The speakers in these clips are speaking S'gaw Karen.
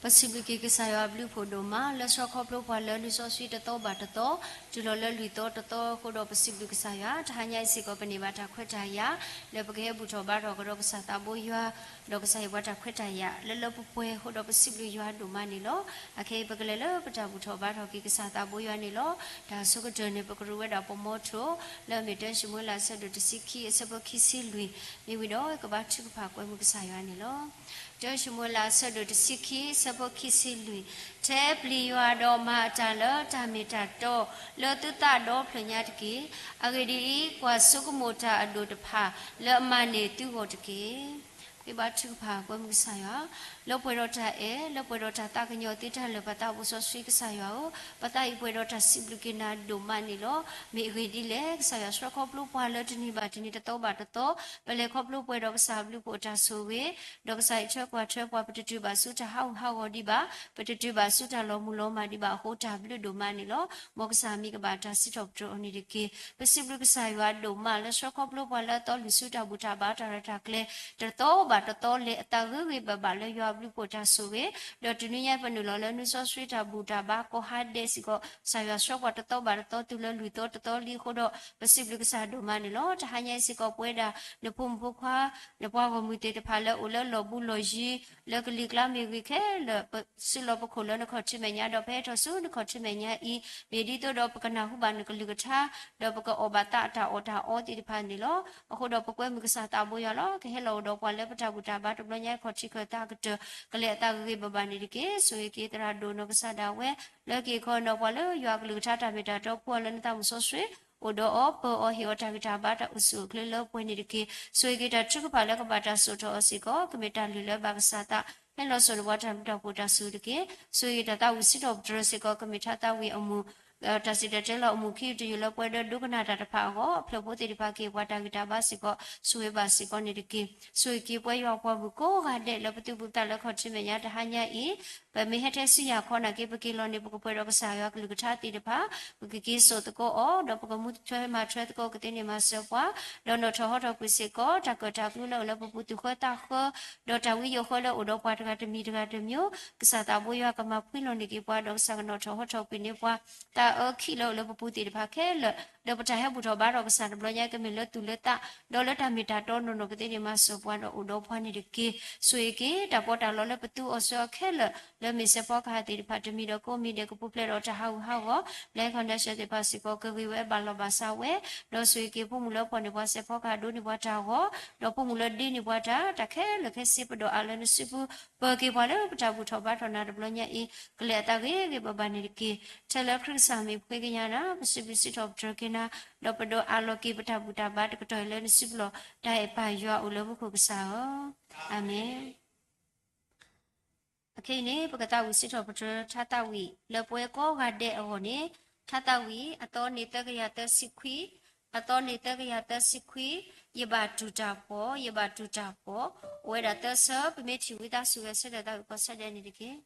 ပစံးဘျုးက့ၤကစၢ်ယွၤအဘျုးအဖှိၣ်ဒိၣ်မး လၢဆှီခီဖျိပှၤလၢနုာ်စီဆှံတသီဘၣ်တသီ, တုၤလီၤလၢလွံၢ်သီတသီအဃိဒီး ပစံးဘျုးကစၢ်ယွၤ, တဟါညါအံၤစ့ၢ်ကီး ပန့ၢ်ဘၣ်တၢ်ခွဲးတၢ်ယာ် လၢပကဟဲဘူၣ်ထီၣ်ဘါထီၣ်ကဒီးကစၢ်သးဘိယွၤ, ဒီးကစၢ်ဟ့ၣ်ပှၤတၢ်ခွဲးတၢ်ယာ် လၢလၢပှဲၤပှဲၤအဃိဒီး ပစံးဘျုးယွၤဒိၣ်မးန့ၣ်လီၤ. အခဲအံၤ ပကလဲၤလၢပတၢ်ဘူၣ်ထီၣ်ဘါထီၣ်က့ၤကစၢ်သးဘိယွၤန့ၣ်လီၤ. တၢ်အဆိကတၢၢ်န့ၣ် ပကရူးဝဲဒၣ်ပမီထိၣ် လၢအမ့ၢ်တၢၡမူၤအ့လးအဆၢဒိၣ်တဆံခံ အဆၢဖိခံဆံလွံၢ်, မ့ၢ်ဝံၤဒီးကဘါထုကဖၣ်ကွဲမုာ်ကစၢ်ယွၤန့ၣ်လီၤ. တၢၡမူၤအ့လးအဆၢဒိၣ်တဆံခံ အဆၢဖိခံဆံလွံၢ်, ထဲပျံၤယွၤဒီးမၤအတၢ်လၢတၢ်မ့ၢ်တၢ်တီ လၢသုသးဒီဖျၢၣ်ညါတက့ၢ်. အဂ့ၢ်ဒ်အံၤ, ကွၢ်ဆိကမိၣ်တၢ်အဒိၣ်တဖၣ် လၢအမၤန့ၢ်သုဂီၢ်တက့ၢ်. ပဘါထုကဖၣ်ကွဲမုာ်ကစၢ်ယွၤ, လၢပှဲၤဒီးတၢ်အဲၣ် လၢပှဲၤဒီးတၢ်သးကညီၤသ့တၢ်လၢာ် ပသးအိၣ်စီဆှံကစၢ်ယွၤဧၢ, ပသးအံၤပှဲၤဒီးတၢ်စံးဘျုးက့ၤနၤဒိၣ်မးန့ၣ်လီၤ. မ့ၢ်အဂ့ၢ်ဒ်လဲၣ်, ကစၢ်ယွၤဆှၢခီဖျိပှၤလၢတနံၤဘၣ်တနံၤ တသီဘၣ်တသီ, ပလဲၤခီဖျိပှဲၤဒီးကစၢ်အဘျုးအဖှိၣ်အတၢ်ဆိၣ်ဂ့ၤ, ဒီးကစၢ်အံးထွဲကွၢ်ထွဲပှၤ ပတတုၤဘၣ်ဆူတၢ်ဟးဂူာ်ဟးဂီၤဒံးဘၣ်, ပတတုၤဘၣ်ဆူတၢ်လီၤမုၢ်လီၤမၢ်ဒံးဘၣ်အဃိ တၢ်ဘျုးဒိၣ်မးန့ၣ်လီၤ. မ်ကစၢ်မံၤကဘၣ်တၢ်စံးထီၣ်ပတြၢၤအီၤန့ၣ်တက့ၢ်. ပစံးဘျုးကစၢ်ယွၤဒိၣ်မးလၢဆှၢခီဖျိပှၤလၢအသီလွံၢ်ဆူတၢ်ဘူၣ်တၢ်ဘါတၢ်ရဲၣ်တၢ်ကျဲၤ တသီဘၣ်တသီ လဲၤအသးဂ့ၤဂ့ၤဘၣ်ဘၣ်လၢယွၤအဘျုးအဖှိၣ်တၢ်ဆိၣ်ဂ့ၤ, ဒီးတနွံညါပနုာ်လီၤလၢနုာ်စီဆှံတၢ်ဘူၣ်တၢ်ဘါကိးဟါဒဲးစ့ၢ်ကီး ကစၢ်ယွၤဆှၢပှၤတသီဘၣ်တသီတုၤလၢလွံၢ်သီတသီလံအဃိဒီး ပစံးဘျုးကစၢ်ဒိၣ်မးန့ၣ်လီၤ. တဟါညါအံၤစ့ၢ်ကီး ပဝဲဒၣ်နဖိမုၣ်ဖိခွါ နပှၤဂီၢ်မုၢ်သ့ၣ်တဖၣ်လၢအိၣ်လၢလီၢ်ဘူးလီၢ်ယံၤ လၢကလံၤကျါမ့ၢ်ဂ့ၤခဲလၢာ် ပစုလီၢ်ပခိၣ်လၢနခီၣ်ထံးမဲာ်ညါ ဒီးပဟဲထီၣ်ဆူနခီၣ်ထံးမဲာ်ညါအံၤ မ့ၢ်ဒ်သိးဒီးပကနၢ်ဟူဘၣ်နကလုၢ်ကထါ ဒီးပကအီၣ်ဘၣ်သးအတၢ်အီၣ်တၢ်အီသ့ၣ်တဖၣ်န့ၣ်လီၤ. အဃိဒီးပကွဲမုာ်ကစၢ်သးဘိယွၤလီၤ. ကဟဲလီၤအိၣ်ဒီးပှၤလၢပတၢ်ဘူၣ်တၢ်ဘါတဘျီညါ ခီၣ်ထံးခၢၣ်သးကတၢၢ် ကလဲၤအသးဂ့ၤဂ့ၤဘၣ်ဘၣ်န့ၣ်တက့ၢ်. ဆိၣ်ဂ့ၤက့ၤသရၣ်ဒိၣ်နီၢ်ကစၢ်ဒၣ်ဝဲ လၢက့ၤခီနီၢ်ပှၤလၢယွၤအကလုၢ်ကထါတၢ်မ့ၢ်တၢ်တီပှၤလၢနသးမုၣ်စီဆှံ အိၣ်ဒီးအီၤပၢၤအီၤဟ့ၣ်အီၤတၢ်ဂံၢ်တၢ်ဘါတၢ်အိၣ်ဆူၣ်အိၣ်ချ့လၢပှဲၤန့ၣ်တက့ၢ်. ဆိၣ်ဂ့ၤက့ၤတၢ်ထုကဖၣ်လၢကဘၣ်တၢ်စိာ်ထီၣ်အီၤစ့ၢ်ကီး ကမ့ၢ်တၢ်လုၢ်လၢဘၣ်ကစၢ်သး ဟဲလီၤစိာ်န့ၢ်ပှၤတၢ်မုာ်တၢ်ဖှိၣ်တၢ်ဆူၣ်တက့ၢ်. ဆိၣ်ဂ့ၤက့ၤတၢ်သးဝံၣ်စံးထီၣ်ပတြၢၤစ့ၢ်ကီး ကမ့ၢ်ထါသးဝံၣ်အမုၢ် တၢ်စံၣ်တဲၤတဲလီၤအမုၢ်ခံကတၢၢ်လၢပှဲၤဒီးဒိကနၣ်တၢ်တဖၣ်အဂီၢ် အဖျၢၣ်ဖိသ့ၣ်တဖၣ်က့ၤပှၤတၢ်ဂံၢ်တၢ်ဘါစ့ၢ်ကီး ဆိၣ်ဂ့ၤဘၣ်စ့ၢ်ကီးန့ၣ်တက့ၢ်. ဆိၣ်ဂ့ၤက့ၤပှၤယွၤအပှၤမုၣ်ကိးဂၤဒဲးလၢပသူၣ်ပသးလၢခီၣ်ထံးမဲာ်ညါတဟါညါအံၤ ပမ့ၢ်ဟဲထဲဆူယၤခီနာ်က့ ပက့ၤလီၤန့ၣ် ပကပှဲၤဒီးကစၢ်ယွၤကလုၢ်ကထါသ့ၣ်တဖၣ် ပကက့ၤစိာ်သကိးအီၤ ဒီးပကမူထွဲမၤထွဲသကိးကသ့န့ၢ်မၤစၢၤပှၤ ဒီးနီၣ်ထီၣ်ဟီထီၣ်ကွံာ်စ့ၢ်ကီး တၢ်ကၢၣ်တၢ်ကျူလၢအိၣ်လၢပပူၤ သူၣ်ဃၢသးဃၢ ဒီးတၢ်ဝံယိးဃၢလၢအိၣ်ဒီးပှၤတဂၤတမံၤတဂၤတမံၤ ကစၢ်သးဘိယွၤကမၤဖှံလီၤန့ၢ်က့ၤပှၤ ဒီးကစၢ်ကနီၣ်ထီၣ်ဟီထီၣ်ကွံာ်န့ၢ်ပှၤ သးအၢခံလၢအိၣ်လၢပပူၤသ့ၣ်တဖၣ်ခဲလၢာ် ဒီးပတၢ်ဟဲဘူၣ်ထီၣ်ဘါထီၣ်ကစၢ်တဘျီညါ ကမ့ၢ်လၢသူၣ်လၢသး ဒီးလၢတၢ်မ့ၢ်တၢ်တီနီၢ်နီၢ်ကသ့န့ၢ်မၤစၢၤပှၤ ဒီးအိၣ်ဒီးပှၤန့ၣ်တက့ၢ်. ဆိၣ်ဂ့ၤက့ၤ တၢ်ပီးတၢ်လီလၢပသူအီၤဆှၢအီၤခဲလၢာ် လၢမ့ၢ်စဲးဖီကဟၣ်သ့ၣ်တဖၣ် တမံၤဒီးကိးမံၤဒဲး ကပူၤဖျဲးဒီးတၢ်ဟးဂူာ်ဟးဂီၤ Life Foundation သ့ၣ်တဖၣ်စ့ၢ်ကီး ကဂ့ၤဝဲဘၣ်လီၤဘၣ်စးဝဲ ဒီးဆိၣ်ဂ့ၤက့ၤ ဖိမုၣ်လၢပှီၢ်န့ၢ်ပှၤစဲးဖီကဟၣ် ဒိးန့ၢ်ပှၤတၢ်ဂီၤ ဒီးဖိမုၣ်လၢဒ့န့ၢ်ပှၤတၢ် တၢ်ခဲလၢာ်ခဲဆ့ ပဒိးအးလၢနစုပူၤ ပၢၤက့ၤပှၤလၢပတၢ်ဘူၣ်ထီၣ်ဘါထီၣ်နၤတဘျီညါအံၤ ကလဲၤအသးဂ့ၤဂ့ၤဘၣ်ဘၣ်န့ၣ်တက့ၢ်. ထဲလၢခရံာ်ကစၢ်မံၤပဃ့ကညးနၤ ပစံးဘျုးစံးထီၣ်ပတြၢၤက့ၤနၤ ဒီးပဒိးအးလီၤက့ၤပတၢ်ဘူၣ်တၢ်ဘါတကတီၢ်အံၤလၢနစုပူၤလီၤ. တၢ်အဲၣ်ပၢ်ယွၤအိၣ်လၢမူခိၣ်ကစၢ်ဧၢ, အၤမ့ၣ်. အခဲအံၤန့ၣ် ပကသးဝံၣ်စံးထီၣ်ပတြၢၤ ထါသးဝံၣ်လၢပဝဲကိးဂၤဒဲးအဂီၢ်န့ၣ်, ထါသးဝံၣ် အသီန့ၣ်သၢကယၤသၢဆံခွံ, အသီန့ၣ်သၢကယၤသၢဆံခွံ, ယဘၣ်တူၢ်တၢ်ဖှီၣ်, ယဘၣ်တူၢ်တၢ်ဖှီၣ်, အိၣ်ဝဲဒၣ်သၢဆၢ, ပမ့ၢ်ထံၣ်ဝံသးစူၤဝဲဆၢဒီး သးဝံၣ်ကီးဆၢဒဲးန့ၣ်တက့ၢ်.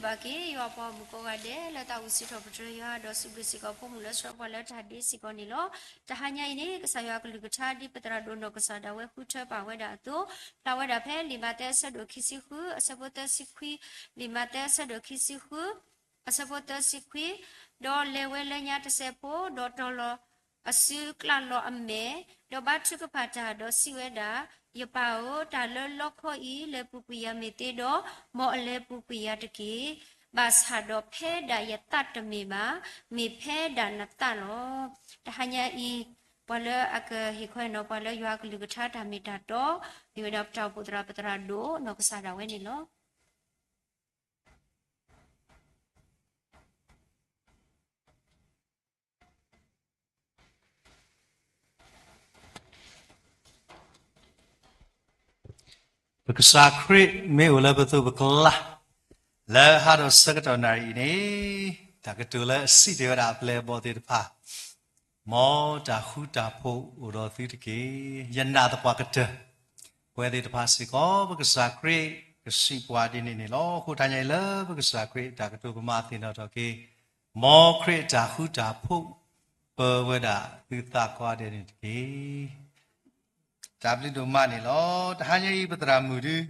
ဘၣ်က့ၤ ယွၤပှၤမုၣ်ကိးဂၤဒဲး လၢတၢ်အိၣ်စံးထီၣ်ပတြၢၤယွၤ ဒီးစံးဘျုးစ့ၢ်ကီးဖိမုၣ်လၢဆှၢပှၤလၢတၢ်ဒ့စ့ၢ်ကီးန့ၣ်လီၤ. တဟါညါအံၤန့ၣ် ကစၢ်ယွၤအကလုၢ်ကထါ ဒ်ပသရၣ်ဒိၣ်နီၢ်ကစၢ်ဒၣ်ဝဲဃုထၢပာ်ဝဲဒၣ်အသိး, ဖျါဝဲဒၣ်ဖဲလံာ်မးသဲအဆၢဒိၣ်ခံဆံဃု အဆၢဖိသၢဆံခွံ, လံာ်မးသဲအဆၢဒိၣ်ခံဆံဃု အဆၢဖိသၢဆံခွံ, ဒီးလဲၤဝဲလၢညါတစဲးဖိ, ဒီးတီၤလီၤအစုကျးလီၤအမဲာ်, ဒီးဘါထုကဖၣ်တၢ်, ဒီးစံးဝဲဒၣ်, ယပၢ်ဧၢ, တၢ်လၢလီခီအံၤ လဲၤပူၤကွံာ်ယၤမ့ၢ်သ့ဒီး, မ်အလဲၤပူၤကွံာ်ယၤတက့ၢ်. ဘၣ်ဆၣ်ဒီးဖဲဒၣ်ယသးတမ့ၢ်ဘၣ်, မ့ၢ်ဖဲဒၣ်နသးလီၤ. တဟါညါအံၤ ပှၤလၢအကဟ့ၣ်ခီနီၤ ပှၤလၢယွၤအကလုၢ်ကထါတၢ်မ့ၢ်တၢ်တီ, မ့ၢ်ဝဲဒၣ်ပတၢ်အိၣ်ဖှိၣ်သရၣ် ပသရၣ်ဒိၣ်နီၢ်ကစၢ်ဒၣ်ဝဲန့ၣ်လီၤ. ပကစၢ်ခရံာ်မ့ၢ်အိၣ်လၢပသိးပကျါ, လၢဟါဒီးဆၢကတီၢ်နၣ်ရံၣ်အံၤန့ၣ်, တၢ်ကတိၤလၢအစံးတ့ၢ်ဝဲဒၣ်အပျဲၢ်အဘီၣ်သ့ၣ်တဖၣ်, မ်တၢ်ဃူတၢ်ဖိးအိၣ်ဒီးသုတက့ၢ်. ယနာ်သပှၢ်ကတၢၢ် ပဝဲသ့ၣ်တဖၣ်စ့ၢ်ကီး ပကစၢ်ခရံာ်ကစံးပှၤဒ်န့ၣ်န့ၣ်လီၤ. အဃိတဟါညါအံၤလၢပကစၢ်ခရံာ်အတၢ်ကတိၤ ပမၤသ့ၣ်နီၣ်ထီၣ်က့ၤ မ်ခရံာ်အတၢ်ဃူတၢ်ဖိး ပၢဝဲဒၣ်သုသးကိးဂၤဒဲးန့ၣ်တက့ၢ်. တၢ်ဘျုးဒိၣ်မးန့ၣ်လီၤ. တဟါညါအံၤ ပသရၣ်မုၣ်ဒုး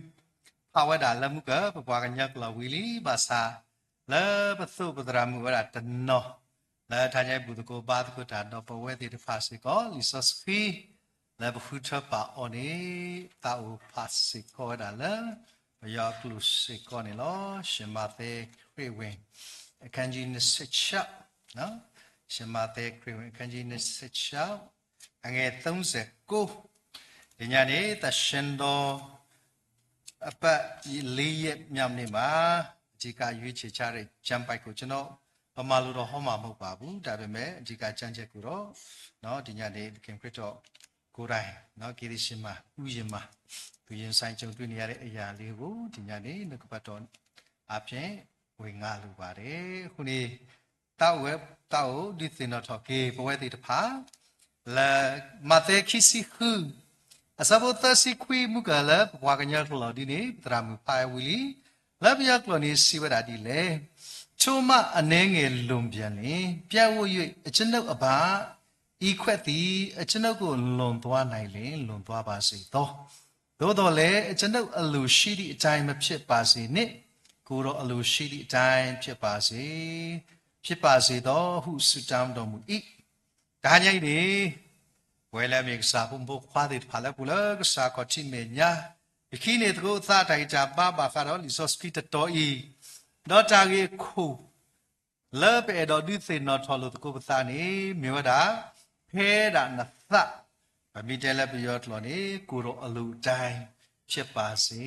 ဖးဝဲဒၣ်လၢမုၢ်ကၢၢ် ပပှၤကညီကျိာ်ဝံၤလံ, ဘၣ်ဆၣ်လၢပသိးပသရၣ်မုၣ်ဝဲဒၣ်တနီၤ လၢတဟါညါအံၤ ဘူၣ်သကိးဘါသကိးတၢ်ဒီးပဝဲသ့ၣ်တဖၣ်စ့ၢ်ကီး လံာ်စီဆှံ လၢပဃုထၢပာ်အီၤန့ၣ် သးအိၣ်ဖးစ့ၢ်ကီးဝဲဒၣ်လၢ ပယီၤအကျိာ်စ့ၢ်ကီးန့ၣ်လီၤ. ရှမၤသဲခရံာ်ဝင် အခန်းကြီးနှစ်ဆယ့်ခြောက်, ရှမၤသဲခရံာ်ဝင် အခန်းကြီးနှစ်ဆယ့်ခြောက် အငယ်သုံးဆယ့်ကိုး, ဒီညနေ သန့်ရှင်းသော အပတ်လေးရက်မြောက်နေ့မှာ အဓိကရွေးချယ်ထားတဲ့ကျမ်းပိုဒ်ကို ကျွန်တော် ဗမာလိုတော့ဟောမှာမဟုတ်ပါဘူး။ ဒါပေမဲ့ အဓိကကျမ်းချက်ကိုတော့ နော် ဒီညနေ သခင်ခရစ်တော်ကိုယ်တိုင် နော် ဂေသရှေမန် ဥယျာဉ်မှာ သူရင်ဆိုင်ကြုံတွေ့နေရတဲ့အရာလေးကို ဒီညနေ နှုတ်ကပတ်တော်အားဖြင့် ဝေငှလိုပါတယ်။ အခုနေ့ သးအိၣ်ဝဲ သးအိၣ်ဒုးသ့ၣ်နီၣ်ထီၣ်က့ၤ ပဝဲသ့ၣ်တဖၣ် လၢ မးသဲခံဆံဃု အဆၢဖိသၢဆံခွံ မုၢ်ကၢၢ်လၢပပှၤကညီကျိာ်ဒ်န့ၣ် ပသရၣ်မုၣ်ဖးဝံၤလံ, လၢပယီၤကျိာ်န့ၣ် စံးဝဲဒၣ်ဒ်လဲၣ်, ထိုမှအနည်းငယ်လွန်ပြန်လျှင် ပြန်ဝပ်၍ အကျွန်ုပ်အဘၣ်, ဤခွက်သည် အကျွန်ုပ်ကို လွန်သွားနိုင်လျှင် လွန်သွားပါစေသော. သို့သော်လည်း အကျွန်ုပ်အလိုရှိသည့်အတိုင်း မဖြစ်ပါစေနှင့်, ကိုယ်တော်အလိုရှိသည့်အတိုင်း ဖြစ်ပါစေ, ဖြစ်ပါစေသော ဟုဆုတောင်းတော်မူ၏. တဟါညါအံၤန့ၣ် ပဝဲလၢအမ့ၢ်ကစၢ်ဖိမုၣ်ဖိခွါသ့ၣ်တဖၣ်လၢပူၤလၢကစၢ်ခီၣ်ထံးမဲာ်ညါ, ယခံန့ၢ်သကိးသးတၢ်ဂံၢ်တၢ်ဘါဘၣ်ဃးဒီးလံာ်စီဆှံတတီၤအံၤ, ဒီးတၢ်ဂ့ၢ်အခိၣ် လၢပအဲၣ်ဒိးဒုးသ့ၣ်နီၣ်ထီၣ်လိာ်သကိးပသးန့ၣ် မ့ၢ်ဝဲဒၣ် ဖဲဒၣ်နသး, ပမ့ၢ်တဲလၢပယီၤကျိာ်န့ၣ် ကိုယ်တော်အလိုအတိုင်း ဖြစ်ပါစေ.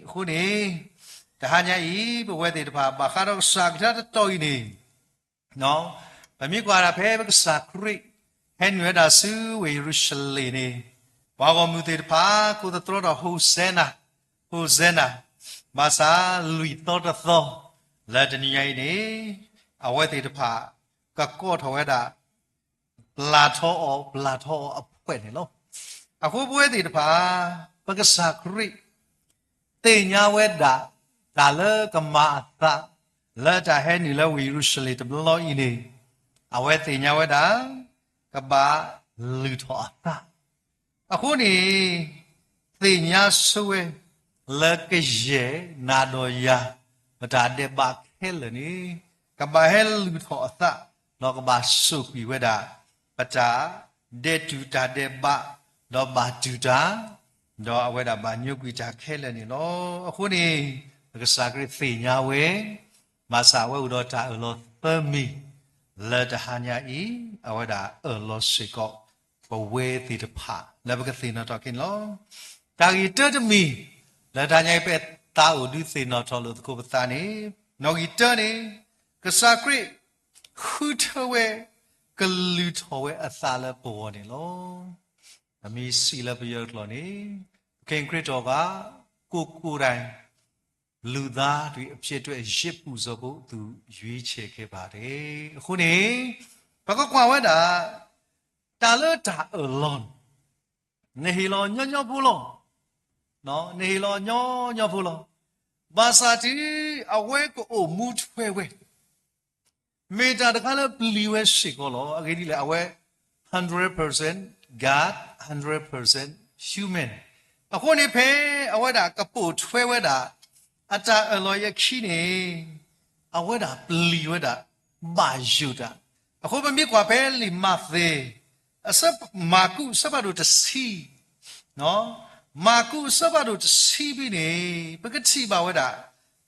အဃိန့ၣ် တဟါညါအံၤ ပဝဲသ့ၣ်တဖၣ် ဘၣ်ဃးဒီးကစၢ်ကလုၢ်ကထါတတီၤအံၤန့ၣ် ပမ့ၢ်ကွၢ်ဒၣ်ဖဲပကစၢ်ခရံာ် ဟဲနုာ်ဝဲဒၣ်ဆူဝ့ၢ်ယရူၤၡလ့ၣ်န့ၣ် ပှၤဂီၢ်မုၢ်သ့ၣ်တဖၣ် ကိးသတြီဒီး ဟိၣ်စဲနၤ, ဟိၣ်စဲနၤ, ဘၣ်ဆၣ်လွံၢ်သီတသီ လၢတနံၤညါအံၤန့ၣ် အဝဲသ့ၣ်တဖၣ် ကကိးထီၣ်ဝဲဒၣ် ပျၢ်ထီအီၤ ပျၢ်ထီအီၤအဖှဲးန့ၣ်လီၤ. အဃိပဝဲသ့ၣ်တဖၣ် ပကစၢ်ခရံာ် သ့ၣ်ညါဝဲဒၣ် တၢ်လၢကမၤအသး လၢတၢ်ဟဲနုာ်လၢဝ့ၢ်ယရူၤၡလ့ၣ်တဘျီအံၤန့ၣ် အဝဲသ့ၣ်ညါဝဲဒၣ် ကဘၣ်လုၢ်ထီၣ်အသး အဃိန့ၣ် သ့ၣ်ညါဆိဝဲ လၢကယဲၢ်နၤဒီးယၤ ပတၢ်ဒဲးဘးခဲလၢာ်န့ၣ် ကဘၣ်ဟဲလုၢ်ထီၣ်အသး ဒီးကဘၣ်စိာ်ကွံာ်ဝဲဒၣ် ပတၢ်ဒဲးတူာ်တၢ်ဒဲးဘး ဒီးဘၣ်တူၢ်တၢ် ဒီးအဝဲဒၣ်ဘၣ်ညိကွံာ်တၢ်ခဲလၢာ်န့ၣ်လီၤ. အဃိန့ၣ် ပကစၢ်ခရံာ်သ့ၣ်ညါဝဲ ဘၣ်ဆၣ်အဝဲအိၣ်ဒီးတၢ်အၢၣ်လီၤသၢမံၤ လၢတဟါညါအံၤ အဝဲဒၣ်အၢၣ်လီၤစ့ၢ်ကီး ပဝဲသ့ၣ်တဖၣ် လၢပကသ့ၣ်နီၣ်ထီၣ်က့ၤန့ၣ်လီၤ. တၢ်ဂ့ၢ်တၢတမံၤ လၢတဟါညါအံၤ ပသးအိၣ်ဒုးသ့ၣ်နီၣ်ထီၣ်လိာ်သကိးပသးန့ၣ် နီၣ်ဂံၢ်တၢန့ၣ် ကစၢ်ခရံာ် ဃုထၢဝဲ ကလုၢ်ထီၣ်ဝဲအသးလၢပဂီၢ်န့ၣ်လီၤ. ပမ့ၢ်စံးလၢပယီၤကျိာ်န့ၣ် သခင်ခရစ်တော်က ကိုယ်ကိုယ်တိုင် လူသားတွေအဖြစ်အတွက် ယဇ်ပူဇော်ဖို့ သူရွေးချယ်ခဲ့ပါတယ်. အဃိန့ၣ် ပကကွၢ်ဝဲဒၣ် တၢ်လၢတၢ်အၢၣ်လီၤန့ၣ် နဟ့ၣ်လီၤညီညီဖိလီၤ. နဟ့ၣ်လီၤညီညီဖိလီၤ. ဘၣ်ဆၣ်တုၤအဝဲကအိၣ်မူထွဲဝဲ မ့ၢ်တၢ်တခါလၢပျံၤဝဲစ့ၢ်ကီးလီၤ. အဂ့ၢ်ဒ်လဲၣ်, အဝဲ hundred percent God, hundred percent human. အဃိန့ၣ်ဖဲအဝဲဒၣ်ကပိာ်ထွဲဝဲဒၣ် အတၢ်အၢၣ်လီၤအံၤအခံန့ၣ် အဝဲဒၣ်ပျံၤဝဲဒၣ် ဘၣ်ယိၣ်တၢ်. အဃိပမ့ၢ်ကွၢ်ဖဲလံာ်မးသဲ အဆၢ, မၢ်ကူးအဆၢဖးဒိၣ်တဆံ, မၢ်ကူးအဆၢဖးဒိၣ်တဆံဖဲန့ၣ် ပကထံၣ်ဘၣ်ဝဲဒၣ်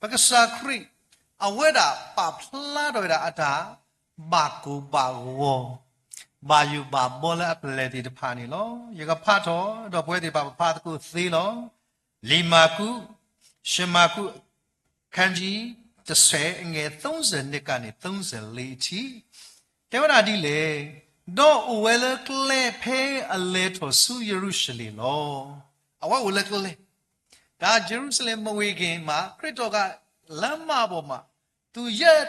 ပကစၢ်ခရံာ် အဝဲဒၣ်ပာ်ဖျါထီၣ်ဝဲဒၣ်အတၢ်ဘၣ်ကိၢ်ဘၣ်ဂီၤ ဘၣ်ယိၣ်ဘၣ်ဘီလၢအပျဲၢ်သ့ၣ်တဖၣ်န့ၣ်လီၤ. ယကဖးထီၣ် ဒီးပဝဲသ့ၣ်တဖၣ်ပဖးသကိးသ့လီၤ. လံာ်မၢ်ကူး, ရှမၢ်ကူး ခန်းကြီး တစ်ဆယ် အငယ် သုံးဆယ့်နှစ် ကနေ သုံးဆယ့်လေး အထိ တဲဝဲဒၣ်ဒ်လဲၣ်, ဒီးအိၣ်ဝဲလၢကျဲဖဲအလဲၤထီၣ်ဆူယရူၤၡလ့ၣ်လီၤ. အဝဲအိၣ်လၢကျဲ, တၢ် Jerusalem မဝင်ခင်မှာ ခရစ်တော်က လမ်းမပေါ်မှာ သူရပ်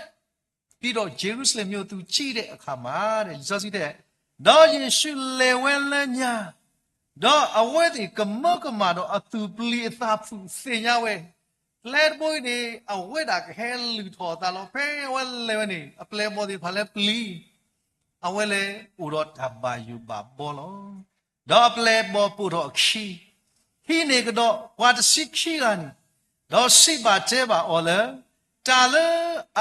ပြီးတော့ ယေရုရှလင်မြို့သူကြည့်တဲ့အခါမှာတဲ့ လံာ်စီဆှံတဲ, ဒီးယေရှုလဲၤဝဲလၢညါ, ဒီးအဝဲသ့ၣ်ကမၢကမၣ်ဒီးအသူၣ်ပျံၤအသးဖုးသ့ၣ်ညါဝဲ, ကျဲတဘိအံၤန့ၣ် အဝဲဒၣ်ကဟဲလုၢ်ထီၣ်အသးလီၤ. ဖဲအဝဲလဲၤဝဲန့ၣ် အပျဲၢ်အဘီၣ်သ့ၣ်တဖၣ်လၢပျံၤ, အဝဲလဲၤအိၣ်ဒီးတၢ်ဘၣ်ယိၣ်ဘၣ်ဘီလီၤ. ဒီးအပျဲၢ်အဘီၣ်ပိာ်ထီၣ်အခံ, ဟံးန့ၢ်ကဒီးပှၤတဆံခံဂၤန့ၣ်, ဒီးစံးဘၣ်တဲဘၣ်အီၤလၢ တၢ်လၢ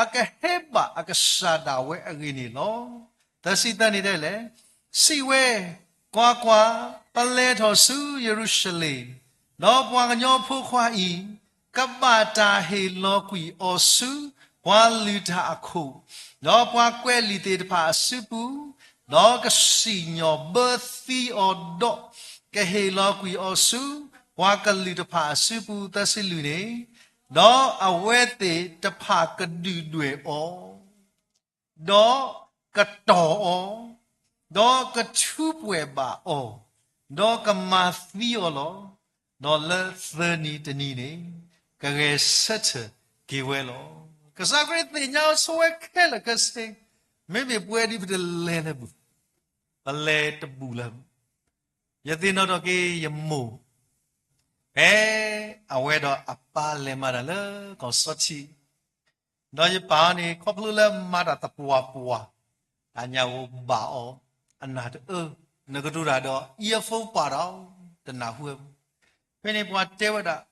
အကဟဲဘၣ်အကစၢ်ဒၣ်ဝဲအဂ့ၢ်န့ၣ်လီၤ. သၢဆံသၢန့ၣ်တဲလဲၣ်, စံးဝဲ, ကွၢ်ကွၢ်, ပလဲၤထီၣ်ဆူယရူၤၡလ့ၣ်, ဒီးပှၤကညီဖိခွါအံၤ ကဘၣ်တၢ်ဟ့ၣ်လီၤကွံာ်အီၤဆူ ပှၤလုၢ်တၢ်အခိၣ်, ဒီးပှၤကွဲးလံာ်သ့ၣ်တဖၣ်အစုပူၤ, ဒီးကစံၣ်ညီၣ်ဘၢသံအီၤဒီး ကဟ့ၣ်လီၤကွံာ်အီၤဆူ ပှၤကလုာ်တဖၣ်အစုပူၤ သၢဆံလွံၢ်န့ၣ်, ဒီးအဝဲသ့ၣ်တဖၣ်ကဒုၣ်ဒွဲၣ်အီၤ, ဒီးကတီၢ်အီၤ, ဒီးကထူးပှဲၤဘၣ်အီၤ, ဒီးကမၤသံအီၤလီၤ. ဒီးလၢသၢနံၤတနံၤန့ၣ် ကဂဲၤဆၢထၢၣ်က့ၤဝဲလီၤ. ကစၢ်ခရံာ်သ့ၣ်ညါဆိဝဲခဲလၢာ်ခဲဆ့, မ့မ့ၢ်ပဝဲဒ်ပတလဲၤလၢၤဘၣ်, ပလဲၤတဘူၣ်လၢၤဘၣ်. ယသ့ၣ်နီၣ်ထီၣ်က့ၤယမိၢ်, ဖဲအဝဲဒီးအပၢ်လဲၤမၤတၢ်လၢကီၢ်စီထံ, ဒီးယပၢ်န့ၣ် ခီဖျိလၢမၤတၢ်သပှၢ်ပှၢ်, တၢ်ညၣ်ဧိၤဘၣ်အီၤ, အနၢ်တအၢ, နကတိၤတၢ်ဒီး earphone ပာ်ဒီး တနၢ်ဟူဝဲဘၣ်. ဖဲန့ၣ်ပှၤတဲဝဲဒၣ်,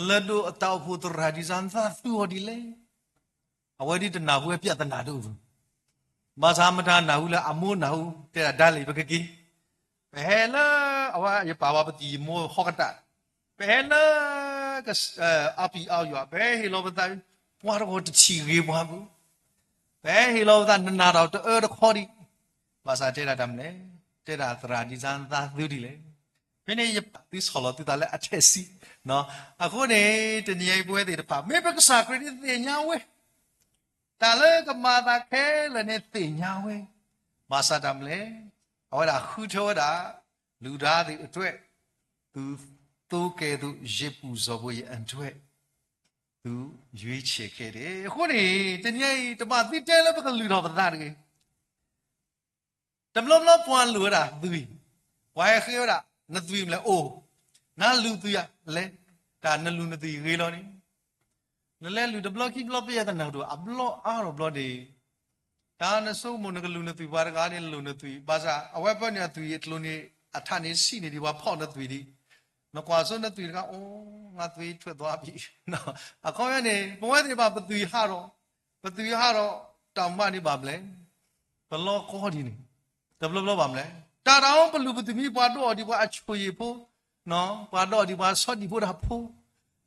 လၢၢ်ဒိၣ်အတၢ်အိၣ်ဖှိၣ်သရၣ်ဒံစၢ် နသးသူအီၤဒ်လဲၣ်. အဝဲဒ်တနၢ်ဟူဝဲ ပြဿနာ တအိၣ်ဘၣ်. ဘၣ်ဆၣ်မတၤနၢ်ဟူလၢအမိၢ်နၢ်ဟူ တဲဒၣ်ဒ်လဲၣ် ပကက့ၤ, ပဟဲလၢ အဝဲယပၢ်ဝဲပသံၣ်ယမိၢ်ဟီၣ်ကတၢၢ်, ပဟဲလၢ အပံၤအယွၤ ပဟဲဟ့ၣ်လီၤပသး, ပှၤတဂၤတထံၣ်ဂ့ၤပှၤဘၣ်, ပဟဲဟ့ၣ်လီၤပသး နနၢ်တၢ်တအၢတခီဒံး, ဘၣ်ဆၣ်တဲဒၣ်တၢ်မနုၤလဲၣ်, တဲဒၣ်သရၣ်ဒံစၢ် နသးသူဒ်လဲၣ်. ဖဲန့ၣ်ယပၢ်သုဆီၣ်လီၤသုသးလၢအထဲးဆံ, အဃိန့ၣ် တနံၤအံၤပဝဲသ့ၣ်တဖၣ် မ့ၢ်ပကစၢ်ခရံာ်န့ၣ်သ့ၣ်ညါဝဲ, တၢ်လၢကမၤအသးခဲလၢာ်န့ၣ်သ့ၣ်ညါဝဲ, ဘၣ်ဆၣ်တၢ်မနုၤလဲၣ်, အဝဲဒၣ်ဃုထၢဝဲဒၣ် လူၤတၢ်သ့ၣ်အထွဲ, သူသိကဲၤသိး ယ့ၣ်ပူၤစီၤဖိယအထွဲ, သူရွေးချယ်ခဲ့တယ်. အဃိန့ၣ် တနံၤအံၤ တဘၣ်သုတဲလၢပကလုၢ်ထီၣ်ပသးတဂ့ၤ. တဘျီဘျီပှၤလိၣ်ဝဲဒၣ်သွံၣ်, ပှၤဟဲဃ့ဝဲဒၣ် နသွံၣ်မနုၤလဲၣ်အိၣ်, နလူၤသွံၣ်ဧါလဲၣ်, တၢ်နလူၤနသွံၣ်ဂ့ၤလီၤန့ၣ်, နလဲၤလုၢ်တဘျီခံဘျီ ပယဲၢ်တနၢ်ဟူတအိၣ် အဘျီအါထီၣ်ဘျီန့ၣ်, တၢ်နဆိကမိၣ်နကလူၤနသွံၣ် ပှၤတဂၤန့ၣ်လူၤနသွံၣ်, ဘၣ်ဆၣ်အဝဲပၢနုာ်အသွံၣ်အကျိၤန့ၣ် အထးန့ၣ်ဆံးန့ၣ်ဒံး ပှၤဖီၣ်နသွံၣ်ဒံး, နကွၢ်စိနသွံၣ်တခါ အိၣ် ငါသွံၣ်ထွဲးသွံၣ်ဘံၣ်, အခီပညီန့ၣ် ပဝဲသ့ၣ်တဖၣ်ပသွံၣ်ဟးထီၣ်, ပသွံၣ်ဟးထီၣ် တၢ်မၤန့ၣ်ဘၣ်မနုၤလဲၣ်, ပလီၢ်ကီဒ်န့ၣ်, တဘျီဘျီဘၣ်မနုၤလဲၣ်, တၢ်တၢ်အိၣ်ပလူၤပသွံၣ်မံၤ ပှၤဒိးအီၤဒံးပှၤအဆိၣ်ဂ့ၤဖိ, ပှၤဒိးအီၤဒံးပှၤဆီဒံၣ်ဖိတၢ်ဖိ,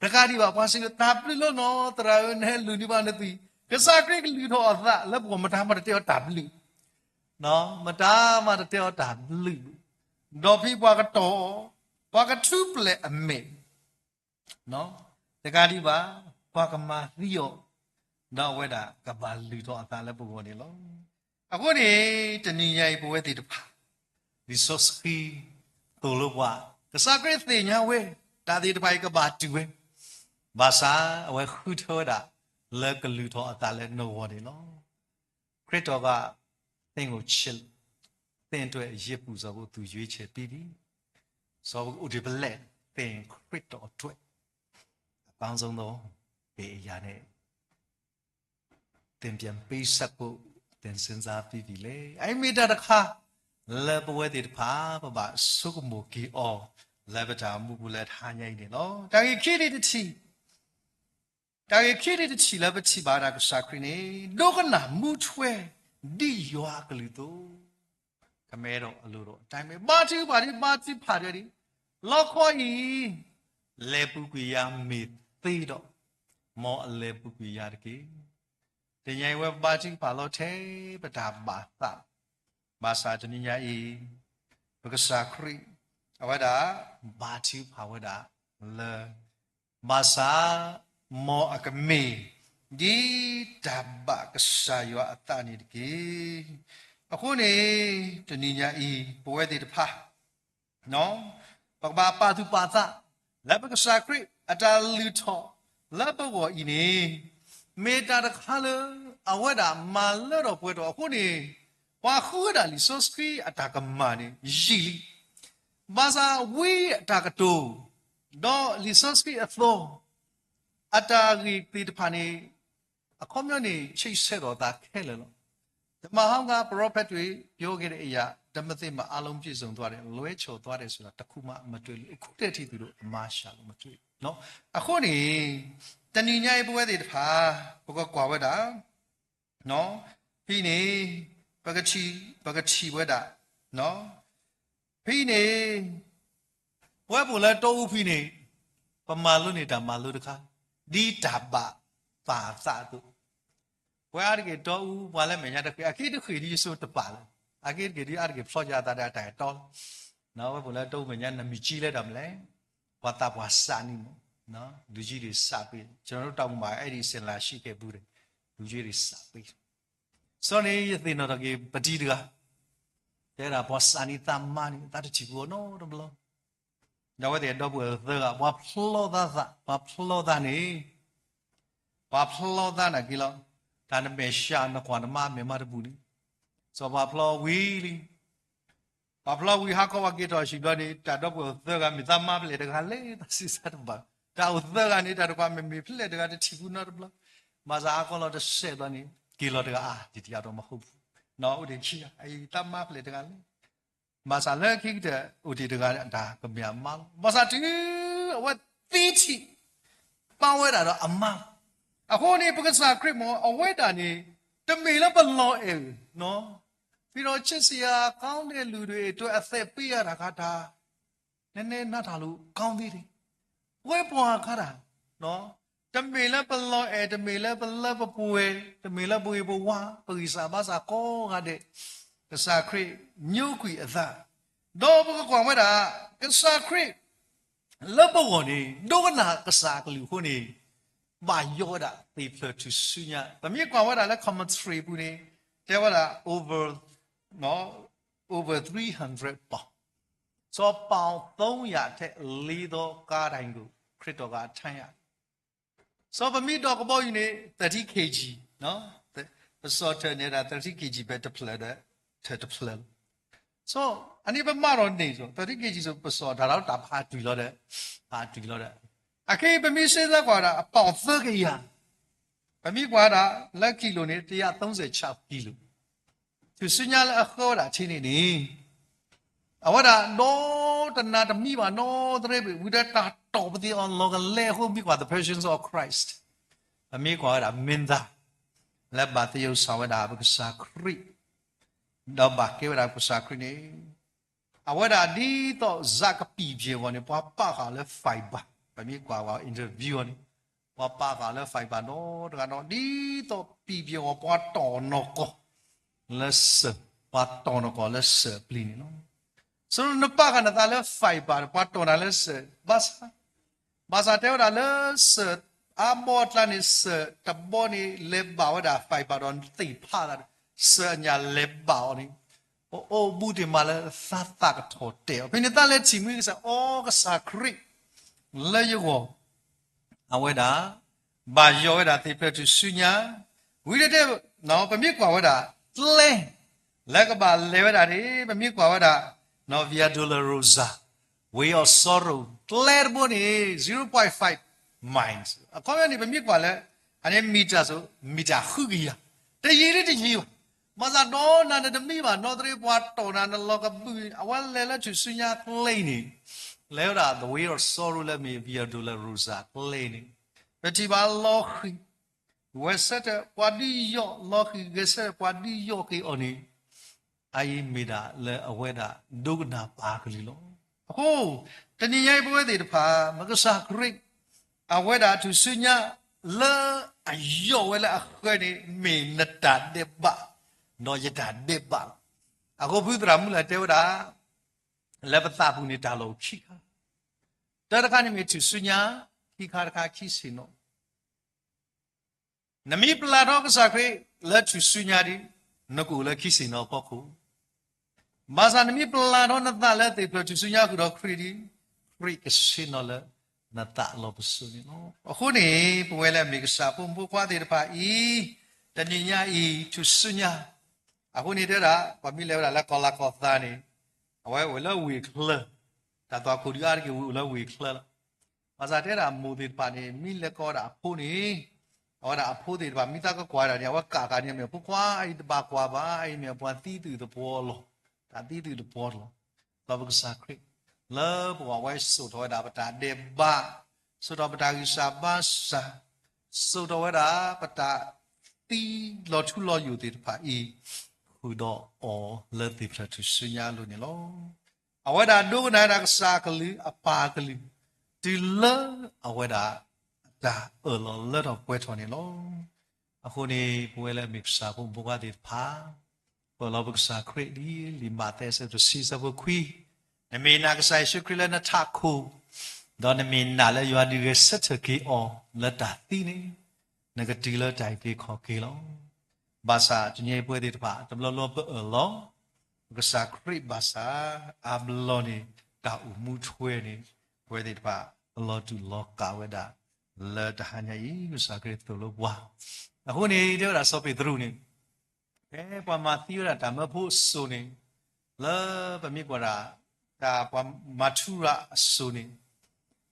တကးဒံးဘၣ် ပှၤစံးလၢတၢ်ဘျုးလီၤနီၤ သရၣ်ဧၢ နဟဲလုၢ်န့ၢ်ဘၣ်နသွံၣ်, ကစၢ်ခရံာ်ကလုၢ်ထီၣ်အသးလၢပဂီၢ်မတၤမးတတဲအီၤတၢ်ဘျုး, မတၤမးတတဲအီၤတၢ်ဘျုး, ဒီးဖဲပှၤကတီၢ်အီၤ, ပှၤကထူးပှဲၤအမဲာ် တကးဒံးဘၣ် ပှၤကမၤသံအီၤ, ဒီးအဝဲဒၣ်ကဘၣ်လုၢ်ထီၣ်အသးလၢပဂီၢ်န့ၣ်လီၤ. အဃိန့ၣ် တနံၤညါအံၤပဝဲသ့ၣ်တဖၣ် လံာ်စီဆှံသိၣ်လိပှၤ, ကစၢ်ခရံာ်သ့ၣ်ညါဝဲ, တၢ်သ့ၣ်တဖၣ်အံၤကဘၣ်တုၤဝဲ, ဘၣ်ဆၣ်အဝဲဃုထၢဝဲဒၣ် လၢကလုၢ်ထီၣ်အသးလၢနဂီၢ်န့ၣ်လီၤ. ခရစ်တော်က သင့်ကိုချစ်, သင့်အတွက်ယဇ်ပူဇော်ဖို့ သူရွေးချယ်ပြီးပြီ. စီၤပူအိၣ်တ့ၢ်ပလဲၣ် သင့်ခရစ်တော်အတွက် အကောင်းဆုံးသော သ့ၣ်ညါန့ၣ် သင်ပြန်ပေးစက္ကူ သင်စဉ်းစားပြီးပြီလဲၣ်. အအံၤမ့ၢ်တၢ်တခါ လၢပဝဲသ့ၣ်တဖၣ် ပဘၣ်ဆိကမိၣ်က့ၤအီၤ လၢပတၢ်အိၣ်မူပူၤလၢတဟါညါအံၤန့ၣ်လီၤ. တၢ်ဂ့ၢ်ခံန့ၣ်တထံၣ်, တၢ်ဂ့ၢ်ခံန့ၣ်တထံၣ်လၢပထံၣ်ဘၣ်ဝဲဒၣ်ကစၢ်ခရံာ်န့ၣ် ဒိကနၣ်မူထွဲ ဒ်ယွၤအကလုၢ်အသိး ကမ့ၢ်ဒီးအလိၤဒီးအတၢ်မ့ၢ် ဘါထုကဖၣ်ဒံး ဘါထုကဖၣ်ဒံး လီခီအံၤ လဲၤပူၤကွံာ်ယၤမ့ၢ်သ့ဒီး မ်အလဲၤပူၤကွံာ်ယၤတက့ၢ်. တနံၤညါအံၤ ဝဲပဘါထုကဖၣ်လီၤထဲပတၢ်ဘၣ်သး, ဘၣ်ဆၣ်တနံၤညါအံၤ ပကစၢ်ခရံာ် အဝဲဒၣ် ဘါထုကဖၣ်ဝဲဒၣ်လၢ ဘၣ်ဆၣ် မ်အကမ့ၢ် ဒ်တၢ်ဘၣ်ကစၢ်ယွၤအသးန့ၣ်တက့ၢ်. အဃိန့ၣ် တနံၤညါအံၤ ပဝဲသ့ၣ်တဖၣ် ပကဘၣ်ပာ်သူၣ်ပာ်သး လၢပကစၢ်ခရံာ်အတၢ်လုၢ်ထီၣ်လၢပဂီၢ်အံၤန့ၣ် မ့ၢ်တၢ်တခါလၢ အဝဲဒၣ်မၤလၢထီၣ်ပှဲၤထီၣ်အဃိန့ၣ် ပှၤဃုဝဲဒၣ်လံာ်စီဆှံအတၢ်ကမၣ်န့ၣ် ယံာ်လံ. ဘၣ်ဆၣ်ဝံအတၢ်ကတိၤ ဒီးလံာ်စီဆှံအသီ အတၢ်ဂ့ၢ်သ့ၣ်တဖၣ်န့ၣ် အခီပညီန့ၣ် ဆံးဆဲးဒီးသးခဲလၢာ်လီၤ. တမဟောင်းက ပရောဖက်တွေ ပြောခဲ့တဲ့အရာ ဓမ္မသစ်မှာ အားလုံးပြည့်စုံသွားတယ် လွဲချော်သွားတယ်ဆိုတာ တစ်ခုမှမတွေ့လို့ အခုတည်းထိသူတို့ အမှားရှာလို့မတွေ့လို့ အဃိန့ၣ် တနံၤညါအံၤပဝဲသ့ၣ်တဖၣ် ပကကွၢ်ဝဲဒၣ် ဖဲအံၤန့ၣ် ပကထံၣ် ပကထံၣ်ဝဲဒၣ် ဖဲအံၤန့ၣ် ပဝဲပအိၣ်လၢတီအူဖဲအံၤန့ၣ် ပမၤလိန့ၢ်တၢ်မၤလိတခါ ဒ်တၢ်ဘၣ်ပာ်အသးအသိး ပှၤအါတက့ၢ်တီအူ ပှၤလၢမဲာ်ညါတဃ့ၢ် အက့တဃ့ၢ်ဒ်ယဆိတပာ်လၢၤ အက့တက့ၢ်ဒ်အါတက့ၢ်ဖျီယၤအသးဒီးအတၢ်အဲၣ်တီလီၤ. ဝဲပအိၣ်လၢတီအူမဲာ်ညါ နမ့ၢ်ကၠံလဲၤတၢ်မနုၤလဲၣ် ပှၤသးပှၢ်စးနံၤမး လူကြီးတွေစးပေး ကျွန်တော်တို့တောင်မှာ အဲ့ဒီအစဉ်လာရှိခဲ့ဖူးတယ် လူကြီးတွေစးပေး စီၤန့ၣ် ယသ့ၣ်နီၣ်ထီၣ်က့ၤပတံၤတဂၤ တဲဒၣ်ပှၤစးနံၤသးမါန့ၣ် သးတထံၣ်ပူၤအီၤနီတဘျီ ဒီးအဝဲသ့ၣ်ဒီပုၢ်ဝဲၢ်သၢဂၤ ပှၤဖျီသးသး ပှၤဖျီသးန့ၣ် ပှၤဖျီသးနာ်က့ၤလီၤ တၢ်နမဲာ်ဆှးနကွၢ်နမါမဲာ်မါတဘူၣ်န့ၣ် စီၤပှၤဖျီဝံၤလံ ပှၤဖျီဝံၤဟါခီပှၤက့ၤထီၣ်ဟံၣ်ဘျီန့ၣ် တၢ်ဒီပုၢ်ဝဲၢ်သၢဂၤမ့ၢ်သးမါဖဲလဲၣ်တဂၤလဲၣ် သးစံးစါတဘၣ် တၢ်အိၣ်သၢဂၤန့ၣ် တၢ်တကွၢ်မ့မ့ၢ်ဖဲလဲၣ်တဂၤတထံၣ်ပူၤနီတဘျီ ဘၣ်ဆၣ်ဟါခီလီၤတစဲးဘျီန့ၣ် က့ၤလီၤတဂၤအါ ဒ်တယၤဒီးမဟိၣ်ပူၤ အိၣ်ဒံးခံဂၤ အံၤသးမါဖဲလဲၣ်တဂၤလဲၣ် ဘၣ်ဆၣ်လၢခံကတၢၢ် အိၣ်တ့ၢ်တဂၤန့ၣ် တၢ်ကမ့ၢ်အမါလီၤ ဘၣ်ဆၣ်တုၤအဝဲသံထံၣ် ပာ်ဝဲဒၣ်ဒီးအမါ အဃိန့ၣ် ပကစၢ်ခရံာ်မ့ၢ် အဝဲဒၣ်န့ၣ် တမ့ၢ်လၢပလီၤအဲၣ် ပြီးတော့ချစ်စရာကောင်းတဲ့လူတွေအတွက် အသက်ပေးရတာက ဒါ နည်းနည်းနားထောင်လို့ကောင်းသေးတယ် ပဝဲပှၤခါတၢ် တမ့ၢ်လၢပလီၤအဲၣ် တမ့ၢ်လၢပလၢပပှဲၤ တမ့ၢ်လၢပဂ့ၤပဝါ ပဂံၢ်စၢ်ဘါစၢ်ကိးဂၤဒဲး ကစၢ်ခရံာ်ညိကွံာ်အသး ဒီးပကကွၢ်ဝဲဒၣ် ကစၢ်ခရံာ် လၢပဂီၢ်န့ၣ် ဒိကနၣ်ကစၢ်အကလုၢ်အဃိန့ၣ် ဘၣ်ယိးဝဲဒၣ်သ့ၣ်ဖျၢၣ်ထူၣ်စုညါ ပမ့ၢ်ကွၢ်ဝဲဒၣ်လၢ commentary ပူၤန့ၣ် တဲဝဲဒၣ် over over three hundred pound စီၤပီၣ် သုံးရာ ထက်လေးသော ကားတိုင်ကို ခရစ်တော်က ထမ်းရတယ် စီၤပမ့ၢ်ဒီးကဘီယူၤန့ၣ် thirty K G ပစီၤထၢၣ်န့ၣ်ဒၣ် thirty K G ဖဲတဖျၢၣ်ဒီး ထၢၣ်တဖျၢၣ်လီၤ စီၤအန့ၣ်ပမၢ်ဒီးန့ၢ်စီၤ thirty K G စီၤပစီၤတၢ်ဒီးတၢ်ဖးတွံၢ်လီၤဒီး ဖးတွံၢ်လီၤဒီး အခဲအံၤပမ့ၢ်စ့သးကွၢ်ဒၣ် အပီၣ်သၢကယၤ ပမ့ၢ်ကွၢ်ဒၣ်လၢ kilo န့ၣ် တစ်ရာသုံးဆယ့်ခြောက် kilo ထူၣ်စုညါလၢအဃၢဝဲဒၣ်ထံန့ၣ်န့ၣ် အဝဲဒၣ်ဒီးတနၤတမံဘၣ်နီတရ့ဘၣ် ဝံၤဒီးတၢ်တီၢ်ပသ့ၣ်အီၤလီၤကလဲအဃိ မ့ၢ်ကွၢ် The Passion of Christ ပမ့ၢ်ကွၢ်ဝဲဒၣ် မင်းသား လၢဘၣ်သယုၢ်စၢ်ဝဲဒၣ်ပကစၢ်ခရံာ် ဒီးဘၣ်ကဲဝဲဒၣ်ပကစၢ်ခရံာ်န့ၣ် အဝဲဒၣ်ဒ်သိးစးကပံာ်ပျဲၢ်အဂီၢ်န့ၣ် ပှၤပာ်ဃာ်လၢ fiber ပမ့ၢ်ကွၢ်ဝဲ interview အီၤန့ၣ် ပှၤပာ်ဃာ်လၢ fiber ဒီးတဂၤဒီး ဒ်သိးပံာ်ပျဲၢ်အဂီၢ် ပှၤတီၢ်နီၢ်ကီၢ် လၢစၢၣ် ပှၤတီၢ်နီၢ်ကီၢ်လၢစၢၣ်အပျံၤန့ၣ်လီၤ. စီၤနပာ်ဃာ်နသးလၢ fiber ပှၤတီၢ်နၤလၢစၢၣ် ဘၣ်ဆၣ် ဘၣ်ဆၣ်တဲဝဲဒၣ်လၢစၢၣ် အါဘီအကျါန့ၣ် စၢၣ်တဘီန့ၣ် လဲၤဘၣ်ဝဲဒၣ် fiber ဒီးသ့ၣ်ဖးသးဒီး စၢၣ်အညၣ်လဲၤဘၣ်အီၤန့ၣ် ပအိၣ်ဘူးတ့ၢ်မးလၢသးသးကထီၣ်တဲာ်အီၤ ဖဲန့ၣ်သးလဲၤထံၣ်မှံကစၢ် အိ ကစၢ်ခရံာ် လၢယဂီၢ် အဝဲဒၣ် ဘၣ်ယိးဝဲဒၣ်သ့ၣ်ဖျၢၣ်ထူၣ်စုညါ ဝံၤတတဲ ပမ့ၢ်ကွၢ်ဝဲဒၣ် ကျဲ လၢကဘၣ်လဲၤဝဲဒၣ်န့ၣ် ပမ့ၢ်ကွၢ်ဝဲဒၣ် Via Dolorosa Way of Sorrow ကျဲတဘိန့ၣ် zero point five miles အခီပညီန့ၣ် ပမ့ၢ်ကွၢ်လၢ အန့ၣ် meter စိ meter ဃုကယၤ, တယံာ်လၢတယံာ်ဘၣ်. ဘၣ်ဆၣ်ဒီးနၤနတမံဘၣ်, နီၢ်သရ့ပှၤတီၢ်နၤနလီၤကဘုၣ်န့ၣ် အဝဲလဲၤလၢထူၣ်စုညါကျဲအံၤန့ၣ်, လဲၤဝဲဒၣ် the way of sorrow လၢမ့ၢ် Via Dolorosa ကျဲအံၤန့ၣ်, ပထံၣ်ဘၣ်လီၤဃံၤ ဂဲၤဆၢထၢၣ်ပှၤဒုးယီၢ်, လီၤဃံၤဂဲၤဆၢထၢၣ်ပှၤဒုးယီၢ်က့ၤအီၤန့ၣ်, အအံၤမ့ၢ်ဒၣ်လၢအဝဲဒၣ်ဒိကနၣ်ပာ်ကလုၢ်လီၤ. အဃိ တနံၤညါအံၤပဝဲသ့ၣ်တဖၣ် ပကစၢ်ခရံာ် အဝဲဒၣ်ထူၣ်စုညါလၢအယီၢ်ဝဲလၢအဃၢၤန့ၣ် မ့ၢ်နတၢ်ဒဲးဘး ဒီးယတၢ်ဒဲးဘးလီၤ. အဃိဖုသရၣ်မုၣ်လၢတဲဝဲဒၣ် လၢပသးပူၤန့ၣ်တၢ်လီၢ်အိၣ်ခံခါ, တၢတခါန့ၣ်မ့ၢ်ထူၣ်စုညါ, ခံခါတခါခံဆ့ၣ်နီၤ နမ့ၢ်ပျၢ်ထီၣ်ကစၢ်ခရံာ်လၢထူၣ်စုညါဒီး, နကအိၣ်လၢခံဆ့ၣ်နီၤအဖီခိၣ်, ဘၣ်ဆၣ်နမ့ၢ်ပျၢ်ထီၣ်နသးလၢသ့ၣ်ဖျၢၣ်ထူၣ်စုညါဃုာ်ဒီးခရံာ်ဒီး, ခရံာ်ကဆ့ၣ်နီၤလၢနသးလီၤပစိာ်န့ၣ်လီၤ. အဃိန့ၣ် ပဝဲလၢအမ့ၢ်ကစၢ်ဖိမုၣ်ဖိခွါသ့ၣ်တဖၣ်အံၤ, တနံၤညါအံၤထူၣ်စုညါ, အဃိန့ၣ်တဲဝဲဒၣ် ပှၤမ့ၢ်လဲၤဝဲဒၣ်လၢကီၢ်လၤကီၢ်သးန့ၣ်, အဝဲအိၣ်လၢဝ့ၢ်ချၢ, တၢ်သွၣ်ခိၣ်ဒုးအါတက့ၢ်ဝံၤအိၣ်လၢဝ့ၢ်ချၢလီၤ. ဘၣ်ဆၣ်တဲဒၣ်မိၢ်သ့ၣ်တဖၣ်န့ၣ် မ့ၢ်လဲၤကိးဝဲဒၣ်အဖိန့ၣ်, အဝဲဒၣ်အဖိသ့ၣ်တဖၣ် မ့ၢ်သးကကွၢ်ဒၣ်န့ၣ် အဝဲကးကးန့ၣ်မ့ၢ် ဖိခွါအံၤတဘၣ်ကွၢ်ဘၣ်, အံၤမ့ၢ်ပှၤသံသုးသပှီၤလီၤ, တၢ်သံသုးသပှီၤလီၤ. ဒီးပကစၢ်ခရံာ်, လၢပဂီၢ်ဝဲစိာ်ထီၣ်ဝဲဒၣ်ပတၢ်ဒဲးဘး, စိာ်ထီၣ်ပတၢ်ဂံၢ်စၢ်ဘါစၢ်, စိာ်ထီၣ်ဝဲဒၣ်ပတၢ်သံလီၤထူလီၤယိာ်သ့ၣ်တဖၣ်အံၤ, ဃုာ်ဒီးအီၤလၢသ့ၣ်ဖျၢၣ်ထူၣ်စုညါအလိၤန့ၣ်လီၤ. အဝဲဒၣ်ဒိကနၣ်ဝဲဒၣ်ကစၢ်အကလုၢ်အပၢ်အကလုၢ်, တုၤလၢအဝဲဒၣ်အတၢ်အၢၣ်လီၤလၢထီၣ်ပှဲၤထီၣ်န့ၣ်လီၤ. အဃိန့ၣ် ပဝဲလၢအမ့ၢ်ကစၢ်ဖိမုၣ်ဖိခွါသ့ၣ်တဖၣ်, ပအၢၣ်လီၤပကစၢ်ခရံာ်ဒ်လံာ်မးသဲအဆၢဒိၣ်တဆံအဆၢဖိခွံ, နမ့ၢ်နာ်ကစၢ်ယ့ၣ်ၡူးခရံာ်လၢနထးခိၣ်, ဒီးနမ့ၢ်နာ်လၢယွၤဒုးဂဲၤဆၢထၢၣ်က့ၤအီၤလၢတၢ်သံန့ၣ်, နကတုၤလၢတၢ်အုၣ်က့ၤခီၣ်က့ၤလီၤ. ဘၣ်ဆၣ်တနံၤအံၤပဝဲသ့ၣ်တဖၣ် တဘျီဘျီပအၢၣ်လီၤ ပကစၢ်ခရံာ်ဘၣ်ဆၣ်, အါဘျီန့ၣ် တၢ်အိၣ်မူထွဲန့ၣ် ပဝဲသ့ၣ်တဖၣ် ပလီၤတူာ်လီၤကာ်ဝဲဒၣ် လၢတဟါညါအံၤ ကစၢ်ခရံာ်သိၣ်လိပှၤ. အဃိန့ၣ် တဲဝဲဒၣ်စီၤပ့းတရူးန့ၣ်, ဖဲပှၤမၤသံဝဲဒၣ်တၢ်မၢဖိအစိၤန့ၣ်, လၢပမ့ၢ်ကွၢ်ဒၣ် တၢ်ပှၤမၤထူရၤအစိၤန့ၣ်,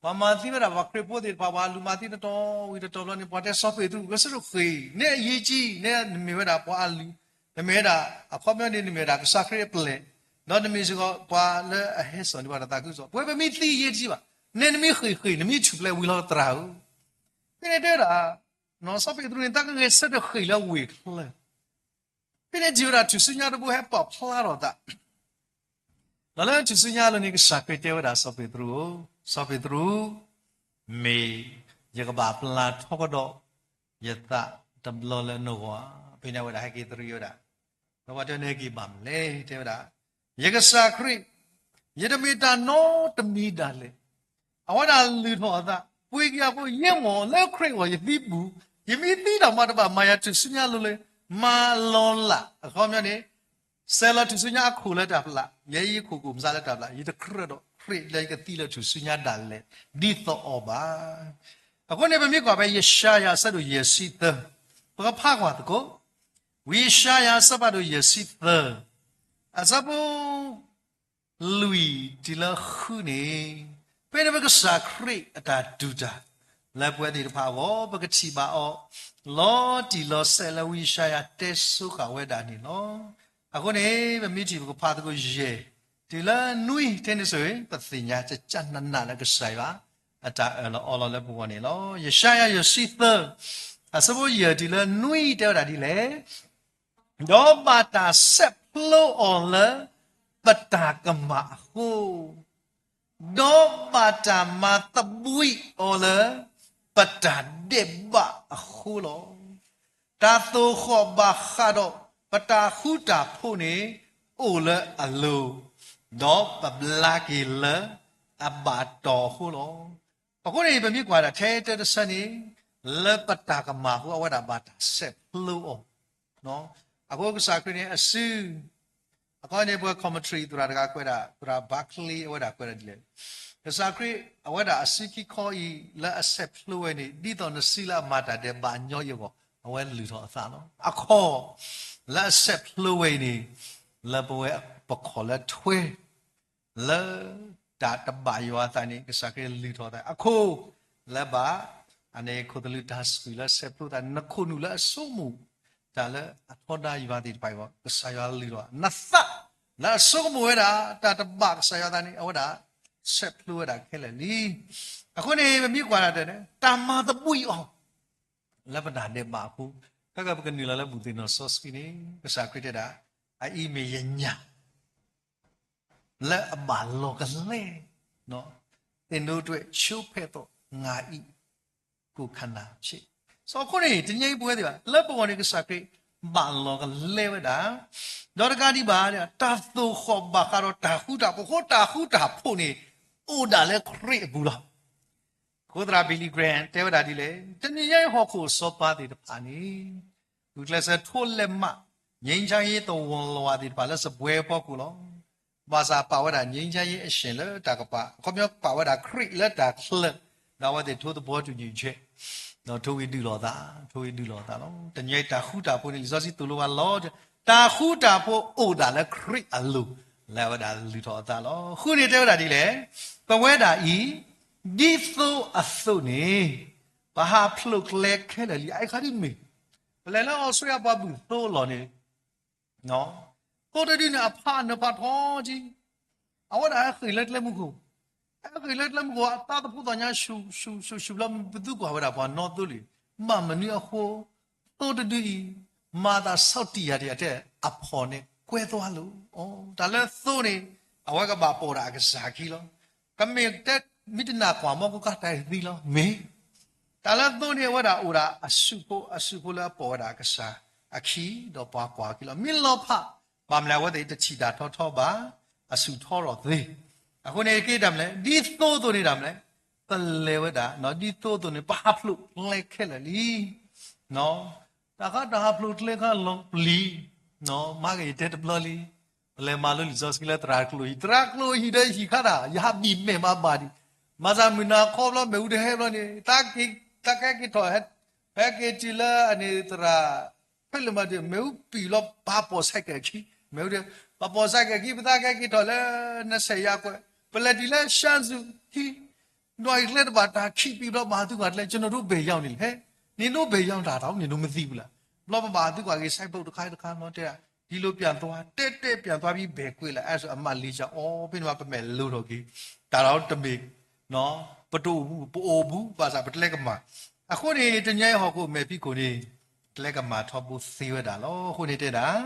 ပှၤမၤသံဝဲဒၣ်ပှၤခရံာ်ဖိသ့ၣ်တဖၣ် ပှၤအလုၢ်မၤသံတတီၤဝံၤတတီၤဘျီန့ၣ် ပှၤတဲစီၤပ့းတရူး ဂဲၤဆၢထၢၣ်ဃ့ၢ်, နအံၤယံာ်ကံ, နမ့ၢ်ဝဲဒၣ်ပှၤအလုၢ်, နမ့ၢ်ဝဲဒၣ် အခီပညီန့ၣ် နမ့ၢ်ဝဲဒၣ်ကစၢ်ခရံာ်အပျဲၢ်, ဒီးနမ့ၢ်စ့ၢ်ကီးပှၤလၢအဟဲစိာ်န့ၢ်ပှၤတၢ်သးခုကစီၣ်, ပဝဲပမ့ၢ်သံယံာ်ကံဘၣ်, နမ့ၢ်ဃ့ၢ်ဃ့ၢ် နမ့ၢ်ထူၣ်ဖျဲးဝံၤလီၤသရၣ်ဧၢ. ဖဲန့ၣ်တဲဝဲဒၣ် စီၤပ့းတရူးန့ၣ် သးကဂဲၤဆၢထၢၣ်ဃ့ၢ်လၢဝ့ၢ်ချၢ ဖဲန့ၣ်ထံၣ်ဝဲဒၣ်ထူၣ်စုညါတဘိဟဲပာ်ဖျါထီၣ်သး, ဒီးလၢထူၣ်စုညါအလိၤန့ၣ် ကစၢ်ခရံာ်တဲဝဲဒၣ်စီၤပ့းတရူးဧၢ, စီၤပ့းတရူး, မ့ၢ်ယကဘၣ်ပျၢ်ထီကဒီးယသးတဘျီလၢနဂီၢ်ဧါ. ဖဲန့ၣ်အဝဲဒၣ်ဟဲက့ၤသရံးဝဲဒၣ်, ဒီးပှၤတဲနဟဲက့ၤဘၣ်မနုၤလဲၣ်, တဲဝဲဒၣ်, ယကစၢ်ခရံာ်, ယတမ့ၢ်တၢ်နီတမံၤဒၣ်လဲာ် အဝဲဒၣ်လုၢ်ထီၣ်အသး, ပှ့ၤက့ၤအဃိ ယဲမ့ၢ်လၢခရံာ်အဂီၢ်ယသံပူၤ, ယမ့ၢ်သံတၢ်မၤတဘၣ် မၤယၤထူၣ်စုညါလိၤလိၤ, မၤလီၤလး အခီပညီန့ၣ်, စဲးလီၤထူၣ်စုညါအခိၣ်လၢတၢ်ပျၢ်, ယဲယခိၣ်ကအိၣ်မးလၢတၢ်ပျၢ်, ယတကြၢးဒီးခရံာ်လၢယကသံလၢထူၣ်စုညါဒၣ်လဲာ် ဒ်သိးအီၤဘၣ်. အဃိန့ၣ် ပမ့ၢ်ကွၢ်ဖဲယၡါယၤအဆၢဒိၣ်ယဲၢ်ဆံသၢ, ပကဖးကွၢ်သကိး, ဝံယၡါယၤအဆၢဖးဒိၣ်ယဲၢ်ဆံသၢ, အဆၢဖိ လွံၢ်တုၤလၢဃုန့ၣ်, ဖဲန့ၣ်ပကစၢ်ခရံာ်အတၢ်တူၢ်တၢ် လၢပဝဲသ့ၣ်တဖၣ်အဂီၢ် ပကထံၣ်ဘၣ်အီၤ လီၤတံၢ်လီၤဆဲးလၢဝံယၡါယၤတဲဆိဃာ်ဝဲဒၣ်န့ၣ်လီၤ. အဃိန့ၣ် ပမ့ၢ်ထံၣ်ပကဖးသကိးယဲၢ် တုၤလၢနွံ ထဲန့ၣ်ဆိၣ်ဂ့ၤ ပသ့ၣ်ညါကကနးနးလၢကစၢ်ယွၤ အတၢ်အၢၣ်လီၤအီလီၤလၢပဂီၢ်န့ၣ်လီၤ. ယၡါယၤယဲၢ်ဆံသၢ အဆၢဖိယဲၢ်တုၤလၢနွံတဲဝဲဒၣ်ဒ်လဲၣ်, ဒီးဘၣ်တၢ်ဆဲးဖျိအီၤလၢ ပတၢ်ကမၣ်အဃိ, ဒီးဘၣ်တၢ်မၤသဘှံးအီၤလၢ ပတၢ်ဒဲးဘးအဃိလီၤ. တၢ်သိၣ်ဃီၣ်ဘၣ်ဃးဒီး ပတၢ်ဃူတၢ်ဖိးန့ၣ် အိၣ်လၢအလိၤ, ဒီးပဘျါက့ၤလၢအဘၣ်တီၢ်အဃိလီၤ. အဃိန့ၣ် ပမ့ၢ်ကွၢ်ဒၣ်ထဲတၢတဆၢန့ၣ် လၢပတၢ်ကမၣ်အဃိ အဝဲဒၣ်ဘၣ်တၢ်ဆဲးဖျိအီၤ. အဃိကစၢ်ခရံာ်န့ၣ်အစု အခီန့ၣ် ပှၤ commentary သရၣ်တဂၤကွဲးဒၣ် သရၣ် Barclay အဝဲဒၣ်ကွဲးဒၣ်ဒ်လဲၣ်, ကစၢ်ခရံာ် အဝဲဒၣ်အစုခံခီအံၤ လၢအဆဲးဖျိဝဲန့ၣ် ဒ်သိးနစုလၢအမၤတၢ်ဒဲးဘးညီအံၤအဂီၢ် အဝဲလုၢ်ထီၣ်အသးလီၤ. အခီၣ် လၢအဆဲးဖျိဝဲအံၤန့ၣ် လၢပဝဲပခီၣ်လၢထွဲ လၢတၢ်တဘၣ်ယွၤအသးန့ၣ် ကစၢ်ခရံာ်လုၢ်ထီၣ်အသး အခိၣ် လၢဘၣ် အန့ၣ်ခိၣ်သလုးတၢ်ဆှုၣ်လၢဆဲးဖျိသးန့ၣ် နခိၣ်နူာ်လၢအဆိကမိၣ် တၢ်လၢအထီဒါယွၤသ့ၣ်တဖၣ်အံၤ ကစၢ်ယွၤလုၢ်ထီၣ်နသး လၢအဆိကမိၣ်ဝဲဒၣ် တၢ်တဘၣ်ကစၢ်ယွၤသးန့ၣ် အဝဲဒၣ်ဆဲးဖျိဝဲဒၣ်ခဲလၢာ်လံ. အဃိန့ၣ် ပမ့ၢ်ကွၢ်ဒၣ်တဲန့ၣ် တၢ်မၤသဘှံးအီၤ လၢပတၢ်ဒဲးဘးအဃိ, ခဲကပကနုာ်လီၤလၢမုၢ်သ့ၣ်နီၣ်စီဆှံန့ၣ် ကစၢ်ခရံာ်တဲဒၣ် အအံၤမ့ၢ်ယညၣ် လၢအဘၣ်လီၤကလဲ သ့ၣ်ဒိတွဲ ချိုးဖဲ့သိး ငါ့ကိုယ်ခန္ဓာဖြစ်. စီၤအဃိန့ၣ် တနံၤအံၤပဝဲသ့ၣ်ဘၣ် လၢပဂီၢ်န့ၣ် ကစၢ်ခရံာ်ဘၣ်လီၤကလဲဝဲဒၣ်, ဒီးတကးဒံးဘၣ် တၢ်သိၣ်ဃီၣ်ဘၣ်ဃးဒီးတၢ်ဃူတၢ်ဖိး အဃိတၢ်ဃူတၢ်ဖိးန့ၣ် အိၣ်ဒၣ်လၢခရံာ်အပူၤလီၤ. အဃိသရၣ် Billy Graham တဲဝဲဒၣ်ဒ်လဲၣ်, တနံၤညါအံၤဟီၣ်ခိၣ်အစီၤပၤသ့ၣ်တဖၣ်န့ၣ် ဂုာ်ကျဲးစၢးထိးလဲၤမး ငြိမ်းချမ်းရေးသဝီသ့ၣ်တဖၣ်လၢစပွဲအဖီခိၣ်လီၤ. ဘၣ်ဆၣ်ပာ်ဝဲဒၣ် ငြိမ်းချမ်းရေးအရှင် လၢတၢ်ကပၤ အခီပညီပာ်ဝဲဒၣ်ခရံာ်လၢတၢ်ချၢ, ဒီးအဝဲသ့ၣ်ထိး သဘောတူညီချက် ဒီးထိးဂ့ၤဒုးလိာ်သး, ထိးဂ့ၤဒုးလိာ်သးလီၤ. တနံၤညါအံၤတၢ်ဃူတၢ်ဖိးန့ၣ် လံာ်စီဆှံသိၣ်လိပှၤလီၤ, တၢ်ဃူတၢ်ဖိးအိၣ်ဒၣ်လၢခရံာ်အလိၤ လၢအဝဲဒၣ်လုၢ်ထီၣ်အသးလီၤ. အဃိန့ၣ်တဲဝဲဒၣ်ဒ်လဲၣ်, ပဝဲဒၣ်အံၤ ဒ်သိအသိးန့ၣ် ပဟးဖျိးကျဲခဲလၢာ်လံ. အအံၤခါဒ်မ့ၢ် ပလဲၤလၢအီစထြ့လယါပှၤဘုၣ်သိလီၢ်န့ၣ် သိတဒုန့ၣ် အဖးနၢၤဖးထီက့ၤ, အဝဲဒၣ်ဟဲဃ့ၢ်လၢကျဲမုၢ်ခိၣ်, ဟဲဃ့ၢ်လၢကျဲမုၢ်ခိၣ် အသးသဖှိၣ်သီၣ်ညါ ဆူၣ်ဆူၣ်ဆူၣ်ဆူၣ်လီၤ. ပသုကွၢ်ဝဲဒၣ်ပှၤနီသိလံ, ဘၣ်မနုၤအဃိ သိတဒုအံၤ မၤသးဆီၣ်တံၢ်ယၤတယၤတဲ အဖီၣ်န့ၣ်ကွဲသွားလိာ်. တၢ်လၢသိန့ၣ် အဝဲကဘၣ်ပိာ်ဒၣ်အကစၢ်အခံလီၤ. ကမ့ၢ်တဲ မ့ၢ်တနာ်ကွၢ်မီၢ်ကိးကါတၢ်သံလီၤ မ့ၢ် တၢ်လၢသိန့ၣ် အဝဲဒၣ်အိၣ်ဒၣ်အစုဖိ, အစုဖိလၢအပိာ်ဝဲဒၣ်အကစၢ်အခံ, ဒီးပှၤကွၢ်အခံလီၤ. မ့ၢ်လီၤဖး ဘၣ်မနုၤလဲၣ် အဝဲသ့ၣ်တထံၣ်တၢ်ထီထီဘၣ်, အဆူၣ်ထီထီၣ်သ့. အဃိန့ၣ် က့ၤတၢ်မနုၤလဲၣ် ဒ်သိသိးန့ၣ်တၢ်မနုၤလဲၣ်, ပလဲၤဝဲဒၣ် ဒ်သိသိးန့ၣ် ပဟးဖျိးကျဲခဲလၢာ်လံ. တၢ်ခါတၢ်ဟးဖျိးကျဲခါလီၤပျံၤ, မၤက့ၤယတဲတဘျီလံ, ပလဲၤမၤလိလံာ်စီဆှံလၢသရၣ်ကျိဟံၣ်, သရၣ်ကျိဟံၣ်ဒီးဟံၣ်ခါတၢ် ယဟးဘံၣ်မဲာ်မၤဘၣ်ဒံး, မၤသးမုၢ်နၤခီဘျီ မ့ၣ်အူတဟဲဘျီန့ၣ် တၢ်ကဲက့ၤထီၣ် ဟဲက့ၤတုၤလၢအန့ၣ်သရၣ် ဖဲလၢမၤဒုး မ့ၣ်အူပံာ်လီၤ ပာ်ပိာ်ဆဲးကဲးခံ, မ့ၣ်အူဒုး ပာ်ပိာ်ဆဲးကဲးခံ ပသးကဲက့ၤထီၣ်လၢ နဆဲးယါကွဲး, ပလဲၤတုၤလၢ ရှမ်းစု ဟံၣ်, နီၢ်အံၤကျဲတဘၣ်တၢ်ခံးပံာ်ဘျီ ဘၣ်သုကွၢ်ကျဲ ကျွန်တော်တို့ ဘယ်ရောက်နေလဲ, နင်တို့ ဘယ်ရောက်တာလဲ နင်တို့ မသိဘူးလား, ဘျီပဘၣ်သုကွၢ်က့ၤ ဆိုင်းဘုတ် တခါတခါနီၤ တဲဒၣ် ဒီလိုပြန်သွား တဲတဲပြန်သွားပြီး ဘယ်ကွဲလဲ အဲဆိုအမလီၤကၠီ အိ ဖဲန့ၣ်မး ပမဲာ်လိၤထီၣ်က့ၤ, တၢ်ဒီးတမ့ၢ် ပတအိၣ်ဘူး ပအိၣ်ဘူး ဘၣ်ဆၣ်ပကျဲကမၤ, အဃိန့ၣ် တနံၤအံၤဟီၣ်ခိၣ်မဲာ်ဖံးခိၣ်န့ၣ် ကျဲကမၤထီဘိသ့ဝဲဒၣ်လီၤ. အဃိန့ၣ်တဲဒၣ်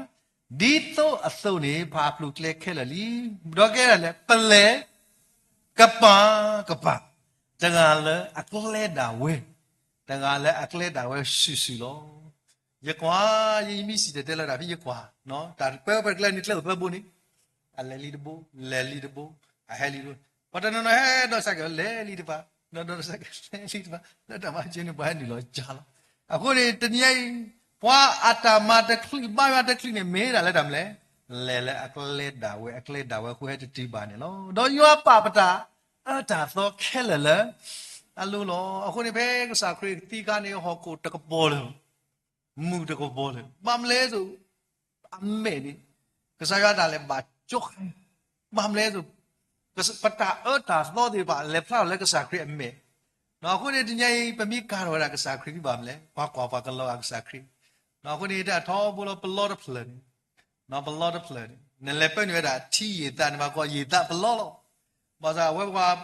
ဒ်သိအသိးန့ၣ် ပဟးဖျိးကျဲခဲလၢာ်လံ, ဒီးကဲဒၣ်လဲာ် ပလဲၤ ကပၤကပၤ, တဂၤလၢအကျဲဒၣ်ဝဲ, တဂၤလၢအကျဲဒၣ်ဝဲစုာ်စုာ်လီၤ. ယကွၢ် ယမ့ၢ်စံၣ်တဲၤတဲလီၤတၢ်ဖဲယကွၢ်, တၢ်ပၢပှဲၤကျဲန့ၣ် ကျဲအိၣ်သၢဘိန့ၣ်, အလဲၤလံတဘိ, လဲၤလံတဘိ, အဟဲလံတဘိ, ပှၤတနီၤနီၤဟဲဒီးစဲးကဲး လဲၤလံတဖၣ်, ဒီးဒီးစဲးကဲး လဲၤလံတဖၣ်, လၢတၢ်မၤစၢၤန့ၣ် ပှၤဟဲနုာ်လီၤကၢ်လီၤ. အဃိန့ၣ် တနံၤအံၤ ပှၤအတၢ်မၤတချုး ဘါယွၤတချုးန့ၣ် မ့ၢ်ဒၣ်လၢတၢ်မနုၤလဲၣ်, လဲၤလၢအကျဲဒၣ်ဝဲ အကျဲဒၣ်ဝဲအဃိဟဲတတုၤဘၣ်န့ၣ်လီၤ. ဒီးယွၤပာ်ပတၢ်အၢတၢ်သီခဲလၢာ်လၢ အလိၤလီၤ. အဃိန့ၣ် ဖဲကစၢ်ခရံာ်သံအခါန့ၣ် ဟီၣ်ခိၣ်တကပီၤလၢာ် မုၢ်တကပီၤလၢာ်, ဘၣ်မနုၤလဲၣ်စိ အမဲာ်န့ၣ် ကစၢ်ယွၤတၢ်လဲၤဘၣ်ကၠီဃာ်, ဘၣ်မနုၤလဲၣ်စိ ပတၢ်အၢတၢ်သီသ့ၣ်တဖၣ် လဲၤဖျါထီၣ်လၢကစၢ်ခရံာ်အမဲာ်. အဃိန့ၣ် တနံၤအံၤ ပမ့ၢ်ကၤထီၣ်ဝဲဒၣ်ကစၢ်ခရံာ်ဒ်ဘၣ်မနုၤလဲၣ်, ပှၤကွၢ်ပှၤကလီၤဂာ်ကစၢ်ခရံာ်. အဃိန့ၣ် တၢ်ထီဘိလီၤ ပလီတဖျၢၣ်န့ၣ်, ပလီတဖျၢၣ်န့ၣ် နလဲၤပၢနုာ်ဝဲဒၣ်ထံယံာ်သးန့ၣ် မၤကီးယံာ်သးပလီလီၤ. ဘၣ်ဆၣ်အဝဲပှၤ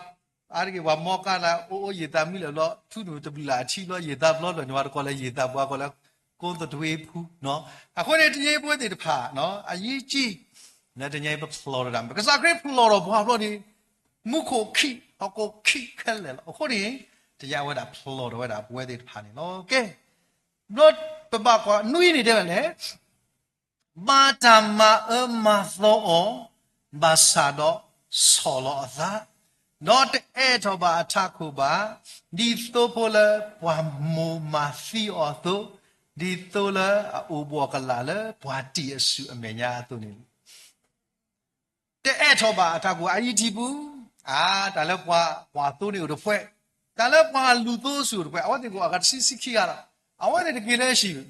အါတက့ၢ်ပှၤမီကါလၢ အိၣ်အိၣ်ယံာ်သးမံလၢာ်ဘျီ ထူနုာ်တဘျုးလၢအထံဘျီ ယံာ်သးပလီလၢာ်န့ၣ် ပှၤတကိးလၢယံာ်သးပှၤကိးလၢ ကိသတဝ့ဖူ. အဃိန့ၣ် တနံၤအံၤပဝဲသ့ၣ်တဖၣ် အယံကံ လၢတနံၤအံၤပဖျိးထီၣ်တၢ်မနုၤလဲၣ်, ကစၢ်ခရံာ်ဖျိးထီၣ်ပှၤဘျီန့ၣ် မူခိၣ်ခံ ဟီၣ်ခိၣ်ခံခဲလၢာ်လီၤ. အဃိန့ၣ် တနံၤအံၤအဝဲဒၣ်ဖျိးထီၣ်ဝဲဒၣ်ပဝဲသ့ၣ်တဖၣ်န့ၣ်လီၤ. ကဲ ဘျီပဘၣ်ကွၢ်နွံန့ၣ်တဲဝဲလဲၣ် ဘၣ်တၢ်မၤအၢမၤသီအီၤ, ဘၣ်ဆၣ်ဒီးဆီၣ်လီၤအသး, ဒီးတအဲၣ်ထီၣ်ဘၣ်အထးခိၣ်ဘၣ်, ဒ်သိဖိလၢပှၤမိၢ်မၤသံအီၤအသိး, ဒ်သိလၢအအိၣ်ဘှီၣ်ကလာ်လၢပှၤတံာ်အစုအမဲာ်ညါအသိးန့ၣ် တအဲၣ်ထီၣ်ဘၣ်အထးခိၣ် အအံထံပူၤ, အါ တၢ်လၢပှၤကွၢ်သိန့ၣ်အိၣ်တဖှဲး, တၢ်လၢပှၤလူၤသိဆူၣ်အိၣ်တဖှဲး, အဝဲသ့ၣ်ကအိၣ်အဂၤတဆံဆံခံဂၤလီၤ. အဝဲသ့ၣ်တက့ၤလၢဟံၣ်,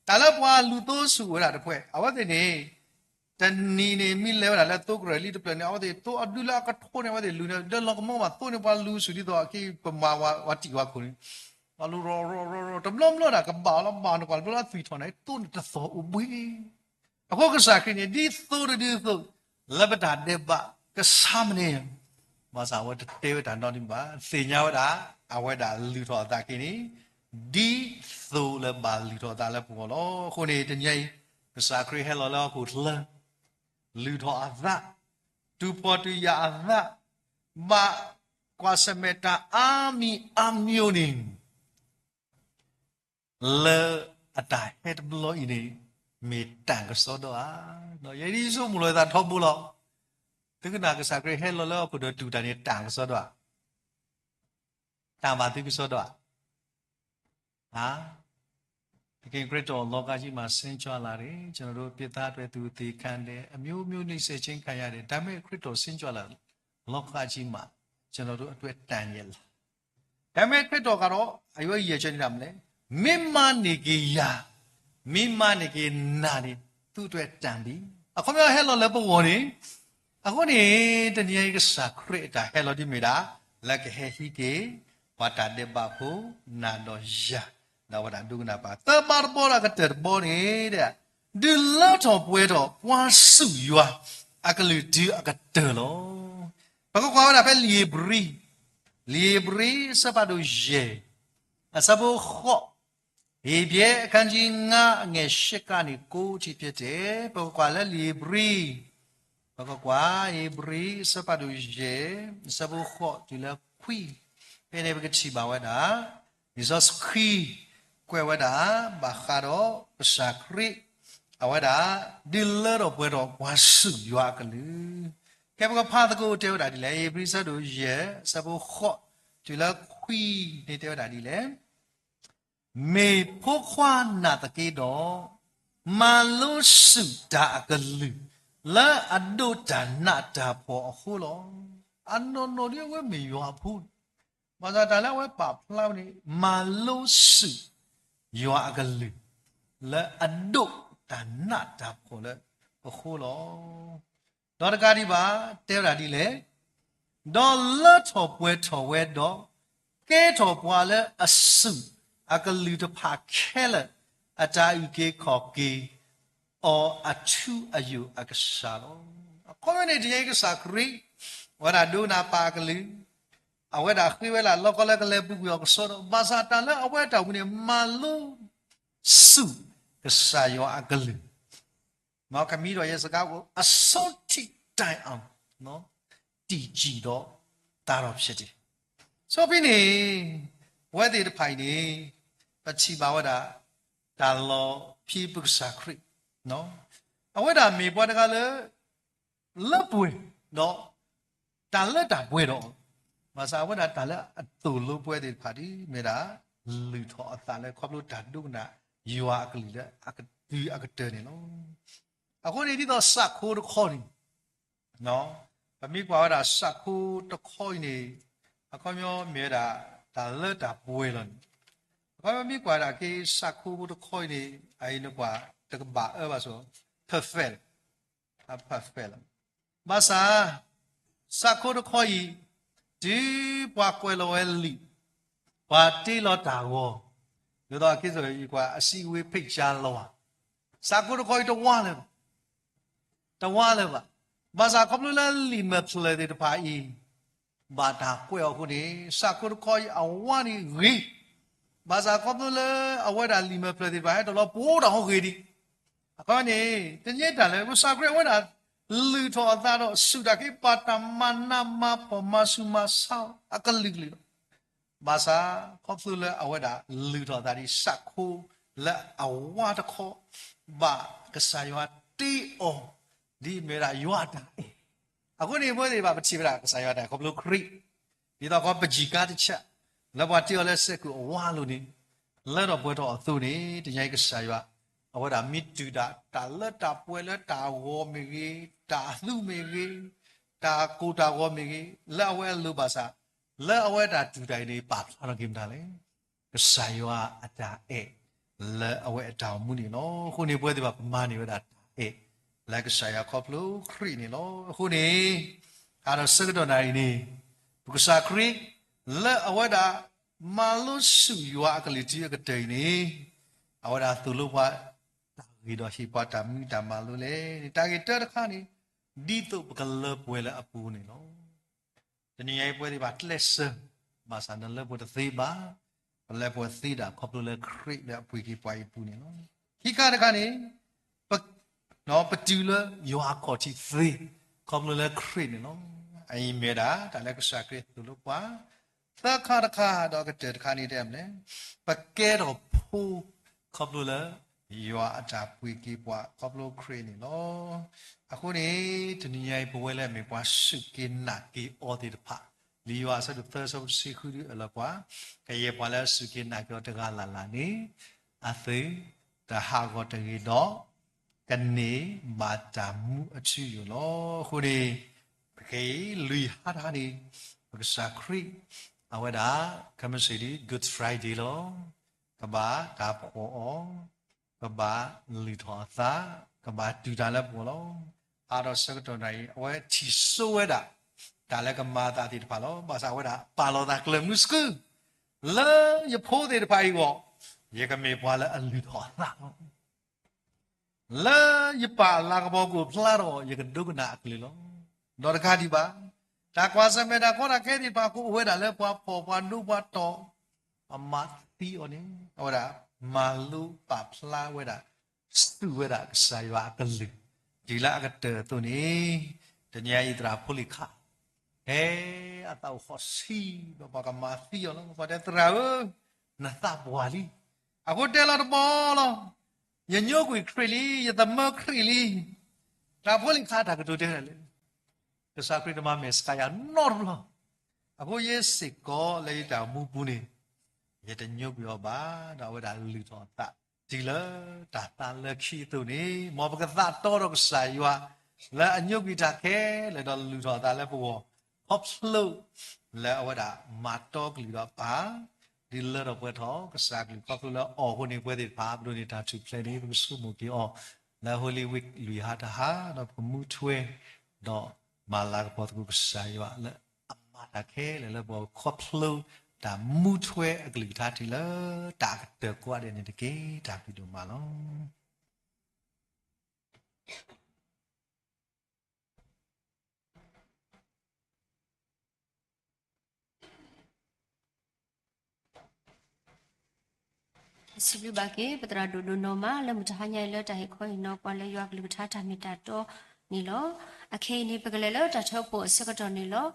တၢ်လၢပှၤလူၤသိဆူၣ်ဝဲဒၣ်တဖှဲး, အဝဲသ့ၣ်န့ၣ် တနံၤန့ၣ် မ့ၢ်လဲၤဝဲဒၣ်လၢသိကရၢၢ်လံတဖျၢၣ်န့ၣ် အဝဲသ့ၣ်သိအဒုလၢအကထိန့ၣ် အဝဲသ့ၣ်လူၤန့ၣ် ဒီးလီၤကမီၤဘၣ်သိန့ၣ် ပှၤလူၤဆူၣ်ဒ်သိးအက့ ပမၤဝဲတံာ်ဝဲခိၣ်န့ၣ် ဘၣ်လူၤရီၣ်ရီၣ်ရီၣ်ရီၣ် တဘျီဘျီဒၣ်ကဘၣ်လီၤ ဘၣ်နကွၢ်တဘျီလၢအသွံၣ်ထီၣ်န့ၣ် သိန့ၣ်တသီၣ်အိၣ်ဘှံး. အဃိကစၢ်ခရံာ်န့ၣ် ဒ်သိးတဒ်သိး လၢပတၢ်ဒဲးဘး ကဆါမနုၤ, ဘၣ်ဆၣ်အဝဲတတဲဝဲတၢ်နီတမံၤဘၣ်, သ့ၣ်ညါဝဲဒၣ် အဝဲဒၣ်လုၢ်ထီၣ်အသးက့ၤန့ၣ် ဒ်သိးလၢဘၣ်လုၢ်ထီၣ်အသးလၢပဂီၢ်လီၤ. အဃိန့ၣ် တနံၤအံၤ ကစၢ်ခရံာ်ဟဲလီၤလၢဟီၣ်ခိၣ်ချၢ လုၢ်ထီၣ်အသး, တူၢ်ဖှီၣ်တူၢ်ယာ်အသး, ဘၣ်ကွၢ်ဆၢၣ်မဲာ်တၢ်အါမံၤအါမံၤန့ၣ် လၢအတၢ်ဟဲတဘျီအံၤန့ၣ် မ့ၢ်တၢ်ကစီဒီဧါ. ဒီးယဲဒ်ယဆိကမိၣ်လီၤသးထီဘိလီၤ. သုကနၣ်ကစၢ်ခရံာ်ဟဲလီၤလၢဟီၣ်ခိၣ်ဒီးတူၢ်တၢ်န့ၣ် တၢ်ကစီဒီဧါ, တၢ်ဘၣ်သုကစီဒီဧါ. သခင်ခရစ်တော် လောကကြီးမှာ ဆင်းကြွလာတယ်. ကျွန်တော်တို့အပြစ်သားအတွက် သူအသေခံတယ်. အမျိုးမျိုးနှိပ်စက်ခြင်းခံရတယ်. ဒါပေမဲ့ ခရစ်တော် ဆင်းကြွလာတယ်. လောကကြီးမှာ ကျွန်တော်တို့အတွက် တန်မြတ်လာ ဒါပေမဲ့ ခရစ်တော်ကတော့ အရွယ်အရည် ကျွန်တော် မလဲ, မင်းမနေက့ၤယၤ, မင်းမနေက့ၤနၤန့ၣ် သူ့အတွက်တန်ပြီ. အခီပညီဟဲလီၤလၢပဂီၢ်န့ၣ်, အဃိန့ၣ် တနံၤအံၤကစၢ်ခရံာ်အတၢ်ဟဲလီၤဒ်မ့ၢ်ဒၣ် လၢကဟဲဟံးက့ၤ ပှၤတၢ်ဒဲးဘးဖိ နၤဒီးယၤ, ဒီးဝဲဒၣ်ဒိကနၣ်ပှၤ သၢဘးတဘီဒီးကတၢၢ်တဘီန့ၣ် ဒုးလၢထီၣ်ပှဲၤထီၣ် ပှၤဆူၣ်ယွၤအကလုၢ်တုၤအကတၢၢ်လီၤ. ပကကွၢ်ဝဲဒၣ်ဖဲလံာ်ဧ့ၤဘြံၤ, လံာ်ဧ့ၤဘြံၤ အဆၢဖးဒိၣ်ယဲၢ်, အဆၢဖိဃိး, ဧ့ၤဘြံၤအခန်းကြီးငါး အငယ်ရှစ်ကနေ ကိုးအထိဖြစ်တယ်. ပကကွၢ်လၢလံာ်ဧ့ၤဘြံၤ, ပကကွၢ် ဧ့ၤဘြံၤ အဆၢဖးဒိၣ်ယဲၢ်, အဆၢဖိဃိးတုၤလၢခွံ, ဖဲန့ၣ်ပကထံၣ်ဘၣ်ဝဲဒၣ် လံာ်စီဆှံ ကွဲးဝဲဒၣ် ဘၣ်ဃးဒီးကစၢ်ခရံာ် အဝဲဒၣ် ဒုးလၢထီၣ်ပှဲၤထီၣ်ပှၤဆူၣ်ယွၤအကလုၢ်. ကဲ ပကဖးသကိး တဲဝဲဒၣ်ဒ်လဲၣ်, ဧ့ၤဘြံၤ အဆၢဒိၣ်ယဲၢ် အဆၢဖိဃိး တုၤလၢခွံန့ၣ် တဲဝဲဒၣ်ဒ်လဲၣ်, မ့ၢ်ဖိခွါနာ်သက့ဒီး, မၤလိစူၣ်တၢ်အကလုၢ် လၢအဒိးတၢ်နးတၢ်ဖှီၣ်အဃိလီၤ. အနီၢ်နီၢ်ဒ်အဝဲမ့ၢ်ယွၤအဖိန့ၣ်, ဘၣ်ဆၣ်တၢ်လၢအဝဲပာ်ဖျါဝဲန့ၣ် မၤလိစူၣ်ယွၤအကလုၢ် လၢအဒိးတၢ်နးတၢ်ဖှီၣ်လၢအဃိလီၤ. ဒီးတကးဒံးဘၣ် တဲဝဲဒၣ်ဒ်လဲၣ်, ဒီးလၢထီၣ်ပှဲၤထီၣ်ဝဲဒီး ကဲထီၣ်ပှၤလၢအဆူၣ်အကလုၢ်တဖၣ်ခဲလၢာ် အတၢ်အုၣ်က့ၤခီၣ်က့ၤအီၤအထူအယိာ်အကစၢ်လီၤ. အခီပညီန့ၣ် တနံၤအံၤကစၢ်ခရံာ် အဝဲဒၣ်ဒိကနၣ်ပၢ်အကလုၢ်, အဝဲဒၣ်ဃ့ဝဲဒၣ်လီၢ်ကီလၢကလဲၤပူၤကွံာ်အီၤကစီဒီ, ဘၣ်ဆၣ်တၢ်လၢအဝဲအတၢ်အိၣ်မူန့ၣ် မၤလိစူၣ်ကစၢ်ယွၤအကလုၢ် ခမံဒီးယဲစကါအိၣ် အဆုံးထိတိုင်အောင် တည်ကြည်သောသားတော်ဖြစ်တယ်. ဆိုဖဲန့ၣ် အဝဲသ့ၣ်တဖၣ်အံၤန့ၣ် ပထံၣ်ဘၣ်ဝဲဒၣ် တၢ်လီၤဖံးပကစၢ်ခရံာ် အဝဲဒၣ်မ့ၢ်ပှၤတဂၤလၢ လၢပှဲၤဒီး တၢ်လၢတၢ်ပှဲၤဒီးအီၤ, ဘၣ်ဆၣ်အဝဲဒၣ်တၢ်လၢအသိၣ်လိပဝဲသ့ၣ်တဖၣ်ဒ်မ့ၢ်ဒၣ် လုၢ်ထီၣ်အသးလၢ ခီဖျိတၢ်ဒိကနၣ်ယွၤအကလုၢ်လၢအကတုၤအကတၢၢ်န့ၣ်လီၤ. အဃိန့ၣ် ဒ်သိးစးခိတခီန့ၣ် ပမ့ၢ်ကွၢ်ဝဲဒၣ်စးခိတခီအံၤန့ၣ် အခီပညီမ့ၢ်ဝဲဒၣ် တၢ်လၢတၢ်ပှဲၤလီၤန့ၣ်, အခီပညီမ့ၢ်ကွၢ်ဒၣ်က့ၤစးခိတခီအံၤန့ၣ် အအံၤနကွၢ် တကဘၣ်အၢဘၣ်ဆိ perfect လီၤ, perfect လီၤ. ဘၣ်ဆၣ် စးခိတခီအံၤ တုၤပှၤကွဲးလီၤဝဲလံာ်, ပှၤတ့လီၤတၢ်ဂီၤ, ဒ်သိးအက့ၤစိာ်ယကွၢ် အစည်းအဝေးဖိတ်ကြားလွှာ, စးခိတခီအံၤတဝါလၢၤဘၣ် တဝါလၢၤဘၣ်. ဘၣ်ဆၣ်ခီဖျိလၢလံာ်မဲာ်ဖျၢၣ်သ့ၣ်တဖၣ်အံၤ ဘၣ်တၢ်ကွဲးအီၤအဃိန့ၣ် စးခိတခီအံၤအဝါန့ၣ်ဂ့ၤ, ဘၣ်ဆၣ်ခီဖျိလၢအဝဲဒၣ်လံာ်မဲာ်ဖျၢၣ်သ့ၣ်တဖၣ်ဟဲတလီၤပှီၤတၢ်ဟီဂ့ၤဒံး, အခီန့ၣ် တညဲတၢ်လၢ ကစၢ်ခရံာ်အဝဲဒၣ် လုၢ်ထီၣ်အသးဒီး စူၣ်တၢ်က့ၤပာ်တၢ်မၤနးမၤဖှီၣ်မၤဆူၣ်မၤဆါအကလုာ်ကလုာ်လီၤ. ဘၣ်ဆၣ်ခီဖျိလၢအဝဲဒၣ်လုၢ်ထီၣ်အသးဒ်စးခိလၢအဝါတခီ ဘၣ်ကစၢ်ယွၤတ့အီၤ ဒ်အမ့ၢ်ဝဲဒၣ်ယွၤအတၢ်အဲၣ်, အဃိန့ၣ် ပဝဲသ့ၣ်တဖၣ်ပထံၣ်ဝဲဒၣ်ကစၢ်ယွၤအတၢ်အဲၣ်ခီဖျိခရံာ်, ဒ်သိးခီပန်းချီကားတခီ လၢပှၤတ့အီၤလၢစဲးခုးအဝါအလိၤန့ၣ် လၢထီၣ်ပှဲၤထီၣ်အသိးန့ၣ် တနံၤအံၤကစၢ်ယွၤ အဝဲဒၣ်မ့ၢ်တုၤဒၣ် တၢ်လၢတၢ်ပှဲၤလၢတၢ်ဂီၤမ့ၢ်ဂ့ၤ, တၢ်အသူမ့ၢ်ဂ့ၤ, တၢ်ကိၢ်တၢ်ဂီၤမ့ၢ်ဂ့ၤ, လၢအဝဲအလိၤဘၣ်ဆၣ် လၢအဝဲတၢ်တုၤတၢ်အံၤန့ၣ် ပာ်ဖျါထီၣ်က့ၤမတၤလဲၣ်, ကစၢ်ယွၤအတၢ်အဲၣ်လၢအဝဲအတၢ်အိၣ်မူန့ၣ်လီၤ. အဃိန့ၣ် ပဝဲသ့ၣ်တဖၣ် ပမၤန့ၢ်ဝဲဒၣ်တၢ်အဲၣ်လၢကစၢ်ယွၤခီဖျိခရံာ်န့ၣ်လီၤ. အဃိန့ၣ် အါဒီးဆၢကတီၢ်နၣ်ရံၣ်န့ၣ် ပကစၢ်ခရံာ် လၢအဝဲဒၣ် မၤလိဆူၣ်ယွၤအကလုၢ်ထံအကတၢၢ်အံၤန့ၣ်, အဝဲဒၣ်သိၣ်လိပှၤတၢ်ဂ့ၢ်ဒီးဟ့ၣ်ပှၤတၢ်မနုၤတၢ်မၤလိလဲၣ်န့ၣ် တၢ်ဂ့ၢ်တၢတခါန့ၣ်, ဒ်သိးပကလၢပှဲၤလၢအပူၤန့ၣ်လီၤ. တနံၤညါအံၤပဝဲသ့ၣ်တဖၣ်ကျဲးစၢး, ဘၣ်ဆၣ်နလၢပှဲၤတသ့ဘၣ်, ပလၢပှဲၤသ့ဒၣ်ခီဖျိလၢခရံာ်လၢအပှ့ၤက့ၤပှၤအံၤအပူၤန့ၣ်လီၤ. ခံခါတခါန့ၣ်, ပ, ပတုၤလၢယွၤအခီၣ်ထံးသ့, ခီဖျိလၢခရံာ်န့ၣ်လီၤ. အအံၤမ့ၢ်ဒၣ် တၢ်လၢကစၢ်ခရံာ်သိၣ်လိပှၤ, သၢခါတခါဒီးကတၢၢ်တခါန့ၣ်တဲမနုၤလဲၣ်, ပကဲထီၣ်ဖိ, ခီဖျိလၢ ယွၤအတၢ်ပှ့ၤက့ၤပှၤခီဖျိခရံာ်န့ၣ်လီၤ. အဃိန့ၣ်, တနံၤညါအံၤ ပဝဲလၢအမ့ၢ်ပှၤစူၢ်က့ၤနာ်က့ၤအီၤသ့ၣ်တဖၣ်, လံာ်ယိၤဟၣ်အဆၢဒိၣ်သၢ အဆၢဖိတဆံဃုဒုအလၢပှၤ, ကယဲၢ်ပှၤလၢအစူၢ်က့ၤနာ်က့ၤအီၤတဂၤလၢ်လၢ်န့ၣ်, အသုတဟးဂီၤတဂ့ၤဒီး, ကန့ၢ်ဘၣ်တၢ်မူအထူအယိာ်လီၤ. အဃိန့ၣ်, ပခဲအံၤလွံၢ်ဟါတဟါန့ၣ်, ပကစၢ်ခရံာ်, အဝဲဒၣ်, ခဲမုၢ်ဆ့ၣ်ဒ် Good Friday လီၤ. ကဘၣ်တၢ်ဖှီၣ်အီၤ, ကဘၣ်လုၢ်ထီၣ်အသး, ကဘၣ်တူၢ်တၢ်လၢပဂီၢ်လီၤ. အါထီၣ်ဆၢကတီၢ်နၤအံၤ အဝဲထံၣ်စိဝဲဒၣ်, တၢ်လၢကမၤအသးသ့ၣ်တဖၣ်လီၤ. ဘၣ်ဆၣ်အဝဲဒၣ်ပာ်လီၤသးကျၢၤမုၢ်ဆူၣ်, လၢယဖိသ့ၣ်တဖၣ်အံၤအဂီၢ်, ယကမ့ၢ်ပှၤလၢအလုၢ်ထီၣ်အသးလီၤ. လၢယပၢ်အလၤကပီၤကအိၣ်ဖျါထီၣ် ယကဒိကနၣ်အကလုၢ်လီၤ. ဒီးတကးဒံးဘၣ်, တၢ်ကွၢ်ဆၢၣ်မဲာ်တၢ်ကီတၢ်ခဲသ့ၣ်တဖၣ် ကအိၣ်ဝဲဒၣ်လၢပှၤဖှီၣ်ပှၤဒိပှၤတီၢ်, အမၤသံအီၤန့ၣ်, အဝဲဒၣ်မၤလိပာ်ဖျါဝဲဒၣ်, စူၢ်ဝဲဒၣ်ကစၢ်ယွၤအကလုၢ်, တုၤလၢအကတၢၢ်အသိးန့ၣ်, တနံၤအံၤသရၣ်ဖိလံၤခး ဟဲအသးအိၣ်ဃီဆံး, ဒီးပှၤကမၤသံအီၤလီၤ. ပှၤတဲသရၣ်ဧၢ, နသးပှၢ်လံ. အဃိတဲလီၤတဘီလီၤ, ယညိကွံာ်ခရံာ်လံ, ယသမၢခရံာ်လံ. သရၣ်ဖိလံၤခးတၢ်ကတိၤတဲဒ်လဲၣ်, ကစၢ်ခရံာ်တမၤမဲာ်ဆှးယၤနီတဘျီ, အဃိယဲစ့ၢ်ကီးလၢယတၢ်မူပူၤန့ၣ်, ယတညိကွံာ်အီၤဘၣ်, ဒီးအဝဲဒၣ်လုၢ်ထီၣ်အသး, တုၤလၢတၢ်သးလၢခံအသိးန့ၣ်, မ်ပကသးတီဒီးကစၢ်ယွၤ, လၢအညိကွံာ်တၢ်ခဲလၢာ်ဒီးလုၢ်ထီၣ်အသးလၢပဂီၢ်, ခီဖျိလၢအဝဲဒၣ်မၤတီကလုၢ်ဒီးပၢ်, ဒ်လၢထီၣ်ပှဲၤထီၣ်ကစၢ်ကလုၢ်ခီဖျိလၢအီၤအဃိန့ၣ် ပဝဲသ့ၣ်တဖၣ် ပဒိးန့ၢ်တၢ်ထူၣ်ဖျဲးန့ၣ် ပကဆိကမိၣ်က့ၤအီၤ, လၢ Holy Week လွံၢ်ဟါတဟါ ဒီးပကမူထွဲ, ဒီးမၤလၤကပီၤသကိးကစၢ်ယွၤလၢအမၤတၢ်ခဲလၢာ်လၢပဂီၢ် ခီဖျိတၢ်မူထွဲအကလုၢ်ကထါတုၤလၢတၢ်အကတၢၢ်ကိးဂၤဒဲးန့ၣ်တက့ၢ်. တၢ်ဘျုးဒိၣ်မးလီၤ. စံးဘျုးဘၣ်က့ၤ ပသရၣ်ဒိၣ်ဒိၣ်နီၢ်မး လၢမုၢ်တဟါညါအံၤလၢတၢ်ဟ့ၣ်ခီဟ့ၣ်နီၤပှၤလၢယွၤကလုၢ်ကထါတၢ်မ့ၢ်တၢ်တီန့ၣ်လီၤ. အခဲအံၤန့ၣ် ပကလဲၤလၢတၢ်ထၢဖှိၣ်အဆၢကတီၢ်န့ၣ်လီၤ.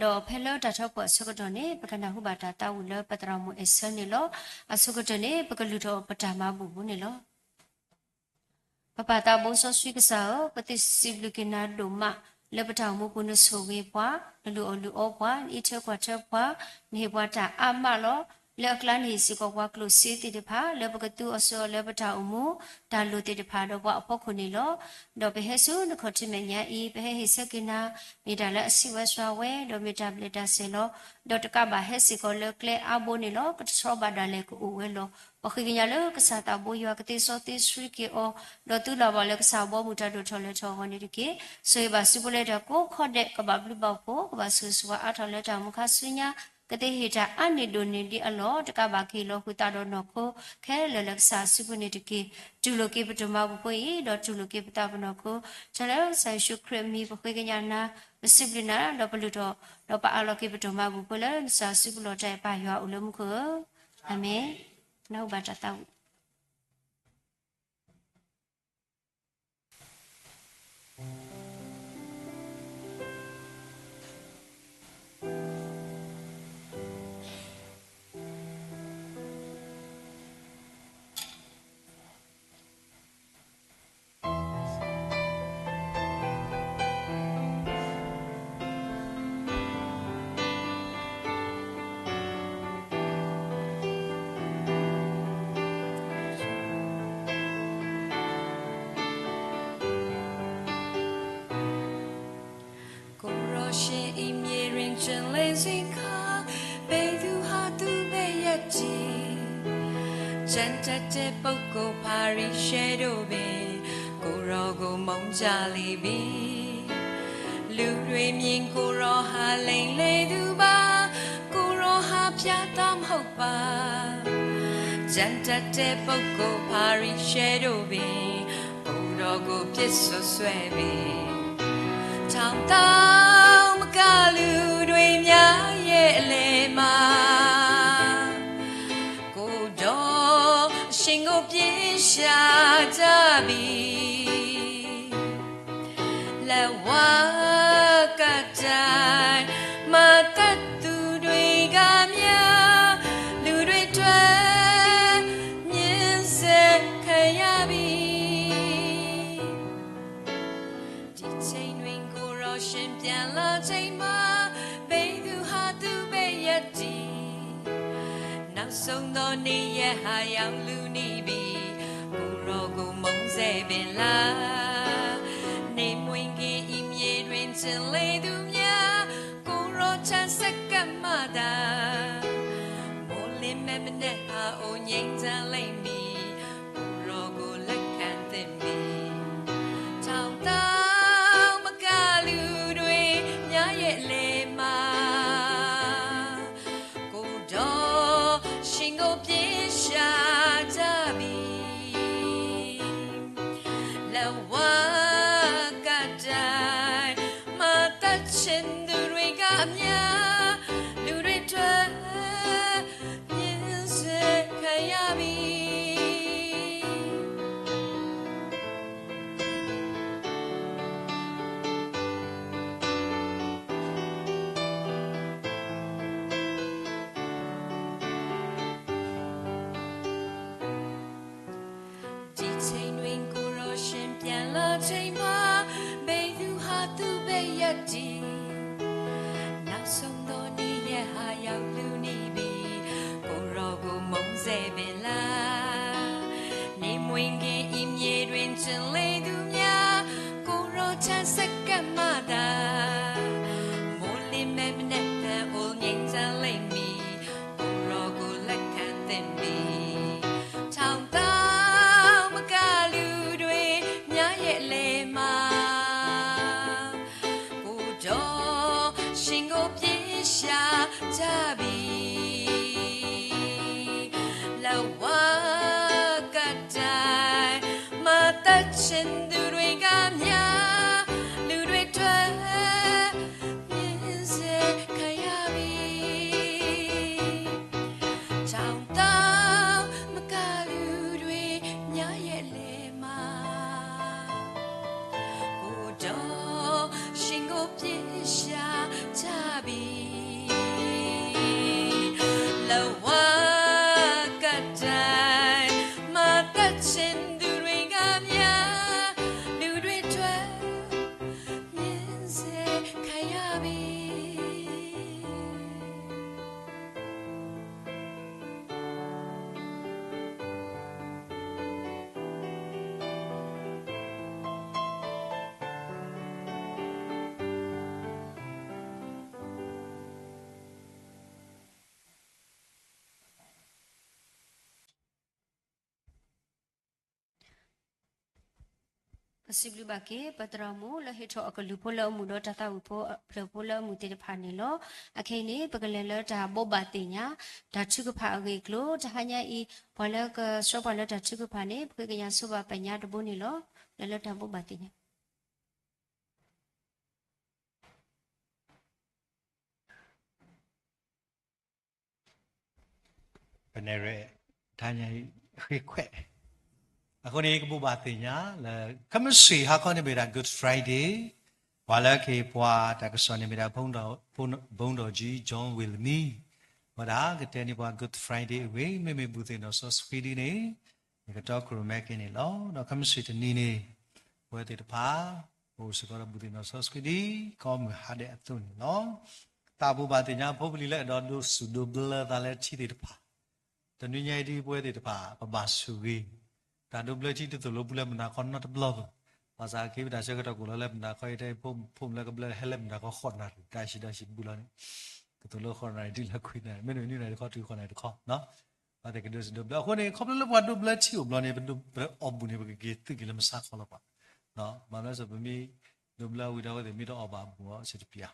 ဒီးဖဲလၢတၢ်ထၢဖှိၣ်အဆၢကတီၢ်န့ၣ် ပကနၢ်ဟူဘၣ်တၢ်သးဝံၣ်လၢပသရၣ်မုၣ်အဲၣ်ဆၢန့ၣ်လီၤ. အဆိကတၢၢ်န့ၣ် ပကလုၢ်ထီၣ်ပတၢ်မၤဘူၣ်ပူၤန့ၣ်လီၤ. ပပၢ်သးဘိစီဆှံကစၢ်ဧၢ, ပစံးဘျုးက့ၤနၤဒိၣ်မး လၢပတၢ်အိၣ်မူပူၤနဆိၣ်ဂ့ၤပှၤ, နလုၢ်အီၣ်လုၢ်အီပှၤ, နအံးထွဲကွၢ်ထွဲပှၤ, နဟ့ၣ်ပှၤတၢ်အါမးလီၤ. လၢအကျါနဟ့ၣ်စ့ၢ်ကီးပှၤကျိၣ်စ့သ့ၣ်တဖၣ် လၢပကသူအီၤစီၤအီၤလၢပတၢ်အိၣ်မူ တၢ်လိၣ်သ့ၣ်တဖၣ်ဒီးပှၤအဖီခိၣ်န့ၣ်လီၤ. ဒီးပဟဲဆူနခီၣ်ထံးမဲာ်ညါအံၤ ပဟဲဟ့ၣ်ဆၢက့ၤနၤ မ့ၢ်တၢ်လၢအစံးဝဲစှၤဝဲ ဒီးမ့ၢ်တၢ်ဘျဲၣ်တၢ်စဲၤလီၤ. ဒီးတကးဘၣ်ဟဲစ့ၢ်ကီးလၢကျဲအါဘိန့ၣ်လီၤ. ကတထီဘၣ်ဒၣ်လဲာ်ကအိၣ်ဝဲလီၤ. ပဃ့ကညးလၢကစၢ်သးဘိယွၤကသ့စီသ့ဆှံက့ၤအီၤ, ဒီးသုလီၤဘၣ်လၢကစၢ်ဘီမုၢ်တၢ်ဒိၣ်ထီၣ်လဲၤထီၣ်အဂီၢ်န့ၣ်တက့ၢ်. ဆိၣ်ဂ့ၤဘၣ်စုဖိလၢတၢ်ကိးခီဒဲး ကဘၣ်ဘျုးဘၣ်ဖှိၣ် ကဘၣ်ဆိၣ်ဂ့ၤဆိၣ်ဝါအါထီၣ်လၢတၢ်အိၣ်မူခါဆူညါ, ကသ့ဟ့ၣ်တၢ်အါန့ၢ်ဒိၣ်န့ၢ်ဒံးအလီၢ် တကးဘၣ်ကဟ့ၣ်လီၤဃုာ်သးဒီးနီၢ်ခိခဲလၢာ်လၢကစၢ်အစုပူၤန့ၣ်တက့ၢ်. တူၢ်လိာ်က့ၤပတၢ်မၤဘူၣ်ဖိအံၤ ဒီးတူၢ်လိာ်က့ၤပသးပနီၢ်ခိ, တၢ်လၢကစၢ်ယ့ၣ်ၡူးခရံာ်အမံၤ ပဃ့ကညးနၤ, ပစံးဘျုးနၤ ဒီးပလုၢ်ထီၣ်, ဒီးပအးလီၤက့ၤပတၢ်မၤဘူၣ်ဖိလၢ ကစၢ်အစုပူၤလီၤတၢ်အဲၣ်ပၢ်ယွၤအိၣ်လၢမူခိၣ်ဧၢ, အၤမ့ၣ်. နၢ်ဟူဘၣ်တၢ်သးဝံၣ်. ကိုယ်တော်ရှင်၏မြေတွင် ကျွန်လဲဆင်းခါ, ဘယ်သူဟာသူ့ဘက်ရပ်တည်, ကြမ်းတတ်တဲ့ပုဂ္ဂိုလ် ဖာရိရှဲတို့ပင် ကိုယ်တော်ကိုမုန်းကြလေပြီ. လူတွေမြင်ကိုယ်တော်ဟာလိမ်လည်သူပါ, ကိုယ်တော် ဟးဖျါသးမဟိၣ်ဘၣ်, ကျန်တတ်တဲ့ပုဂ္ဂိုလ် ဖာရိရှဲတို့ပင် ကိုယ်တော်ကို ပြစ်ဆိုဆွဲပေ, ထောင်သောင်းမကလူတွေ မြားရဲ့အလယ်မှာ ကိုယ်တော်အရှင်ကို ပစ်ရှာကြပြီ. လက်ဝါးကတိုင် မၤသတ်သူတွေကများ လူတွေအတွက် မြင်းဆဲခံရပြီ. ဒီချိန်တွင် ကိုယ်တော်ရှင်ပြန်လာချိန်မှာ ဘယ်သူဟာသူ့ဘက်ရပ်တည်, နောက်ဆုံးသောနေ့ရက်ဟာ ရောက်လုနီးပြီ. ကိုယ်တော်ကို မုန်းစေပင်လ နေမဝင်ခင် ဤမြေတွင် ကျင်လည်သူများ ကိုယ်တော်ထံဆက်ကပ်မှသာ မိုးလင်းမဲ့မနက်ဟာ အိုငြိမ်းချမ်းလိမ့်မည်. ကိုယ်တော်ကို လက်ခံသင့်ပြီ. ထောင်သောင်းမကလူတွေ မြားရဲ့အလယ်မှာ ကိုယ်တော်ရှင်ကို ပစ်ရှာကြပြီ. လက်ဝါးကတိုင် မၤသတ်ချင်သူတွေကအများ, လူတွေအတွက် မြင်းဆဲခံရပြီ. ဒီချိန်တွင် ကိုယ်တော်ရှင်ပြန်လာချိန်မှာ ဘယ်သူဟာသူ့ဘက်ရပ်တည်, နောက်ဆုံးသောနေ့ရက်ဟာ ရောက်လုနီးပြီ. ကိုယ်တော်ကို မုန်းစေပင်လ နေမဝင်ခင် ဤမြေတွင် ကျင်လည်သူများ ကိုယ်တော်ထံဆက်ကပ်မှသာ မိုးလင်းမဲ့မနက်ဖန် အိုငြိမ်းချမ်းလိမ့်မည်. ကိုယ်တော်ကို လက်ခံသင့်ပြီ. ထောင်သောင်းမကလူတွေ မြားရဲ့အလယ်မှာ ကိုယ်တော်ရှင်ကို ပစ်ရှာကြပြီ. လက်ဝါးကတိုင် မၤသတ်ချင်သူတွေကများ, လူတွေအတွက် မြင်းဆဲခံရပြီ. ထောင်သောင်းမကလူတွေ မြားရဲ့အလယ်မှာ ကိုယ်တော်ရှင်ကို ပစ်ရှာကြပြီ. လက်ဝါးကတိုင် မၤသတ်ချင်သူတွေကများ, လူတွေအတွက် မြင်းဆဲခံရပြီ. ပစံးဘျုးဘၣ်က့ၤ ပသရၣ်မုၣ် လၢဟ့ၣ်ထီၣ်အကလုၢ်ဖိလၢအမုာ်ဒီး တၢ်သးဝံၣ်ဖိဖျၢၣ်ဖိလၢအမုာ်သ့ၣ်တဖၣ်န့ၣ်လီၤ. အခဲအံၤန့ၣ် ပကလဲၤလၢတၢ်ဘိးဘၣ်သ့ၣ်ညါ တၢ်ထုကဖၣ်အဂ့ၢ်အကျိၤ တဟါညါအံၤ ပှၤလၢကဆှၢပှၤလၢတၢ်ထုကဖၣ်န့ၣ် ပဃ့ကညးဆိဘၣ်ပညါတဘိန့ၣ်လီၤ. လဲၤလၢတၢ်ဘိးဘၣ်သ့ၣ်ညါ ပနဲၣ်ရဲၣ် တဟါညါအံၤ ဃ့ခွဲး, အဃိန့ၣ် ကဘိးဘၣ်သ့ၣ်ညါလၢ ခဲမုၢ်ဆ့ၣ်ဟါခီန့ၣ်မ့ၢ်ဒၣ် Good Friday, ပှၤလၢကဟ့ၣ်ပှၤတၢ်ကစီၣ်န့ၣ်မ့ၢ်ဒၣ် ဘုန်းတော်ကြီး John Williams, ဝဲဒၣ်ကတဲန့ၢ်ပှၤ Good Friday အဂ့ၢ်, မ့မ့ၢ်ဘူၣ်သ့ၣ်နီၣ်စီဆှံဒ်န့ၣ် ယကတီခိၣ်ရိၣ်မဲက့ၤန့ၣ်လီၤ. ဒီးခဲမုၢ်ဆ့ၣ်တနံၤန့ၣ် ပဝဲသ့ၣ်တဖၣ် ပအိၣ်စ့ၢ်ကီးဒီးဘူၣ်သ့ၣ်နီၣ်စီဆှံဒ် ကိးမုၢ်ဟါဒဲးအသိးန့ၣ်လီၤ. တၢ်ဘိးဘၣ်သ့ၣ်ညါဖိပလံၤလၢအဲၣ်ဒိးဒိးစူၣ်ဒိးဘျၢသးလၢထံသ့ၣ်တဖၣ်, တနွံညါအံၤဒ်ပဝဲသ့ၣ်တဖၣ် ပဘၣ်ဆိၣ်ဂ့ၤ တၢ်ဒိးဘျၢထံတသိၣ်လိပူၤလၢပနၢ်ခီနီတဘျီဘၣ်. ဘၣ်ဆၣ်က့ၤပတၢ်ဆၢကတီၢ်ကအိၣ်လီၤလၢပနၢ်ခီအံၤ တၢ်အံၤဖိမုၣ်လၢကဘျၢဟဲလၢပနၢ်ခီဃိးနၣ်ရံၣ် တၢ်ဆံးဒီးဆံးဘူးလီၤန့ၣ်, ကသိၣ်လိဃိးနၣ်ရံၣ်တုၤလၢခွံနၣ်ရံၣ် မ့တမ့ၢ်နွံနၣ်ရံၣ်တခီတုၤဃိးနၣ်ရံၣ်တခီ, ဘၣ်သ့ၣ်ကဒိးစူၣ်ဒိးဘျၢ. အဃိန့ၣ် ခီဖျိလၢပှၤဒိးဘျၢထံအိၣ်ဘျီန့ၣ် ပအီၣ်ဘူၣ်န့ၣ် ပကက့ၤသုးက့ၤလၢမုၢ်ဆါခီလီၤပှၤ, မၤမလဲၣ်စ့ၢ် ပမ့ၢ်ဒိးဘျၢဝံၤဒီးအဝဲသ့ၣ်မ့ၢ်တအီၣ်ဘၣ်အဘူၣ်အီၤ စ့ၢ်တပျၢ်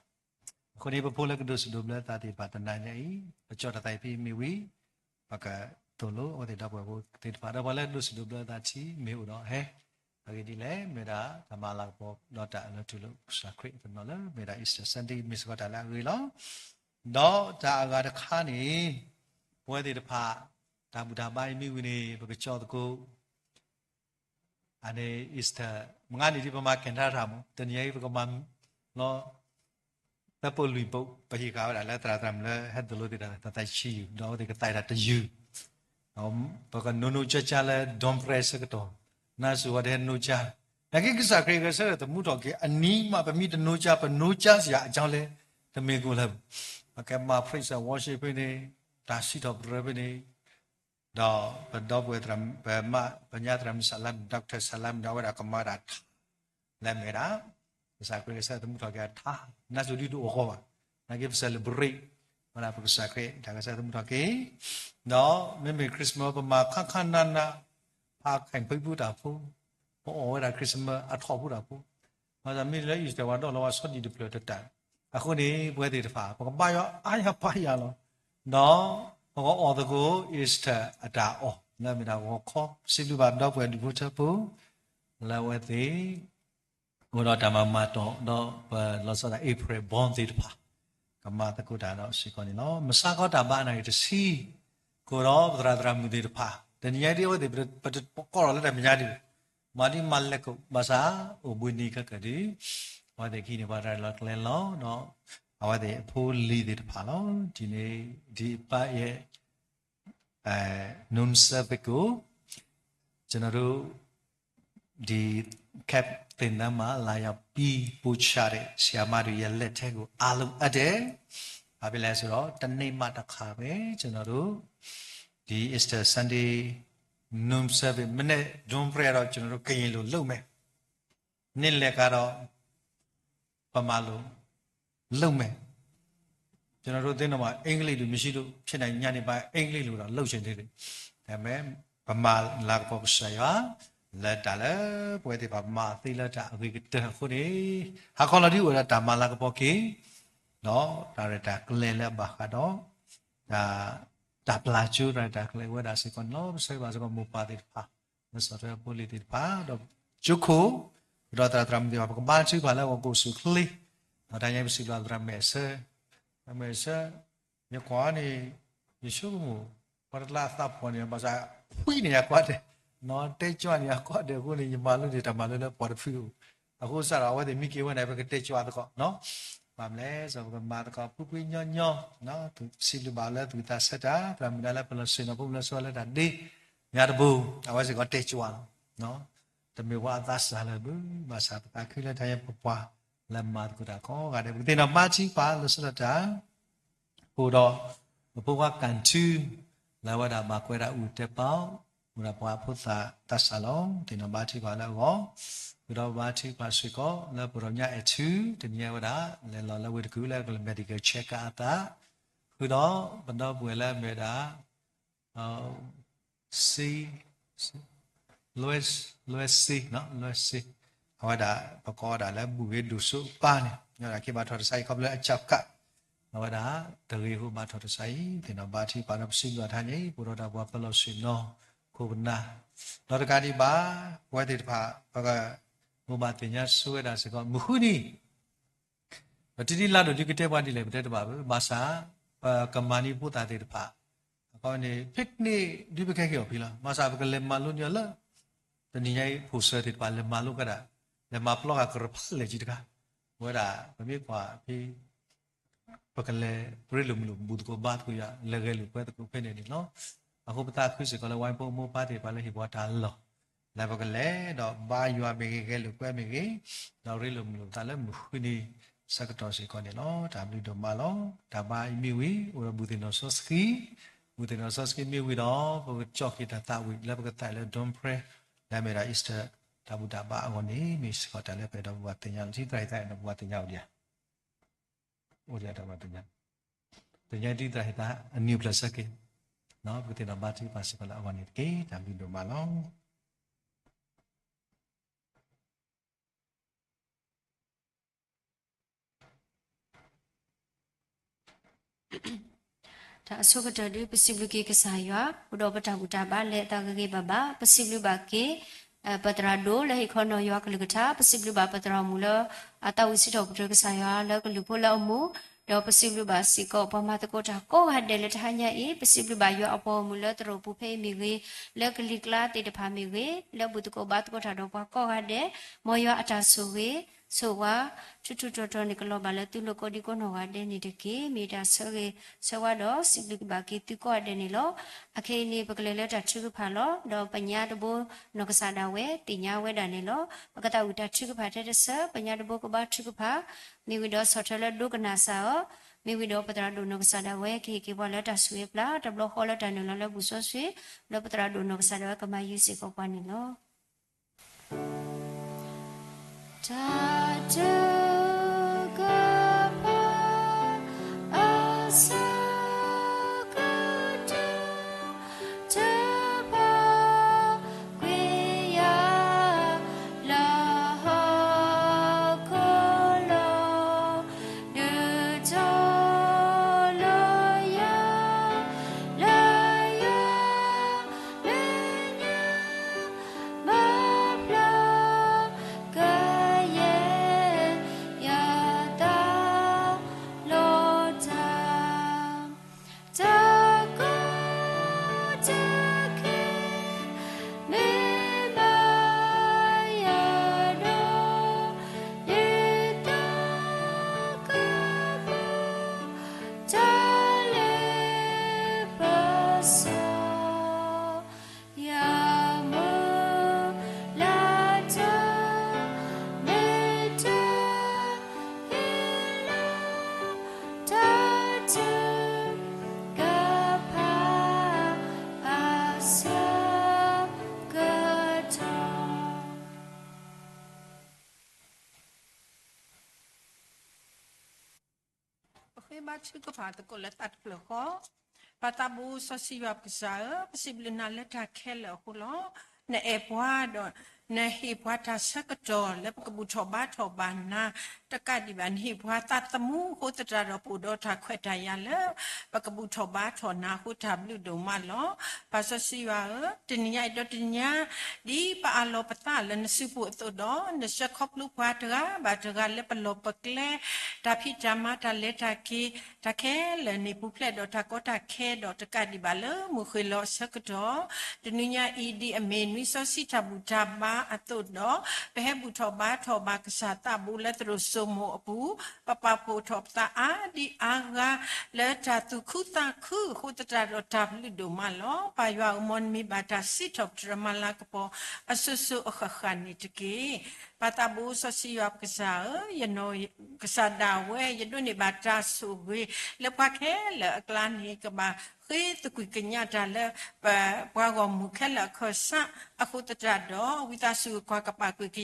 အဃိန့ၣ် ပဖိလၢကဒိးစံးဒိးဘျၢသးသ့ၣ်တဖၣ်တနၤညါအံၤ ပကၠီၣ်တၢ်သးအံၤဖဲအံၤမ့ၢ်ဝံၤ ပကသိၣ်လိအဝဲသ့ၣ်ဒီပုၢ်ဝဲၢ်ဖိသ့ၣ်တဖၣ် ဒီးပှၤလၢဒိးစံးဒိးဘျၢသးထံမ့ၢ်အိၣ်ဒီးဟဲ အဂ့ၢ်ဒ်လဲၣ် မ့ၢ်ဒၣ်တၢ်မၤလၤကပီၤဒီးတၢ်အၢၣ်လီၤတူၢ်လိာ်ကစၢ်ခရံာ်တနီၤလၢ မ့ၢ်ဒၣ် Easter Sunday မ့ၢ်စ့ၢ်ကီးတၢ်လၢအဂ့ၤလီၤ. ဒီးတၢ်အဂၤတခါန့ၣ် ပဝဲသ့ၣ်တဖၣ် တၢ်ဘူၣ်တၢ်ဘါအံၤမ့ၢ်ဝံၤန့ၣ် ပကကၠီၣ်သကိး အန့ၣ် Easter မုၢ်ဂၤန့ၣ်ဒ်ပမၤကဲၤထါတၢ်မး တနံၤအံၤပကမၤလီၤ သၢပိာ်လွံၢ်ပိာ် ပဟ့ၣ်ဃာ်ဝဲဒၣ်လၢသရၣ်သရၣ်မုၣ်လၢဟဲသိၣ်လိသ့ၣ်တဖၣ် သးသးဆံးယုာ် ဒီးအဝဲသ့ၣ်ကသးတၢ်တယုာ် ပကနိးနိးကၠါကၠါလၢ ဒွန်ပြဲးဆၢကတီၢ် နါစူၤဝဲတဟဲနိးကၠါ နာ်က့ကစၢ်ခရံာ်ဂဲၤဆၢထၢၣ်သမူထီၣ်က့ၤ အနံၤမးပမ့ၢ်တနိးကၠါ ပနိးကၠါစ့ၢ်အကၠီလဲၣ် တမ့ၢ်ကိၣ်လၢ ပကမၤ praise and worship ဖဲန့ၣ် တၢ်စံးထီၣ်ပတြၢၤဖဲန့ၣ် ဒီးပဒီပုၢ်ဝဲၢ် ပမါ ပညါသရၣ်မုၣ် Salam, Doctor Salam ဒီးအဝဲဒၣ်ကမၤဝဲဒၣ်ထါ လၢအမ့ၢ်ဝဲဒၣ် ကစၢ်ခရံာ်ဂဲၤဆၢထၢၣ်သမူထီၣ်က့ၤအထါ နါစူၤဒ်တအိၣ်ဃီဘၣ် နာ်က့ပ celebrate ဝဲဒၣ်ပကစၢ်ခရံာ်တၢ်ဂဲၤဆၢထၢၣ်သမူထီၣ်က့ၤ ဒီးမ့မ့ၢ် Christmas ပမၤခါခါနးနး ဖးခဲၣ်ဖံးပူတၢ်ဖိ ပအီၣ်ဝဲဒၣ် Christmas အထီၣ်ဖိတၢ်ဖိ ဘၣ်ဆၣ်မ့ၢ်လၢ Easter ပှၤဒိးလီၤဝဲဆီဒံၣ်တဖျၢၣ်တတၢၢ် အဃိန့ၣ် ပဝဲသ့ၣ်တဖၣ် ပကဘါယွၤအါယၤပာ်ယၤလီၤ. ဒီးပကအီၣ်သကိး Easter အတၢ်အီၣ် လၢအမ့ၢ်ဒၣ်ဂီၤခီ စံးဘျုးဘၣ်ပဒီပုၢ်ဝဲၢ်ဒူၣ်ဖိထၢဖိ လၢအဝဲသ့ၣ် အိၣ်ဒီးတၢ်မၤမၤတီၢ် ဒီးပလီၤဆီဒၣ် April born သ့ၣ်တဖၣ် ကမၤသကိးတၢ်ဒီးစ့ၢ်ကီးန့ၣ်လီၤ. မဆါခီတၢ်ဘါအနၢ်ဂ့ၤတဆံ ကအိၣ်ဒီးပသရၣ်သရၣ်မုၣ်သ့ၣ်တဖၣ် တနံၤညါဒ်အဝဲသ့ၣ် ပတကိးထီၣ်လၢတၢ်မဲာ်ညါဒံး မၤဒ်မၤလဲၤကိး ဘၣ်ဆၣ် အိၣ်ဘှံးနံၤခဲကၢၢ်ဒံး အဝဲသ့ၣ်ကဟံးန့ၢ်ပှၤတၢ်လီၢ်ကျဲလီၤ ဒီးအဝဲသ့ၣ်အဖိလံၤသ့ၣ်တဖၣ်လီၤ. ဒ်န့ၣ် ဒ်ပၢ်ယဲ နုံစၢဖ့ကိ ကျွန်တော်တို့ ဒီ camp သင်တန်းမှာ လာရောက်ပြီး ပို့ချတဲ့ ဆရာမတွေရဲ့ လက်ထဲကို အားလုံးအပ်တယ်။ ဘာဖြစ်လဲဆိုတော့ တစ်နေ့မှတစ်ခါပဲ ကျွန်တော်တို့ ဒီ Easter Sunday နုံစၢဖ့ မနက် dawn prayer တော့ ကျွန်တော်တို့ ကရင်လိုလုပ်မယ်။ နေ့လယ်ကတော့ ဗမာလိုလုပ်မယ်။ ကျွန်တော်တို့သင်းတော်မှာ အင်္ဂလိပ်လိုမရှိလို့ ဖြစ်နိုင်ညနေပိုင်း အင်္ဂလိပ်လိုတော့ လုပ်ချင်သေးတယ်။ ဒါပေမဲ့ ဗမာလၤကပီၤကစၢ်ယွၤ လၢတၢ်လၢပဝဲသ့ၣ်တဖၣ် မၤသ့လၢတၢ်အဂ့ၤကတၢၢ်အဃိန့ၣ် ဟါခီလီၤဒ်အိၣ်ဒီးတၢ်မၤလၤကပီၤက့ၤ ဒီးတၢ်ရဲၣ်တၢ်ကျဲၤလၢအဘၣ်ဃးဒီး တၢ် တၢ်ပျၢ်ကၠိ တၢ်ရဲၣ်တၢ်ကျဲၤဝဲဒၣ်စ့ၢ်ကီးန့ၣ်လီၤ. ပဆၢဂ့ၤဘၣ်စ့ၢ်ကီးမိၢ်ပၢ်သ့ၣ်တဖၣ် လၢဆီၣ်ထွဲအဖိလံၤသ့ၣ်တဖၣ် ဒီးကၠိခိၣ် ဒီးသရၣ်သရၣ်မုၣ်သ့ၣ်တဖၣ် ပကဘါထုကဖၣ်လၢအဂီၢ် ကအိၣ်ဆူၣ်ချ့ ဒီးတၢ်ညါပစံးဘျုးသရၣ်မဲာ်ဆၢ သရၣ်မဲာ်ဆၢ ယကွၢ်န့ၣ် ယဆိကမိၣ် ပှၤတကျါအသးဖှီၣ်န့ၣ် ဘၣ်ဆၣ် ဖှံန့ၣ်ယကွၢ်ဒဲး နီၢ်တဲကၠွန့ၣ်ယကွၢ်ဒဲးအဃိန့ၣ် ယမၤလိန့ၣ် တၢ်မၤလိလၢပှၤတဖုအိၣ် အဃိစ့ၢ်ဒီး အဝဲသ့ၣ်မံက့ၤဝဲန့ၣ် ပကတဲကၠွသကိး ဘၣ်မနုၤလဲၣ် ပကမၤသကိး ဖှံဖှံညီညီ စံးဘျုးဘၣ်လၢသူၣ်ကံၢ်သးဆၢတၢ် သရၣ်မုၣ်ဒၣ်လၢပလီၢ်ဆ့ၣ်နီၤ ပမ့ၢ်လၢဆှၢလၢတၢ်ဒ့ ညါတဘိ အဝဲစ့ၢ်ကီးတဲကၠွလီၤ တမ့ၢ်ပှၤအသးစၢ်လၢၤဘၣ် ဘၣ်ဆၣ်ပသးခုလၢတၢ်ယဲၢ်ပပှၤ လၢမၤသကိးတၢ်ကိးဂၤဒဲး ပကသ့ၣ်နီၣ်ဘါထုကဖၣ်လၢဆၢထၢၣ်တၢ် အိၣ်ဒီး ပဖိခွါကၣ်ထူ လၢအဝဲဒၣ်ဘၣ်ကွဲးဒၣ်အူတဲပာ် အိၣ်ဒီးပှၤဖိသၣ်သးစၢ်လီၤ သ့ၣ်နီၣ်ဘါထုကဖၣ်လၢအဂီၢ် ဃုာ်ဒီးဘါထုကဖၣ်စ့ၢ်ကီး လၢပှၤဒိးညါအဲၣ်ထူ တနံၤအံၤဝဲဒၣ် လဲၤလီၤလၢဝ့ၢ်တကူၣ်လၢကလဲၤ medical check up အသး ဃုာ်ဒီးပဒီပုၢ်ဝဲၢ်လၢအမ့ၢ်ဝဲဒၣ် စ့ လွဲ လွဲစ့ လွဲစ့ အဝဲဒၣ် ပကိးဝဲဒၣ်လၢဘူၣ်ဂ့ၤဒိၣ်စိအပၢ်န့ၣ် ညီဒၣ်က့ၤဘၣ်ထီၣ်တစါအံၤ ခီဖျိလၢအကၠီကး အဝဲဒၣ် တဂ့ၤအဃိဘၣ်ထီၣ်တစါအံၤ သ့ၣ်နီၣ်ဘါထုကဖၣ်ဒီးပစံးဘျုးအီၤတဟါညါအံၤ ပအိၣ်ဒီးတၢ်ပှၤပလီၢ်ဆ့ၣ်နီၤ ခိၣ်ပနၢ် ဒီးတကးဒံးဘၣ် ပဝဲသ့ၣ်တဖၣ် ပက မိၢ်ဘၣ်သ့ၣ်ညါဆိဝဲဒၣ်စ့ၢ်ကီး မုၢ်ဃုနံၤ ပတံၤဒံးလါဒိၣ်ဒံးကတဲပှၤဒ်လဲၣ် ပတဲတဘၣ်ဘၣ် ဘၣ်ဆၣ် ပကမၤန့ၢ်ဖိသၣ်သ့ၣ်တဖၣ် အဃိန့ၣ် picnic ဒ်ပကဲက့ၤအီၤဖဲလီၤ ဘၣ်ဆၣ်ပကလဲၤမၤလိန့ၢ်အီၤလၢ တနံၤညါအံၤ ဖိၣ်စၢသ့ၣ်တဖၣ် လဲၤမၤလိကဒၣ် လဲၤမၤပျီဃာ်ကရၢဖးလဲၢ်ကံတခါ ဝဲဒၣ် ပမ့ၢ်ကွၢ်ဖဲ ပကလဲၤရ့လိာ်မုာ်လိာ် ဘူၣ်သကိးဘါသကိးယွၤ လဲၤဂဲၤလိာ်ကွဲသကိးဖဲန့ၣ်န့ၣ်လီၤ. အဃိပသးခုစ့ၢ်ကီးလၢ ဝဲဖိမိၢ်ပၢ်သ့ၣ်တဖၣ်လၢဟ့ၣ်ပှၤတၢ်လီၢ် လၢပကလဲၤဒီးဘါယွၤမ့ၢ်ဂ့ၤ ဂဲၤလိာ်ကွဲမ့ၢ်ဂ့ၤ ဒီးရ့လိာ်မုာ်လိာ်ပသးလၢမုၢ်ဃုနံၤဆၢကတီၢ်စ့ၢ်ကီးန့ၣ်လီၤ. တၢ်ဘျုးဒိၣ်မးလီၤ. တၢ်ဘါအံၤမ့ၢ်ဝံၤ အိၣ်ဒီးဘူၣ်သ့ၣ်နီၣ်စီဆှံ ဘူၣ်သ့ၣ်နီၣ်စီဆှံမ့ၢ်ဝံၤဒီး ပကကၠီၣ်က့ၤတၢ်သးဝံၣ်လၢပကသးလၢ dawn prayer လၢအမ့ၢ်ဒၣ် Easter တၢ်ဘူၣ်တၢ်ဘါအဂီၢ်န့ၣ် မ့ၢ်စ့ၢ်ကီးတၢ်လၢပအဲၣ်ဒိးပဘၣ်သ့ၣ်ညါလီၤ. ထံသရၣ်ဟ့ၣ်သးအဲၣ်ဒိးပဘၣ်သ့ၣ်ညါအိၣ်ဒံးဧါ အိၣ်ဒံးတၢ်ဘၣ်သ့ၣ်ညါ သ့ၣ်ညါဒ်သရၣ်ဟ့ၣ်သးအနံၣ်ဖျၢၣ်ဆၢက့ၤ ပကသ့ၣ်နီၣ်ဘါထုကဖၣ်စ့ၢ်ကီးလၢအဂီၢ်န့ၣ်တက့ၢ်. တၢ်ဘျုးဒိၣ်မးလီၤ. တၢ်အဆိကတၢၢ်ဒု ပစံးဘျုးက့ၤကစၢ်ယွၤ အိၣ်ဒီးပတၢ်ဘူၣ်တၢ်ဘါလၢအသးဂ့ၤဂ့ၤဘၣ်ဘၣ်, ပစံးဘျုးဘၣ်က့ၤ ပသရၣ်ဒိၣ်လၢဟ့ၣ်ခီနီၣ်ယွၤကလုၢ်ကထါ, ပစံးဘျုးဘၣ်ပသရၣ်မုၣ်လၢအသးအိၣ်စံးထီၣ်ပတြၢၤကစၢ်ယွၤလၢကလုၢ်ဖိလၢအမူ, ဒီးပစံးဘျုးဘၣ်စ့ၢ်ကီးပှၤမၤသကိးတၢ်ကိးဂၤဒဲးလၢတဟါညါအံၤ, ပစံးဘျုးဘၣ်ယွၤအပှၤဂီၢ်မုၢ်လၢသရိာ်ပူၤဖဲအံၤမ့ၢ်ဂ့ၤ, လၢကလံၤကျါသ့ၣ်တဖၣ်မ့ၢ်ဂ့ၤ, လၢဘူၣ်သကိးဘါသကိးတၢ်ဒီးပှၤကိးဂၤဒဲး, မ်ယွၤအတၢ်ဆိၣ်ဂ့ၤ ဆိၣ်ဝါ ထူးထူးတီၤတီၤန့ၣ် ကလီၤဘၣ်လၢသုလိၤကိးဒံကိးနီၢ်ဂၤဒဲးန့ၣ်တက့ၢ်. မ့ၢ်တၢ်ဆၢဂ့ၤဆၢဝါဒီးစံးဘျုးက့ၤဘၣ်က့ၤသုကိးဂၤဒဲးန့ၣ်လီၤ. အခဲအံၤန့ၣ် ပကလဲၤလၢတၢ်ထုကဖၣ်လီၤ. ဒီးပညါတဘိနီၢ်ကစၢ်ဒၣ်ဝဲသ့ၣ်ညါဝဲဒၣ်န့ၣ်လီၤ. ပကသးဝံၣ်တၢ်ထုကဖၣ်ထဲတဆၢ, ပညါတဘိကဘါထုကဖၣ်, မ့ၢ်ဝံၤဒီးဆီၣ်ထွဲလၢဒိကနၣ်စၢ်အီၤ, မ့ၢ်ဝံၤဒီးပသရၣ်ဒိၣ်နီၢ်ကစၢ်ဒၣ်ဝဲကဟ့ၣ်က့ၤပှၤလၢတၢ်ဆိၣ်ဂ့ၤအပျၢ် တဘျီဃီလၢတၢ်နုာ်လီၤလၢဘူၣ်စီဆှံ, ဒီးပသရၣ်ဒိၣ်နီၢ်ကစၢ်ဒၣ်ဝဲကမၤယံၤစ့ၢ်ကီးပှၤန့ၣ်လီၤ. တၢ်ထုကဖၣ် အဆၢကတီၢ် တဖၣ်ကွံာ်ယၤ လၢဟီၣ်ခိၣ်လီၤ, ဒုးထီၣ်လၢယၤ လၢယွၤမဲာ်ညါ ဘၣ်ဖျါ ကယဲၢ်ယသးလီၤတၢ်, တၢ်ကီတၢ်ခဲ မ့ၢ်ဘၣ်ယၤဒီး ယသးကမၢ တၢ်လ့ပစီ ယမုၢ်လၢ်တၢ် မ့ၢ်တၢ်ဟ့ၣ်လီၤ တၢ်ထုကဖၣ် အဆၢကတီၢ်. ပဃ့ဘါထုကဖၣ်သကိးလၢသးတဖျၢၣ်ဃီ, ပၢ်သးဘိစီဆှံယွၤပကစၢ်ဧၢ, ပစံးဘျုးနၤလၢတၢ်ခဲလၢာ်အဃိလီၤ. နအဲၣ်ပှၤဒီး နဟ့ၣ်ပှၤတၢ်ဆၢကတီၢ်လၢပကဘူၣ်ထီၣ်ဘါထီၣ်ဘၣ်နၤ, တကးဒံးဘၣ် နဟ့ၣ်ပှၤသးသမူအဃိသတးဒီး ပအိၣ်ဒီးတၢ်ခွဲးတၢ်ယာ်လၢ ပကဘူၣ်ထီၣ်ဘါထီၣ်နၤအဃိ တၢ်ဘျုးဒိၣ်မးလီၤ. ပၢ်စီဆှံယွၤဧၢ, တနံၤညါအံၤဒီးတနံၤညါ ဒ်ပအးလီၤပသးလၢနစုပူၤအသိးဒီး နဆှၢခီဖျိပှၤတဂၤဘၣ်တဂၤလၢပလီၢ်ပကျဲ တၢ်ဖံးတၢ်မၤတၢ်လဲၤတၢ်က့ၤ တၢ်ခဲလၢာ်န့ၣ် ပူၤဖျဲးဒီးတၢ်ကီတၢ်ခဲဒီး တကးဒံးဘၣ်လၢမုၢ်ဃ့ၢ်လီၤအဆၢကတီၢ် တနံၤညါအံၤ ဒ်အမ့ၢ်နွံစီဆှံတၢ်ဘူၣ်တၢ်ဘါအသိးဒီး ပဟဲဘူၣ်ထီၣ်ဘါထီၣ်ဘၣ်ကစၢ်သးဘိလၢသရိာ်စိမိၤအပူၤ ပပာ်ဖှိၣ်ထီၣ်ပသးအါဒံအါဂၤ လၢတၢ်သူၣ်ခုသးခုအဃိသတးဒီး တၢ်ဘျုးဒိၣ်မးလီၤ. ပၢ်ယွၤဧၢ, မ်နမ့ၢ်ဘၣ်တၢ်စံးထီၣ်ပတြၢၤမၤလၤကပီၤ အစိၤစိၤအဃၣ်ဃၣ်န့ၣ်တက့ၢ်. ပၢ်သးဘိစီဆှံယွၤပကစၢ်ဧၢ, ယနီၢ်ကစၢ်ဒၣ်ဝဲ ယဒိးန့ၢ်ဘၣ်တၢ်ဆိၣ်ဂ့ၤ လၢပှၤခဲလၢာ်အကျါန့ၣ် ကဘၣ်ဃ့သကွံာ်ကညးတၢ်လၢ ပ ပှၤဂီၢ်မုၢ်ခဲလၢာ်အခၢၣ်စးအဃိသတးဒီး ဝံသးစူၤကွၢ်ကပာ်ကွံာ်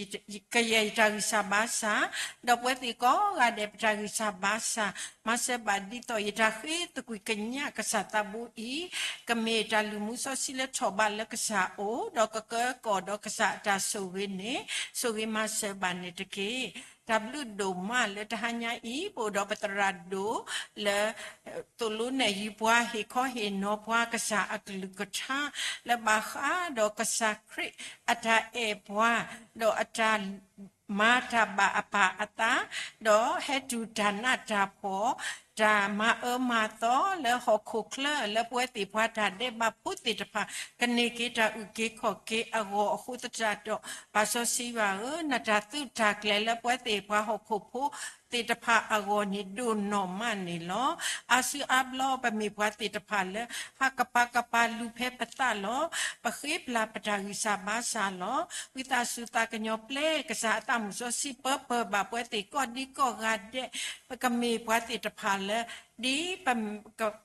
ကယဲၢ်ယတၢ်ဂံၢ်စၢ်ဘါစၢ်, ဒီးပဝဲသ့ၣ်ကိးဂၤဒဲး ပတၢ်ဂံၢ်စၢ်ဘါစၢ်, မၤစၢၤဘၣ်ဒ်သိးယတၢ်ဃ့သကွံာ်ကညးကစၢ်သးဘိအံၤ ကမ့ၢ်တၢ်လုၢ်မူစီဆှံလၢထီၣ်ဘးလၢကစၢ်အအိၣ်, ဒီးကကၢကီၢ်ဒီးကစၢ်အတၢ်ဆိၣ်ဂ့ၤန့ၣ် ဆိၣ်ဂ့ၤမၤစၢၤဘၣ်န့ၣ်တက့ၢ်. တၢ်ဘျုးဒိၣ်မးလၢတဟါညါအံၤ ပအိၣ်ဒီးပသရၣ်ဒိၣ်လၢ သိၣ်လိနဲၣ်ယုၤပှၤ ဟ့ၣ်ခီဟ့ၣ်နီၤပှၤကစၢ်အကလုၢ်ကထါ လၢဘၣ်ဃးဒီးကစၢ်ခရံာ်အတၢ်အဲၣ်ပှၤ ဒီးအတၢ်မၤတၢ်ဘၣ်အပၢ်အသး, ဒီးဟဲတုၤတၢ်နးတၢ်ဖှီၣ် တၢ်မၤအၢမၤသီလၢဟီၣ်ခိၣ်ချၢ လၢပဝဲသ့ၣ်ပှၤတၢ်ဒဲးဘးဖိသ့ၣ်တဖၣ် ကန့ၢ်က့ၤတၢ်အုၣ်က့ၤခီၣ်က့ၤအဂီၢ်အဃိသတးဒီး ပၢ်စီဆှံယွၤဧၢ, နတၢ်သုးတၢ်ကျဲၤလၢပဝဲသ့ၣ်ပှၤဟီၣ်ခိၣ်ဖိသ့ၣ်တဖၣ်အဂီၢ်န့ၣ် ဒိၣ်နီၢ်မးန့ၣ်လီၤ. အါစုအါဘျီ ပမ့ၢ်ပှၤသ့ၣ်တဖၣ်လၢ ဟးကပၤကပၤလူၤဖဲပသးလီၤ. ပဃ့ပျၢ်ပတၢ်ဂံၢ်စၢ်ဘါစၢ်လီၤ. ဝံသးစူၤသးကညီၤပျဲ ကစၢ်အသးမုၢ်စီဆှံပၢပၢၢ်ဘၣ်ပဝဲသ့ၣ်ကိးဒံကိးဂၤဒဲး, ပကမ့ၢ်ပှၤသ့ၣ်တဖၣ်လၢ ဒ်ပ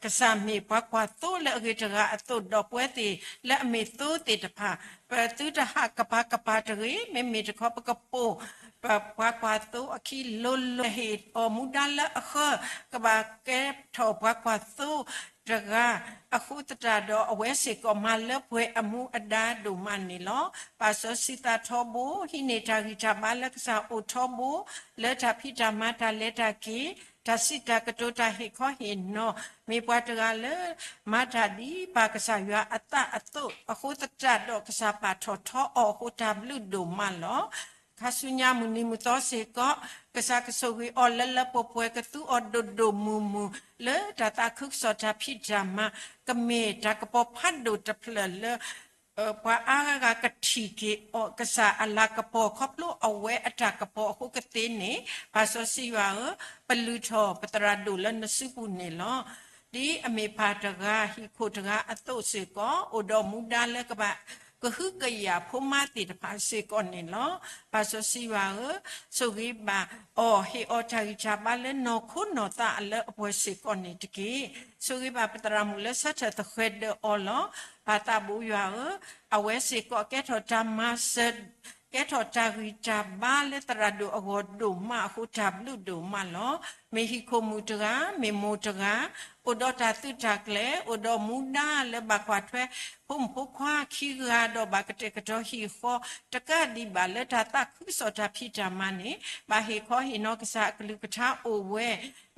ကစၢ်မ့ၢ်ပှၤကွၢ်သိလၢအဂ့ၤတဂၤအသိးဒီး ပဝဲသ့ၣ်လၢအမ့ၢ်သိသ့ၣ်တဖၣ် ပသုတဟးကပၤကပၤတဂ့ၤ, မ့မ့ၢ်တခီ ပကပိာ် ပပှၤကွၢ်သိအခံလိၤလိၤ, ဟ့ၣ်အီၤမူဒါလၢအဃၢ ကဘၣ်ကဲထီၣ်ပှၤကွၢ်သိတဂၤ အဃိသတးဒီး အဝဲစ့ၢ်ကီးမၤလၢပှဲၤအမူအဒါဒိၣ်မးန့ၣ်လီၤ. ပၢ်စီဆှံသးထီဘိ, ဟံးန့ၢ်တၢ်ဂံၢ်တၢ်ဘါလၢကစၢ်အိၣ်ထီဘိ, လၢတၢ်ဖံးတၢ်မၤတၢ်လဲၤတၢ်က့ၤ တၢ်စံးတၢ်ကတိၤတၢ်ဟ့ၣ်ခီဟ့ၣ်နီၤ မ့ၢ်ပှၤတဂၤလၢ မၤတၢ်ဒ်ပၢ်ကစၢ်ယွၤအသးအသိး အဃိသတးဒီး ကစၢ်ပာ်ထီၣ်ထီအီၤအဃိတၢ်ဘျုးဒိၣ်မးလီၤ. ခါဆူညါမုၢ်နံၤမုၢ်သီစ့ၢ်ကီး ကစၢ်ကဆိၣ်ဂ့ၤအီၤလၢလၢပှဲၤပှဲၤ ကသူအီၤဒိၣ်ဒိၣ်မုၢ်မုၢ် လၢတၢ်သးခုကစီၣ်တၢ်ဖံးတၢ်မၤ ကမ့ၢ်တၢ်ကပီၤဖးဒိၣ်တဖျၢၣ်လၢ ပှၤအါဂၤကထံၣ်က့ၤအီၤ ကစၢ်အလၤကပီၤ ခီဖျိအဝဲအတၢ်ကပီၤအဃိကသ့န့ၣ် ပၢ်စီဆှံယွၤဧၢ, ပလုၢ်ထီၣ်ပသရၣ်ဒိၣ်လၢနစုပူၤန့ၣ်လီၤ. ဒ်အမ့ၢ်ပၢ်တဂၤ ဟံၣ်ခိၣ်တဂၤအသိးစ့ၢ်ကီး အိၣ်ဒီးမူဒါလၢကဘၣ် ကဟုကယာ်ဖိမါသ့ၣ်တဖၣ်စ့ၢ်ကီးန့ၣ်လီၤ. ပၢ်စီဆှံယွၤဧၢ, ဆိၣ်ဂ့ၤဘၣ်အီၤ ဟ့ၣ်အီၤတၢ်ဂံၢ်တၢ်ဘါလၢနီၢ်ခိနီၢ်သးအလၢအပှဲၤစ့ၢ်ကီးန့ၣ်တက့ၢ်. ဆိၣ်ဂ့ၤဘၣ်ပသရၣ်မုၣ်လၢဆၢထၢၣ်သဃဲၤဒၢးအီၤလီၤ. ပၢ်သးဘိယွၤဧၢ, အဝဲစ့ၢ်ကီးကဲထီၣ်တၢ်မၤစၢၤ ကဲထီၣ်တၢ်ဂံၢ်တၢ်ဘါလၢသရၣ်ဒိၣ်အဂီၢ်ဒိၣ်မးအဃိ တၢ်ဘျုးဒိၣ်မးလီၤ. မ့ၢ်ဟံၣ်ခိၣ်မုၣ်တဂၤ, မ့ၢ်မိၢ်တဂၤ, အိၣ်ဒီးတၢ်သုးတၢ်ကျဲၤ, အိၣ်ဒီးမူဒါလၢဘၣ်ကွၢ်ထွဲ ဖိမုၣ်ဖိခွါခံဂၤဒီးဘၣ်ကတဲာ်ကတီၤဟံၣ်ဃီ တကးဒံးဘၣ်လၢတၢ်သးခုကစီၣ်တၢ်ဖံးတၢ်မၤန့ၣ် ဘၣ်ဟ့ၣ်ခီဟ့ၣ်နီၤကစၢ်အကလုၢ်ကထါအိၣ်ဝဲ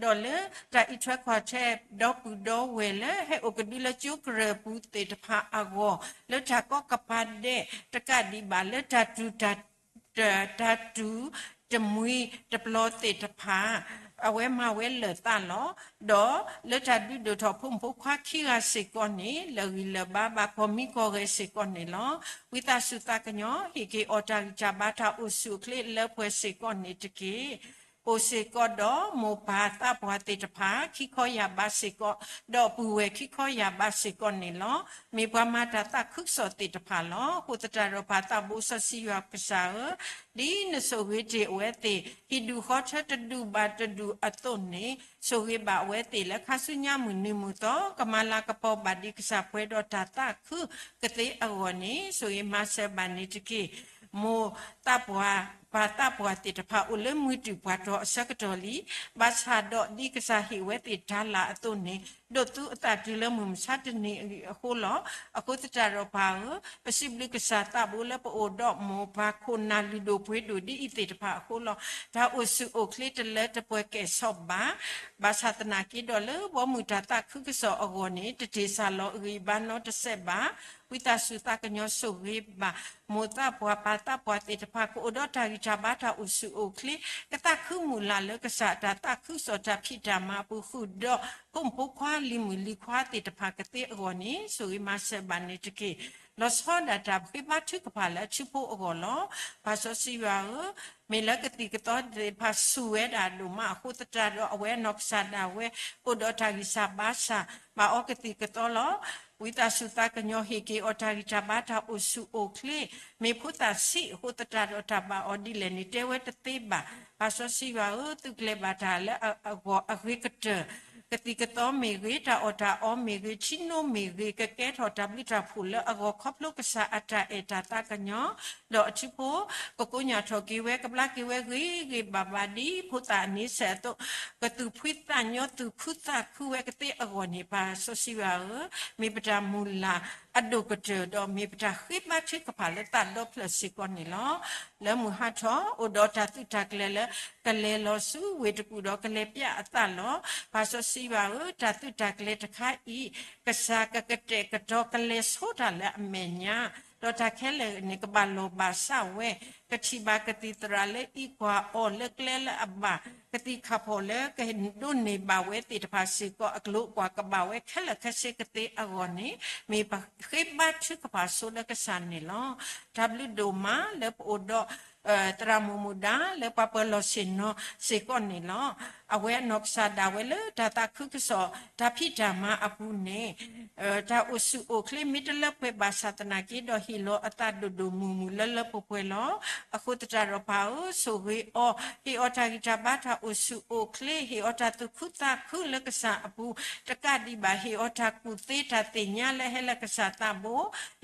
ဒီးလၢတၢ်အံးထွဲကွၢ်ထွဲ ဒီပုၢ်ဒီဝဲၢ်လၢဟဲအိၣ်ကဒုလၢကၠိကရၢၢ်ပူၤသ့ၣ်တဖၣ်အဂီၢ် လၢတၢ်ကီကပၤဒဲး တကးဒံးဘၣ်လၢတၢ်တူၢ် တၢ်တူၢ်တမှံၤတပျီၤသ့ၣ်တဖၣ် အဝဲမၤဝဲလၢာ်သးလီၤ. ဒီးလၢတၢ်ဒုးဒိၣ်ထီၣ်ဖိမုၣ်ဖိခွါခံဂၤစ့ၢ်ကီးန့ၣ် လၢာ်ဂံၢ်လၢာ်ဘါဘၣ်ကီၢ်မံကီၢ်ဂဲၤစ့ၢ်ကီးန့ၣ်လီၤ. ဝံသးစူၤသးကညီၤ ဟ့ၣ်က့ၤအီၤတၢ်ဂံၢ်တၢ်ဘါတၢ်အိၣ်ဆူၣ်အိၣ်ချ့လၢပှဲၤစ့ၢ်ကီးန့ၣ်တက့ၢ်. အိၣ်စ့ၢ်ကီးဒီးမိၢ်ပၢ်သးပှၢ်သ့ၣ်တဖၣ် ခံခီယၢ်ဘးစ့ၢ်ကီး, ဒီးပုၢ်ဝဲၢ်ခံခီယၢ်ဘးစ့ၢ်ကီးန့ၣ်လီၤ. မ့ၢ်ပှၤမၤတၢ်သးခုကစီၣ်သ့ၣ်တဖၣ်လီၤ. အဃိသတးဒီးပၢ်သးဘိစီဆှံယွၤကစၢ်ဧၢ, ဒ်နဆိၣ်ဂ့ၤတ့ၢ်အဝဲသ့ၣ် ဟံၣ်ဒူၣ်ဃီထၢတဒူၣ်ဘၣ်တဒူၣ်အသိးန့ၣ် ဆိၣ်ဂ့ၤဘၣ်အဝဲသ့ၣ်လၢခါဆူညါမုၢ်နံၤမုၢ်သီ ကမၤလၤကပီၤဘၣ်ဒ်ကစၢ်ပှဲၤဒီးတၢ်သးခုကသ့အဂီၢ်န့ၣ် ဆိၣ်ဂ့ၤမၤစၢၤဘၣ်န့ၣ်တက့ၢ်. မိၢ်သးပှၢ် ပၢ်သးပှၢ်သ့ၣ်တဖၣ်အိၣ်လၢမုၢ်တူာ်ပှၢ်တီၤအဆၢကတီၢ်လံ, ဘၣ်ဆၣ်ဒီးဒ်ကစၢ်ဟ့ၣ်ဝဲသ့ၣ်တၢ်လၢ်အသိးန့ၣ် ဒိးသူအသးတုၤလၢမုၢ်မဆါတနံၤအံၤအဃိလီၤ. အဃိသတးဒီးပၢ်ဧၢ, ပစံးဘျုးကစၢ်သးဘိလၢပအိၣ်ဒီးမိၢ်ပၢ်ခိၣ်နၢ်လုၢ်ဒိၣ်ပှ့ၤဒိၣ်ဒ်အံၤသ့ၣ်တဖၣ်အဃိလီၤ. တၢ်အိၣ်ဆူၣ်အိၣ်ချ့တလၢတပှဲၤကဲၣ်ဆိးဘၣ်. ဘၣ်ဆၣ်သနာ်က့ဒီးလၢဘီမုၢ်တၢ်သးခုကစီၣ်အဂီၢ်န့ၣ် တတ့ၢ်စၢ်လီၤအဂံၢ်အဘါနီတစဲးဘၣ်. ဝံသးစူၤသးကညီၤဆိၣ်ဂ့ၤဘၣ် မိၢ်သးပှၢ် ပၢ်သးပှၢ်သ့ၣ်တဖၣ် ကအိၣ်ဒီးတၢ်ဂံၢ်တၢ်ဘါတၢ်အိၣ်ဆူၣ်အိၣ်ချ့ ကသးခုမုၢ်လၢ်လၢကစၢ်တၢ်သးခုကစီၣ်တၢ်ဖံးတၢ်မၤအပူၤ ဃုာ်ဒီးဖိမုၣ်ဖိခွါလံၤမုၣ်လံၤခွါသ့ၣ်တဖၣ်ကသ့အဂီၢ်န့ၣ် ဆိၣ်ဂ့ၤမၤစၢၤဘၣ်န့ၣ်တက့ၢ်. လီၤဆီဒၣ်တၢ်ဃ့ဘါထုကဖၣ်လၢအထံဖိအဂီၢ်လီၤ. ပၢ်စီဆှံယွၤဧၢ, မ့ၢ်လၢကသံၣ်ကသီသ့ၣ်တဖၣ်ဆူၣ်ဝဲဒၣ်ဒိၣ်မးအဃိသတးဒီး အဝဲအနီၢ်ကစၢ်ဒၣ်ဝဲ အိၣ်ဒီးတၢ်ဂံၢ်စၢ်ဘါစၢ် ဘၣ်အီကသံၣ်ကသီလီၤ. ဝံသးစူၤသးကညီၤဟ့ၣ်က့ၤအီၤတၢ်ဂံၢ်တၢ်ဘါတၢ်အိၣ်ဆူၣ်အိၣ်ချ့ မ့ၢ်ဖိသၣ်ဆံးအဃိသတးဒီးတၢ်ဘၣ်အီၤဒ်လဲၣ်န့ၣ် တဲဝဲတသ့ဘၣ်. ပၢ်စီဆှံယွၤဧၢ, သုးကျဲၤဘၣ်တၢ်လၢအဂီၢ်အဂ့ၤကတၢၢ် ကသံၣ်ကသီမ့ၢ်ဂ့ၤ, တၢ်အီၣ်တၢ်အီမ့ၢ်ဂ့ၤ, ထံနိမ့ၢ်ဂ့ၤ, ကကဲထီၣ်တၢ်ဘျုးတၢ်ဖှိၣ်လၢအဂီၢ်ခီဖျိကစၢ်အတၢ်အဲၣ်တၢ်သးကညီၤ ဒီးအထံဖိ ကကိညၣ်ထီၣ်က့ၤဝဲ ကဘျါက့ၤဝဲဂ့ၤဂ့ၤဘၣ်ဘၣ်ဒ်ဖိသၣ်အန့ဆၢၣ်အသိး ကသူၣ်ဖှံသးညီ သူၣ်ခုသးခုဝဲကသ့အဂီၢ်န့ၣ် ပၢ်စီဆှံယွၤဧၢ, မ့ၢ်ပတၢ်မုၢ်လၢ်အဒိၣ်ကတၢၢ် ဒီးမ့ၢ်ပတၢ်ဃ့ဘါထုကဖၣ်လၢသးဒီဖျၢၣ်စ့ၢ်ကီးန့ၣ်လီၤ. လၢမုၢ်ဟါထီၣ် အိၣ်ဒီးတၢ်သုးတၢ်ကျဲၤလၢ ကလဲၤလီၤဆူဝ့ၢ်တကူၣ်ဒီးကလဲၤပျးအသးလီၤ. ပၢ်စီဆှံယွၤဧၢ, တၢ်သုးတၢ်ကျဲၤတခါအံၤ ကစၢ်ကကတဲာ်ကတီၤကလဲၤဆိတၢ်လၢအမဲာ်ညါ ဒီးတၢ်ခဲလၢာ်န့ၣ် ကဘၣ်လီၢ်ဘၣ်စးဝဲ, ကထံၣ်ဘၣ်ကသံၣ်သရၣ်လၢအံးကွၢ်အီၤလၢကျဲလၢအဘၣ်, ကသံၣ်ခၣ်ဖီၣ်လၢကဒိးန့ၢ်ဘၣ်ဝဲသ့ၣ်တဖၣ်စ့ၢ်ကီး အကျိၤအကွာ်ကဘၣ်ဝဲခဲလၢာ်ခဲဆ့ကသ့အဂီၢ်န့ၣ် မ့ၢ်ပဃ့ဘါထုကဖၣ်ဆိလၢကစၢ်န့ၣ်လီၤ. တၢ်ဘျုးဒိၣ်မးလၢပအိၣ်ဒီး သရၣ်မုၣ်မုၣ်ဒါလၢပှၤပၢၤလီၢ်ဆ့ၣ်နီၤစ့ၢ်ကီးန့ၣ်လီၤ. အဝဲအနီၢ်ကစၢ်ဒၣ်ဝဲလၢတၢ်သးခုကစီၣ် တၢ်ဖံးတၢ်မၤအပူၤန့ၣ် တၢ်အိၣ်ဆူၣ်အိၣ်ချ့မ့ၢ်တလၢပှဲၤဘၣ်ဆၣ်သနာ်က့ဒီး ဟ့ၣ်လီၤအသးဒိၣ်ဒိၣ်မုၢ်မုၢ်လၢလၢပှဲၤပှဲၤလီၤ. အဃိသတးဒီးပၢ်ဧၢ, ဆိၣ်ဂ့ၤအီၤ, ဟ့ၣ်အီၤတၢ်ဂံၢ်တၢ်ဘါတၢ်အိၣ်ဆူၣ်အိၣ်ချ့, ဟ့ၣ်အီၤတၢ်သူၣ်ခုသးခုလၢကစၢ်အပူၤ, တကးဒံးဘၣ် ဟ့ၣ်အီၤတၢ်ကူၣ်သ့တၢ်သ့ၣ်ညါလၢဟဲလၢကစၢ်သးဘိ,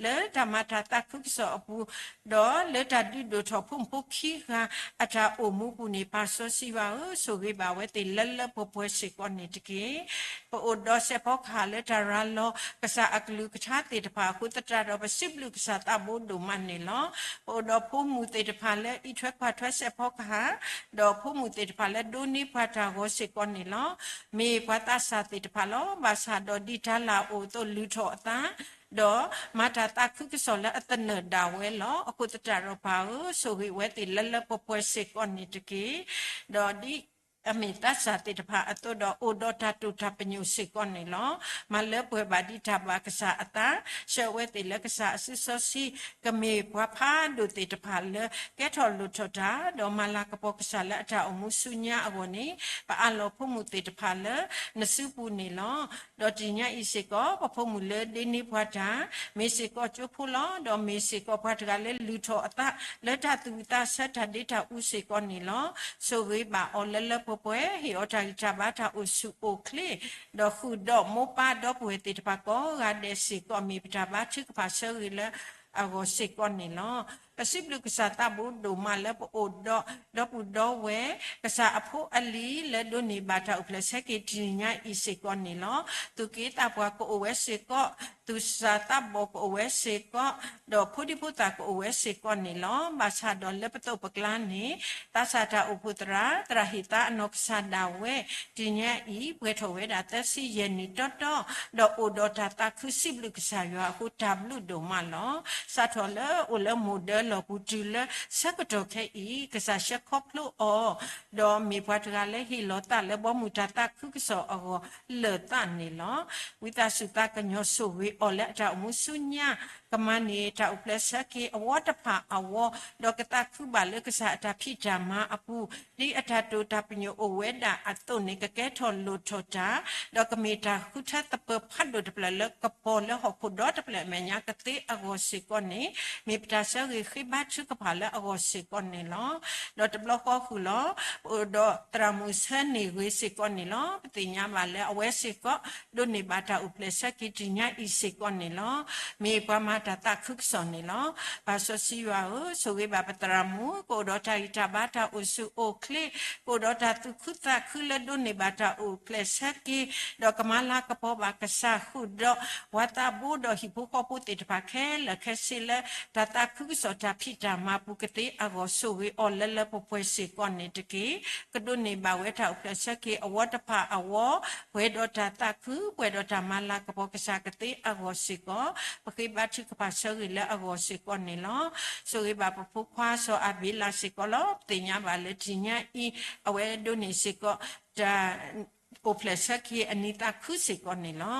လၢတၢ်မၤတၢ်သးခုကစီၣ်အပူၤ, ဒီးလၢတၢ်ဒုးဒိၣ်ထီၣ်ဖိ ဖိခံဂၤအတၢ်အိၣ်မူပူၤန့ၣ် ပၢ်စီဆှံယွၤဧၢ, ဆိၣ်ဂ့ၤဘၣ်ဝဲသ့ၣ်လၢလၢပှဲၤပှဲၤစ့ၢ်ကီးန့ၣ်တက့ၢ်. ပအိၣ်ဒီးစဲးဖီကဟၣ်လၢတၢ်ရၤလီၤကစၢ်အကလုၢ်ကထါသ့ၣ်တဖၣ်အဃိသတးဒီး ပစံးဘျုးကစၢ်သးဘိဒိၣ်မးန့ၣ်လီၤ. ပအိၣ်ဒီးဖိမုၣ်သ့ၣ်တဖၣ်လၢအံးထွဲကွၢ်ထွဲစဲးဖီကဟၣ်, ဒီးဖိမုၣ်သ့ၣ်တဖၣ်လၢဒိးန့ၢ်ပှၤတၢ်ဂီၤစ့ၢ်ကီးန့ၣ်လီၤ. မ့ၢ်ပှၤသးစၢ်သ့ၣ်တဖၣ်လီၤ. ဘၣ်ဆၣ်ဒီးဒ်တၢ်လၢ်အိၣ်အသိး လုၢ်ထီၣ်အသး ဒီးမၤတၢ်သးခုကစီၣ်လၢအသနၢၣ်ဒၣ်ဝဲလီၤ. အဃိသတးဒီးပၢ်ဧၢ, ဆိၣ်ဂ့ၤဝဲသ့ၣ်လၢလၢပှဲၤပှဲၤစ့ၢ်ကီးန့ၣ်တက့ၢ်. ဒီးဒ်အမ့ၢ်သးစၢ်သ့ၣ်တဖၣ်အသိးဒီး အိၣ်ဒီးတၢ်တိာ်တၢ်ပညိၣ်စ့ၢ်ကီးန့ၣ်လီၤ. မၤလၢပှဲၤဘၣ်ဒ်တၢ်ဘၣ်ကစၢ်အသး, ဆှၢအဝဲသ့ၣ်လၢကစၢ်အစုစီဆှံ, ကမ့ၢ်ပှၤဖးဒိၣ်သ့ၣ်တဖၣ်လၢကဲထီၣ်လိၣ်ထီၣ်တၢ်, ဒီးမၤလၤကပီၤကစၢ်လၢအတၢ်အိၣ်မူဆူညါအဂီၢ်န့ၣ်, ပအးလီၤဖိမုၣ်သ့ၣ်တဖၣ်လၢနစုပူၤန့ၣ်လီၤ. ဒီးတနံၤညါအံၤစ့ၢ်ကီး ပဖိမုၣ်လၢဒိးန့ၢ်ပှၤတၢ်, မ့ၢ်စ့ၢ်ကီးကၠိဖိလီၤ. ဒီးမ့ၢ်စ့ၢ်ကီးပှၤတဂၤလၢလုၢ်ထီၣ်အသး လၢတၢ်သူၣ်ဝံၣ်သးဆၢတၢ်ဒ့တၢ်အူစ့ၢ်ကီးန့ၣ်လီၤ. ဆိၣ်ဂ့ၤဘၣ်အီၤလၢလၢပှဲၤပှဲၤ, ဟ့ၣ်အီၤတၢ်ဂံၢ်တၢ်ဘါတၢ်အိၣ်ဆူၣ်အိၣ်ချ့, ဒီးဃုာ်ဒီးမိၢ်ပၢ်ဒီပုၢ်ဝဲၢ်သ့ၣ်တဖၣ်ကိးဂၤဒဲးစ့ၢ်ကီး မ့ၢ်ပတၢ်ဘါထုကဖၣ်ဆၢဂ့ၤလၢအဂီၢ်စ့ၢ်ကီးန့ၣ်လီၤ. ပစံးဘျုးကစၢ်သးဘိဒိၣ်မးလၢပအိၣ်ဒီးဒီပုၢ်ဒီဝဲၢ်, ကစၢ်အဖိအလံၤလၢဒိးန့ၢ်ဘၣ်တၢ်အိၣ်ဖျဲၣ်ဆၢက့ၤတနံၤညါအံၤစ့ၢ်ကီးန့ၣ်လီၤ. သူၣ်က့သးပှၢ်ကအိၣ်ဝဲစ့ၢ်ကီး, သူၣ်စၢ်သးဘီၣ်ကအိၣ်ဝဲစ့ၢ်ကီး, ဒီးဖိဒံဖိသၣ်ကအိၣ်ဝဲစ့ၢ်ကီးန့ၣ်လီၤ. ဘၣ်ဆၣ်ဒီးလၢပသိးပကျါန့ၣ်, သးစၢ်တၢ်အိၣ်ဖှိၣ်သရၣ်, သရၣ်ဟ့ၣ်သါအနီၢ်ကစၢ်ဒၣ်ဝဲ, တနံၤညါအံၤ ပှဲၤထီၣ်ဝဲဒၣ်သၢဆံယဲၢ်နံၣ်တီတီ, ဒီးအိၣ်ဒီးတၢ်သးခုစံးဘျုးကစၢ်ယွၤအဃိ တၢ်ဘျုးဒိၣ်မးလီၤ. စးထီၣ်လၢအိၣ်လၢမိၢ်ဒၢလီၢ်ပူၤတုၤလၢဆၢကတီၢ်ခဲအံၤ, ကစၢ်ဆှၢခီဖျိအီၤ, ဒီးမ့ၢ်ပှၤတဂၤလၢဟ့ၣ်လီၤသးလၢဘီမုၢ်တၢ်သးခုကစီၣ်အဂီၢ်လၢာ်သးန့ၣ်လီၤ. ဝံသးစူၤသးကညီၤဆိၣ်ဂ့ၤအီၤလၢအတၢ်အိၣ်မူဆူညါ, ကမၤန့ၢ်တၢ်အိၣ်ဖျဲၣ်ဆၢက့ၤအဝီတဖၣ်အဝီ, ဒီးကသးခုဘၣ်လၢကစၢ်အတၢ်ဖံးတၢ်မၤအပူၤ, ဒ်အတၢ်တိာ်တၢ်ပညိၣ်အိၣ်ဝဲဒၣ်အသိးန့ၣ် ကကဲထီၣ်လိၣ်ထီၣ်တၢ်, ဒီးကမ့ၢ်တၢ်ဃုထၢသပၢၤဖးဒိၣ်တဖျၢၣ်လၢကပီၤလၢဟီၣ်ခိၣ်ဒီတဖျၢၣ်အမဲာ်ညါကသ့အဂီၢ်စ့ၢ်ကီးန့ၣ်, မ့ၢ်ပတၢ်ဆၢဂ့ၤဃ့ဘါထုကဖၣ်လၢအဂီၢ်စ့ၢ်ကီးန့ၣ်လီၤ. ဒီးတဘျီဃီဃုာ်လီၤ, ပအိၣ်ဒီးသရၣ်မုၣ်ဆၢန့ၢ်ဂ့ၤစ့ၢ်ကီးန့ၣ်လီၤ. ပသ့ၣ်ညါဘၣ်လၢအဝဲစ့ၢ်ကီး ဒိးန့ၢ်ဘၣ်တၢ်အိၣ်ဖျဲၣ်ဆၢက့ၤတနံၤညါအံၤစ့ၢ်ကီးန့ၣ်လီၤ. မ့ၢ်ပှၤမၤတၢ်သးခုကစီၣ်န့ၣ်လီၤ. ပၢ်စီဆှံယွၤဧၢ, ဆိၣ်ဂ့ၤဘၣ်ပသရၣ်မုၣ်, ကအိၣ်ဒီးတၢ်ဂံၢ်တၢ်ဘါတၢ်အိၣ်ဆူၣ်အိၣ်ချ့, ကအိၣ်ဒီးတၢ်သူၣ်ခုသးခုလၢဒိးန့ၢ်ဘၣ်တၢ်အိၣ်ဖျဲၣ်ဆၢက့ၤ, ဒီးကမၤလၤကပီၤဘၣ်ကစၢ်ဃုာ်ဒီး ပှၤသးဘိဒီးဟံၣ်ဖိဃီဖိသ့ၣ်တဖၣ်ခဲလၢာ်ခဲဆ့လၢ တၢ်သးခုကစီၣ်တၢ်ဖံးတၢ်မၤပူၤကသ့အဂီၢ် ဆိၣ်ဂ့ၤအီၤလၢလၢပှဲၤပှဲၤစ့ၢ်ကီးန့ၣ်တက့ၢ်. ကဒိးန့ၢ်ဘၣ်ဝဲတၢ်အိၣ်ဖျဲၣ်ဆၢက့ၤအဝီတဖၣ်အဝီ, ပှဲၤဒီးတၢ်သးခု, ပှဲၤဒီးတၢ်မၤလၤကပီၤကစၢ်ကသ့အဂီၢ်စ့ၢ်ကီး, ပဃ့ဘါထုကဖၣ်ဆၢဂ့ၤလၢအဂီၢ်စ့ၢ်ကီးန့ၣ်လီၤ. ဆိၣ်ဂ့ၤဘၣ်ပဖိခွါစီၤအၤဘ့လးစ့ၢ်ကီးလီၤ. ပသ့ၣ်ညါဘၣ်လၢတနံၤညါအံၤ, အဝဲဒိးန့ၢ်စ့ၢ်ကီး တၢ် အိၣ်ဖျဲၣ်ဆၢက့ၤအနံၤသးခုစ့ၢ်ကီးန့ၣ်လီၤ.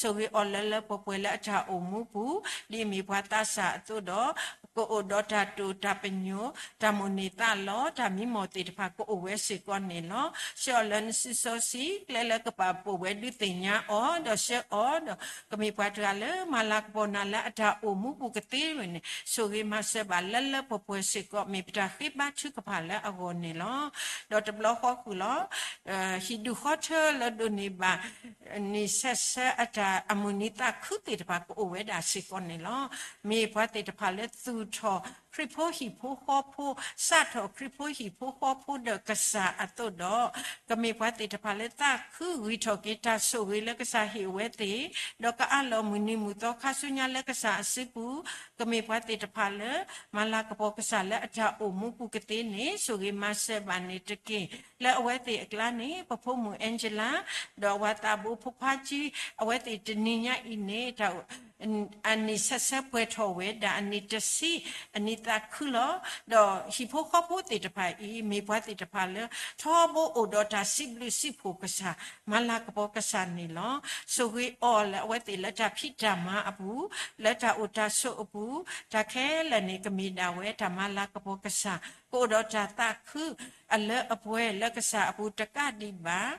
ဆိၣ်ဂ့ၤအီၤလၢလၢပှဲၤပှဲၤလၢအတၢ်အိၣ်မူပူၤ, ဒ်အမ့ၢ်ပှၤသးစၢ်အသိးဒီး, ကအိၣ်ဒီးတၢ်တိာ်တၢ်ပညိၣ်, တၢ်မိၣ်န့ၢ်သးလီ, တၢ်မံမီၢ်သ့ၣ်တဖၣ်ကအိၣ်ဝဲစ့ၢ်ကီးန့ၣ်လီၤ. ဆှၢအီၤလၢနစုစီဆှံ, ကျဲလၢကပာ်ဖှိၣ်ဝဲဒုးသ့ၣ်ညါအီၤ, ဒီးဆှၢအီၤဒီး, ကမ့ၢ်ပှၤတဂၤလၢမၤလၤကပီၤနၤလၢအတၢ်အိၣ်မူပူၤကသ့န့ၣ်, ဆိၣ်ဂ့ၤမၤစၢၤဘၣ်လၢလၢပှဲၤပှဲၤစ့ၢ်ကီး, မ့ၢ်ပတၢ်ဃ့ဘါထုကဖၣ်လၢအဂီၢ်န့ၣ်လီၤ. ဒီးတဘျီဃီဃုာ်လီၤ ဟံၣ်ဒူၣ်ဃီထၢလၢဒိးန့ၢ်ဘၣ် နံၣ်ဆဲးဆၢအတၢ်အမုၢ်နံၤသးခုသ့ၣ်တဖၣ်ကအိၣ်ဝဲဒၣ်စ့ၢ်ကီးန့ၣ်လီၤ. မ့ၢ်ပှၤသ့ၣ်တဖၣ်လၢသူၣ်ထီၣ်ခရံာ်ဖိဟံၣ်ဖိဃီဖိ, စးထီၣ်ခရံာ်ဖိဟံၣ်ဖိဃီဖိဒီးကစၢ်အသိးဒီး, ကမ့ၢ်ပှၤသ့ၣ်တဖၣ်လၢသးခုဂံၢ်ထီၣ်က့ၤတၢ်ဆိၣ်ဂ့ၤလၢကစၢ်ဟ့ၣ်အဝဲသ့ၣ်, ဒီးကအးလီၤမုၢ်နံၤမုၢ်သီခါဆူညါလၢကစၢ်အစုပူၤ, ကမ့ၢ်ပှၤသ့ၣ်တဖၣ်လၢ မၤလၤကပီၤကစၢ်လၢအတၢ်အိၣ်မူပူၤကသ့န့ၣ် ဆိၣ်ဂ့ၤမၤစၢၤဘၣ်န့ၣ်တက့ၢ်. လၢအဝဲသ့ၣ်အကျါန့ၣ် ပဖိမုၣ် Angela ဒီးအဝၤသးဘိဖိခွါကၠံ အဝဲသ့ၣ်တနံၤညါအံၤန့ၣ် အနံၣ်ဆဲးဆၢပှဲၤထီၣ်ဝဲဒၣ်အနံၣ်တဆံ အနံၤသးခုလီၤ. ဒီးဟံၣ်ဖိဃီဖိသ့ၣ်တဖၣ်အံၤ မ့ၢ်ပှၤသ့ၣ်တဖၣ်လၢ ထီဘိအိၣ်ဒီးတၢ်စံးဘျုးစံးဖှိၣ်ကစၢ်, မၤလၤကပီၤကစၢ်န့ၣ်လီၤ. ဆိၣ်ဂ့ၤအီၤလၢအဝဲသ့ၣ်လၢတၢ်ဖံးတၢ်မၤအပူၤ, လၢတၢ်အိၣ်တၢ်ဆိးအပူၤ, တၢ်ခဲလၢာ်န့ၣ် ကမ့ၢ်ဒၣ်ဝဲတၢ်မၤလၤကပီၤကစၢ်, ကအိၣ်ဒီးတၢ်သးခု အလၢအပှဲၤလၢကစၢ်အပူၤတကးဒံးဘၣ်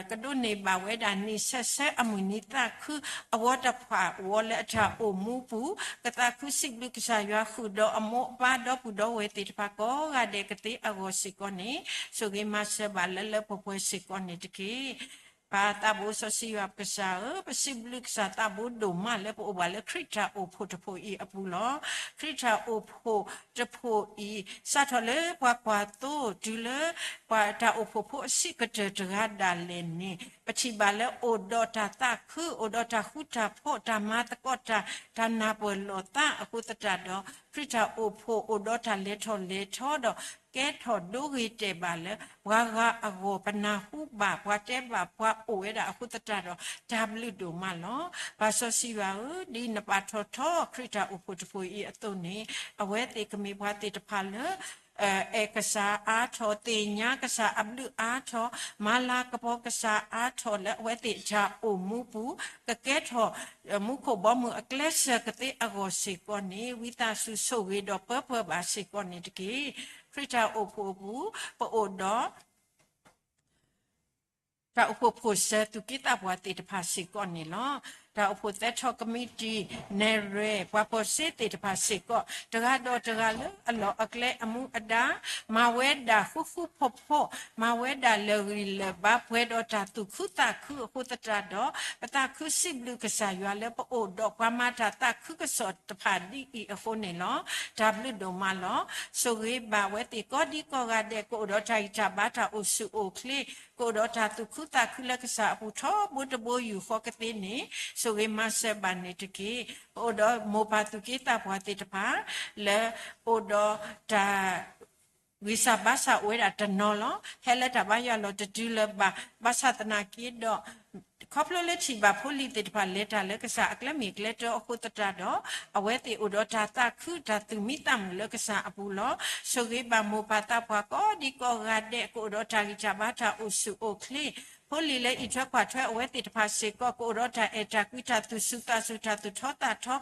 ကဒိးန့ၢ်ဘၣ်ဝဲဒၣ်နံၣ်ဆဲးဆၢအမုၢ်နံၤသးခု အဝီတဖၣ်အဝီလၢအတၢ်အိၣ်မူပူၤ, ကသးခုစံးဘျုးကစၢ်ယွၤဃုာ်ဒီးအမိၢ်အပၢ်ဒီပုၢ်ဒီဝဲၢ်သ့ၣ်တဖၣ်ကိးဂၤဒဲးကသ့အဂီၢ်စ့ၢ်ကီးန့ၣ်, ဆိၣ်ဂ့ၤမၤစၢၤဘၣ်လၢလၢပှဲၤပှဲၤစ့ၢ်ကီးန့ၣ်တက့ၢ်. ပၢ်သးဘိစီဆှံယွၤပကစၢ်ဧၢ, ပစံးဘျုးကစၢ်သးဘိဒိၣ်မးလၢပအိၣ်ဘၣ်လၢခရံာ်တၢ်အိၣ်ဖှိၣ်တဖှိၣ်အံၤအပူၤလီၤ. ခရံာ်တၢ်အိၣ်ဖှိၣ်တဖှိၣ်အံၤ စးထီၣ်လၢပှၤကွၢ်သိ တုၤလၢပှၤတၢ်အိၣ်ဖှိၣ်ဖိအဆံးကတၢၢ်တဂၤဒၣ်လဲာ်န့ၣ် ပထံၣ်ဘၣ်လၢအိၣ်ဒီးတၢ်သးခု, အိၣ်ဒီးတၢ်ဃူတၢ်ဖိး, တၢ်မၤသကိးတၢ်, တၢ်နၢ်ပၢၢ်လိာ်သးအဃိသတးဒီး ခရံာ်တၢ်အိၣ်ဖှိၣ်အိၣ်ဒီးတၢ်လဲၤထီၣ်လဲၤထီဒီး ကဲထီၣ်ဒိဂ့ၤတဲာ်ဘၣ်လၢ ပှၤဂၤအဂီၢ် ပနၢ်ဟူဘၣ် ပှၤတဲဘၣ်ပှၤအိၣ်ဝဲဒၣ်အဃိသတးဒီး တၢ်ဘျုးဒိၣ်မးလီၤ. ပၢ်စီဆှံယွၤဧၢ, ဒ်နပာ်ထီၣ်ထီခရံာ်တၢ်အိၣ်ဖှိၣ်တဖှိၣ်အံၤအသိးန့ၣ် အဝဲသ့ၣ်ကမ့ၢ်ပှၤသ့ၣ်တဖၣ်လၢ အဲၣ်ကစၢ်အါထီၣ်, သ့ၣ်ညါကစၢ်အဘျုးအါထီၣ်, မၤလၤကပီၤကစၢ်အါထီၣ်လၢအဝဲသ့ၣ်တၢ်အိၣ်မူပူၤ ကကဲထီၣ် မူခိၣ်ဘီမုၢ်အကျဲစၢၤကသ့အဂီၢ်စ့ၢ်ကီးန့ၣ် ဝံသးစူၤဆိၣ်ဂ့ၤဒီးပၢပှဲၤဘၣ်စ့ၢ်ကီးန့ၣ်တက့ၢ်. ခရံာ်တၢ်အိၣ်ဖှိၣ်အပူၤ ပအိၣ်ဒီး တၢ်အိၣ်ဖှိၣ်ဖိၣ်စၢၤသူၣ်က့သးပှၢ်သ့ၣ်တဖၣ်စ့ၢ်ကီးန့ၣ်လီၤ. တၢ်အိၣ်ဖှိၣ်သဲထီၣ်ကမံးတံာ် နဲၣ်ရွဲၣ် ပှၤပၢၤစ့သ့ၣ်တဖၣ်စ့ၢ်ကီး တဂၤဒီးတဂၤလၢအလီၢ်အကျဲအမူအဒါ မၤဝဲဒၣ်ဃူဃူဖိးဖိး, မၤဝဲဒၣ်လၢာ်ဂံၢ်လၢာ်ဘါ ပှဲၤဒီးတၢ်သူၣ်ခုသးခုအဃိသတးဒီး ပသးခုစံးဘျုးကစၢ်ယွၤလၢပအိၣ်ဒီးပှၤမၤတၢ်သးခုကစီၣ်တဖၣ်ဒ်အံၤအဃိန့ၣ်လီၤ. တၢ်ဘျုးဒိၣ်မးလီၤ. ဆိၣ်ဂ့ၤဘၣ်ဝဲသ့ၣ်ကိးဒံကိးဂၤဒဲး ကအိၣ်ဒီးတၢ်ဂံၢ်တၢ်ဘါ တၢ်အိၣ်ဆူၣ်အိၣ်ချ့ ကအိၣ်ဒီးတၢ်သူၣ်ခုသးခုလၢကစၢ်အပူၤထီဘိတဘိယူၢ်ဃီကသ့န့ၣ် ဆိၣ်ဂ့ၤမၤစၢၤဘၣ်န့ၣ်တက့ၢ်. ပအိၣ်ဒီးမိၢ်ပၢ်သူၣ်က့သးပှၢ်သ့ၣ်တဖၣ် လၢအိၣ်ဒီးတၢ် ဂံၢ်စၢ်ဘါစၢ်အိၣ်ဝဲဒၣ်တနီၤလီၤ. ဟဲလၢတၢ်ဘါယွၤလီၢ်တတုၤလၢၤဘၣ်. ဘၣ်ဆၣ်သနာ်က့ဒီး ခီဖျိလၢထံၣ်ဘၣ်ဖိလံၤသ့ၣ်တဖၣ် လဲၤတၢ်လၢကစၢ်အကျဲမ့ၢ်ကျဲတၢအဃိသတးဒီး အဝဲသ့ၣ်အိၣ်ဒီးတၢ်သးခု တၢ်သူၣ်မံသးမုာ်လၢကစၢ်အပူၤလီၤ. ဆိၣ်ဂ့ၤဘၣ်မိၢ်ပၢ်သးပှၢ်ကိးဒံကိးဂၤဒဲး ကအိၣ်ဒီးတၢ်ဂံၢ်တၢ်ဘါ တၢ်အိၣ်ဆူၣ်အိၣ်ချ့ ဖိလံၤလၢအံးထွဲကွၢ်ထွဲအဝဲသ့ၣ်တဖၣ်စ့ၢ်ကီး ကအိၣ်ဒီးတၢ်အဲၣ်တၢ်ကွံ တၢ်သူၣ်စူၤသးစူၤ တၢ်သူၣ်ထီသးထီ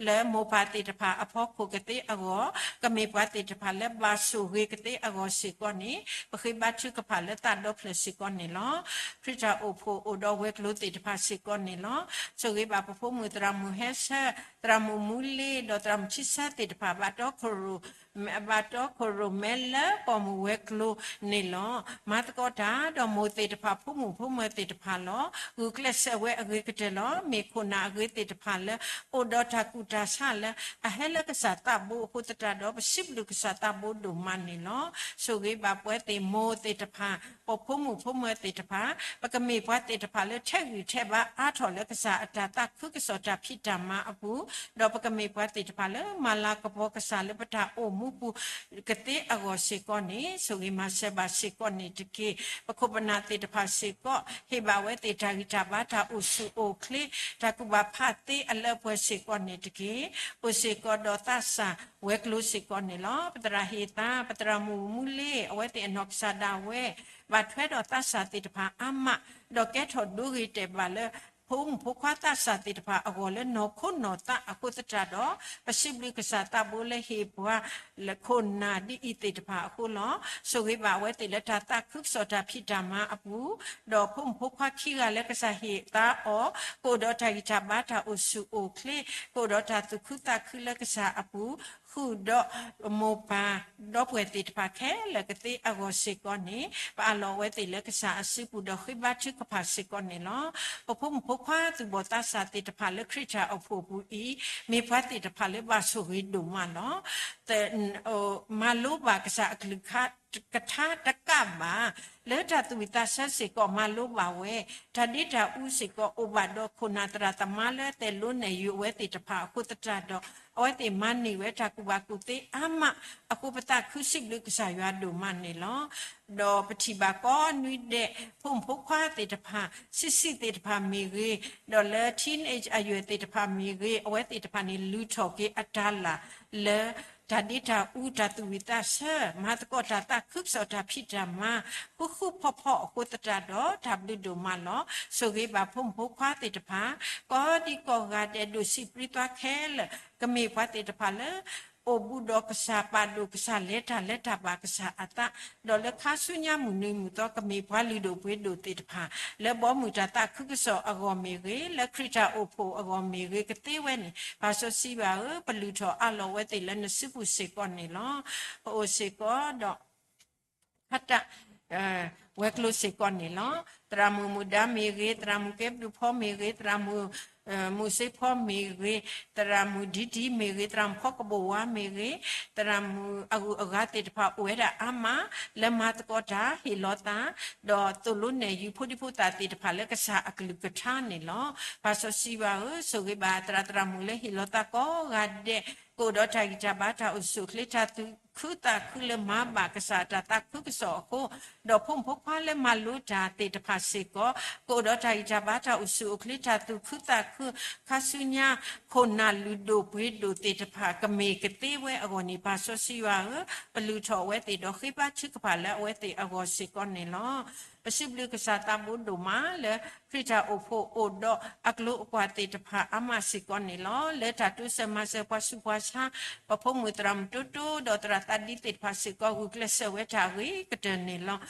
လၢမိၢ်ပၢ်သ့ၣ်တဖၣ်အဖီခိၣ်ကသ့အဂီၢ် ကမ့ၢ်ပှၤသ့ၣ်တဖၣ်လၢဘၣ်ဆိၣ်ဂ့ၤကသ့အဂီၢ်စ့ၢ်ကီးန့ၣ် ပဃ့ဘါထုကဖၣ်လၢသးဒီဖျၢၣ်စ့ၢ်ကီးန့ၣ်လီၤ. ခရံာ်တၢ်အိၣ်ဖှိၣ်အိၣ်ဒီးဝဲၤကျိၤသ့ၣ်တဖၣ်စ့ၢ်ကီးန့ၣ်လီၤ. ဆိၣ်ဂ့ၤဘၣ်ပဖိမုၣ်သရၣ်မုၣ်ဟဲဆၢ သရၣ်မုၣ်မူလ့ ဒီးသရၣ်မုၣ်ထံဆၢသ့ၣ်တဖၣ် ဘၣ်တီခိၣ်ရိၣ် ဘၣ်တီခိၣ်ရိၣ်မဲလၢပိာ်မုၣ်ဝဲၤကျိၤန့ၣ်လီၤ. မၤသကိးတၢ်ဒီးမိၢ်သ့ၣ်တဖၣ် ဖိမုၣ်ဖိမၢၤသ့ၣ်တဖၣ်လီၤ. ဂုာ်ကျဲးစၢးဝဲအဂ့ၤကတၢၢ်လီၤ. မ့ၢ်ခိၣ်နၢ်အဂ့ၤသ့ၣ်တဖၣ်လၢ အိၣ်ဒီးတၢ်ကူၣ်တၢ်ဆးလၢ အဟဲလၢကစၢ်သးဘိအဃိသတးဒီး ပစံးဘျုးကစၢ်သးဘိဒိၣ်မးန့ၣ်လီၤ. ဆိၣ်ဂ့ၤဘၣ်ပဝဲသ့ၣ်မိၢ်သ့ၣ်တဖၣ် ပဖိမုၣ်ဖိမၢၤသ့ၣ်တဖၣ် ပကမ့ၢ်ပှၤသ့ၣ်တဖၣ်လၢထဲးဂံၢ်ထဲးဘါအါထီၣ်လၢကစၢ်အတၢ်သးခုကစီၣ်တၢ်ဖံးတၢ်မၤအပူၤ ဒီးပကမ့ၢ်ပှၤသ့ၣ်တဖၣ်လၢမၤလၤကပီၤကစၢ်လၢပတၢ်အိၣ်မူပူၤကသ့အဂီၢ်စ့ၢ်ကီးန့ၣ် ဆိၣ်ဂ့ၤမၤစၢၤဘၣ်စ့ၢ်ကီးန့ၣ်တက့ၢ်. ပခိၣ်ပနၢ်သ့ၣ်တဖၣ်စ့ၢ်ကီး ဟ့ၣ်ဘၣ်ဝဲသ့ၣ်တၢ်ဂံၢ်တၢ်ဘါ တၢ်အိၣ်ဆူၣ်အိၣ်ချ့ တၢ်ကူၣ်ဘၣ်ဖးသ့အလၢအပှဲၤစ့ၢ်ကီးန့ၣ်တက့ၢ်. အိၣ်စ့ၢ်ကီးဒီးသးစၢ်ဝဲၤကျိၤစ့ၢ်ကီးန့ၣ်လီၤ. ပသရၣ်ဟ့ၣ်သါ ပသရၣ်မုၣ်မူလ့ အဝဲသ့ၣ်အနီၢ်ကစၢ်ဒၣ်ဝဲ ဘၣ်ထွဲဒီးသးစၢ်သ့ၣ်တဖၣ်အါမး ဒီးကဲထီၣ်ဒိဂ့ၤတဲာ်ဘၣ်လၢ ဖိမုၣ်ဖိခွါသးစၢ်သ့ၣ်တဖၣ်အဂီၢ်လၢနီၢ်ခိနီၢ်သးအဃိသတးဒီး ပစံးဘျုးကစၢ်သးဘိလၢဟ့ၣ်ပှၤ လၢခိၣ်နၢ်ဒ်အံၤသ့ၣ်တဖၣ်အဃိလီၤ. ဆိၣ်ဂ့ၤဘၣ်အဝဲသ့ၣ်လၢတၢ်သးခုကစီၣ်တၢ်ဖံးတၢ်မၤအပူၤ ဒီးဖိမုၣ်ဖိခွါခံဂၤလၢကစၢ်ဟ့ၣ်သါအီၤ ကအိၣ်ဒီးတၢ်ဂံၢ်တၢ်ဘါ တၢ်အိၣ်ဆူၣ်အိၣ်ချ့ ကအိၣ်ဒီးတၢ်သူၣ်ခုသးခုလၢကစၢ်အပူၤ ဃုာ်ဒီးမိၢ်ပၢ်ဒီပုၢ်ဝဲၢ်သ့ၣ်တဖၣ်ခဲလၢာ်ကသ့အဂီၢ်စ့ၢ်ကီးန့ၣ် ပအးလီၤဝဲသ့ၣ်လၢကစၢ်အစုပူၤဒီးဃ့ဘါထုကဖၣ်စ့ၢ်ကီးန့ၣ်လီၤ. ပဖိမုၣ်ဖိခွါသူၣ်ဘီၣ်သးစၢ်သ့ၣ်တဖၣ်လၢခရံာ်တၢ်အိၣ်ဖှိၣ်အပူၤအံၤ မ့ၢ်ပှၤသ့ၣ်တဖၣ်လၢဘၣ်ဆိၣ်ဂ့ၤဒိၣ်မးလီၤ. မၤလိဘၣ်ကစၢ်အကလုၢ်ကထါတကးဘၣ် လၢတၢ်သူၣ်ဝံၣ်သးဆၢစ့ၢ်ကီးမၤလိဘၣ်ဝဲ တၢ်ဒ့တၢ်အူစ့ၢ်ကီး အိၣ်ဘၣ်ဒီးခိၣ်နၢ်သရၣ်သမါလၢအသဲးလိနဲၣ်ယုာ်အဝဲသ့ၣ်တဖၣ်အဃိသတးဒီး အဝဲသ့ၣ်မၤန့ၢ်ဝဲတၢ်ကူၣ်ဘၣ်ကူၣ်သ့အါမးအဃိ ပသးခုစံးဘျုးကစၢ်ယွၤဒိၣ်မးန့ၣ်လီၤ. ဒီးပထံၣ်ဘၣ်ကိးနွံဒဲး ဖိမုၣ်ဖိခွါသ့ၣ်တဖၣ် ဆံးဆံးသ့ၣ်တဖၣ်မ့ၢ်ဂ့ၤ, ဒီးလၢ teenage အယွဲၢ်သ့ၣ်တဖၣ်မ့ၢ်ဂ့ၤ, အဝဲသ့ၣ်တဖၣ်န့ၣ် လုၢ်ထီၣ်က့ၤအတၢ်လၢ်လၢ တၢ်ဒ့တၢ်အူ တၢ်သူၣ်ဝံၣ်သးဆၢ မၤသကိးတၢ်သးခုကစီၣ်တၢ်ဖံးတၢ်မၤ ဃူဃူဖိးဖိးအဃိသတးဒီး တၢ်ဘျုးဒိၣ်မးလီၤ. ဆိၣ်ဂ့ၤဘၣ်ဖိမုၣ်ဖိခွါသ့ၣ်တဖၣ် ကိးဒံကိးဂၤဒဲး ဒိၣ်ဆံးပြံသွါခဲလၢာ် ကမ့ၢ်ပှၤသ့ၣ်တဖၣ်လၢ အိၣ်ဘူးဒီးကစၢ် ပာ်ဒိၣ်ကစၢ် လဲၤတၢ်လၢတၢ်ဘၣ်ကစၢ်အသး, ဒီးလၢခါဆူညါမုၢ်နံၤမုၢ်သီ ကမ့ၢ်ပှၤလုၢ်ဒိၣ်ပှ့ၤဒိၣ်သ့ၣ်တဖၣ် လၢဘီမုၢ်တၢ်သးခုကစီၣ်အဂီၢ်မ့ၢ်ဂ့ၤ, လၢခရံာ်တၢ်အိၣ်ဖှိၣ်အဂီၢ်မ့ၢ်ဂ့ၤ ကသ့ဝဲန့ၣ် ပၢ်စီဆှံယွၤဧၢ, ပလုၢ်ထီၣ်အးလီၤဝဲသ့ၣ်လၢနစုပူၤစ့ၢ်ကီးန့ၣ်လီၤ. ပအိၣ်စ့ၢ်ကီးဒီး ဖးတၢ် ဝဲၤကျိၤစ့ၢ်ကီးန့ၣ်လီၤ. သရၣ်မုၣ်မုၣ်ဒါမ့ၢ်ဂ့ၤ, သရၣ်မုၣ်ကဲဘျုးဖီမ့ၢ်ဂ့ၤ, သရၣ်မုၣ် မုၢ်စ့ဖီမ့ၢ်ဂ့ၤ, သရၣ်မုၣ်ဒံဒံမ့ၢ်ဂ့ၤ, သရၣ်မုၣ်ဖီကဘိၣ်ဝါမ့ၢ်ဂ့ၤ, သရၣ်မုၣ်အဂုၤအဂၤသ့ၣ်တဖၣ်အိၣ်ဝဲဒၣ်အါမး လၢမၤသကိးတၢ်ဟ့ၣ်လီၤသး ဒီးသိၣ်လိနဲၣ်ယုၤဖိဒံဖိသၣ်သ့ၣ်တဖၣ်လၢကစၢ်အကလုၢ်ကထါန့ၣ်လီၤ. ပၢ်စီဆှံယွၤဧၢ, ဆိၣ်ဂ့ၤဘၣ်သရၣ်သရၣ်မုၣ်လၢဟ့ၣ်လီၤသးကိးဂၤဒဲး, ကအိၣ်ဒီးတၢ်ဂံၢ်တၢ်ဘါ တၢ်အိၣ်ဆူၣ်အိၣ်ချ့ တၢ်သူၣ်ခုသးခုလၢမၤဘၣ်ကစၢ်အတၢ်သးခုကစီၣ်အဃိ, ဒီးဖိမုၣ်ဖိခွါလၢမၤလိတၢ်သ့ၣ်တဖၣ်စ့ၢ်ကီး ကအိၣ်ဒီးတၢ်ဂံၢ်တၢ်ဘါ တၢ်အိၣ်ဆူၣ်အိၣ်ချ့ တၢ်သူၣ်ခုသးခု ခါဆူညါ ခိၣ်နၢ်လုၢ်ဒိၣ်ပှ့ၤဒိၣ်သ့ၣ်တဖၣ် ကမ့ၢ်ကသ့ဝဲအဂီၢ်န့ၣ် ပၢ်စီဆှံယွၤဧၢ, ပလုၢ်ထီၣ်အဝဲသ့ၣ်ဒီးဃ့ဘါထုကဖၣ်လၢအဝဲသ့ၣ်အဂီၢ်စ့ၢ်ကီးန့ၣ်လီၤ. ပစံးဘျုးကစၢ်သးဘိဒိၣ်မးလၢ ခရံာ်တၢ်အိၣ်ဖှိၣ်အိၣ်ဒီးအကျိၤအကွာ်သ့ၣ်တဖၣ်အါမးစ့ၢ်ကီးန့ၣ်လီၤ. လၢတၢ်တိစၢၤမၤစၢၤပှၤဆူးပှၤဆါ ပဖိမုၣ်သရၣ်မုၣ်တိတိ ဒီးသရၣ်သးဒံသ့ၣ်တဖၣ်စ့ၢ်ကီး ဂုာ်ကျဲးစၢးဝဲတၢ်အဂ့ၤကတၢၢ်န့ၣ်လီၤ.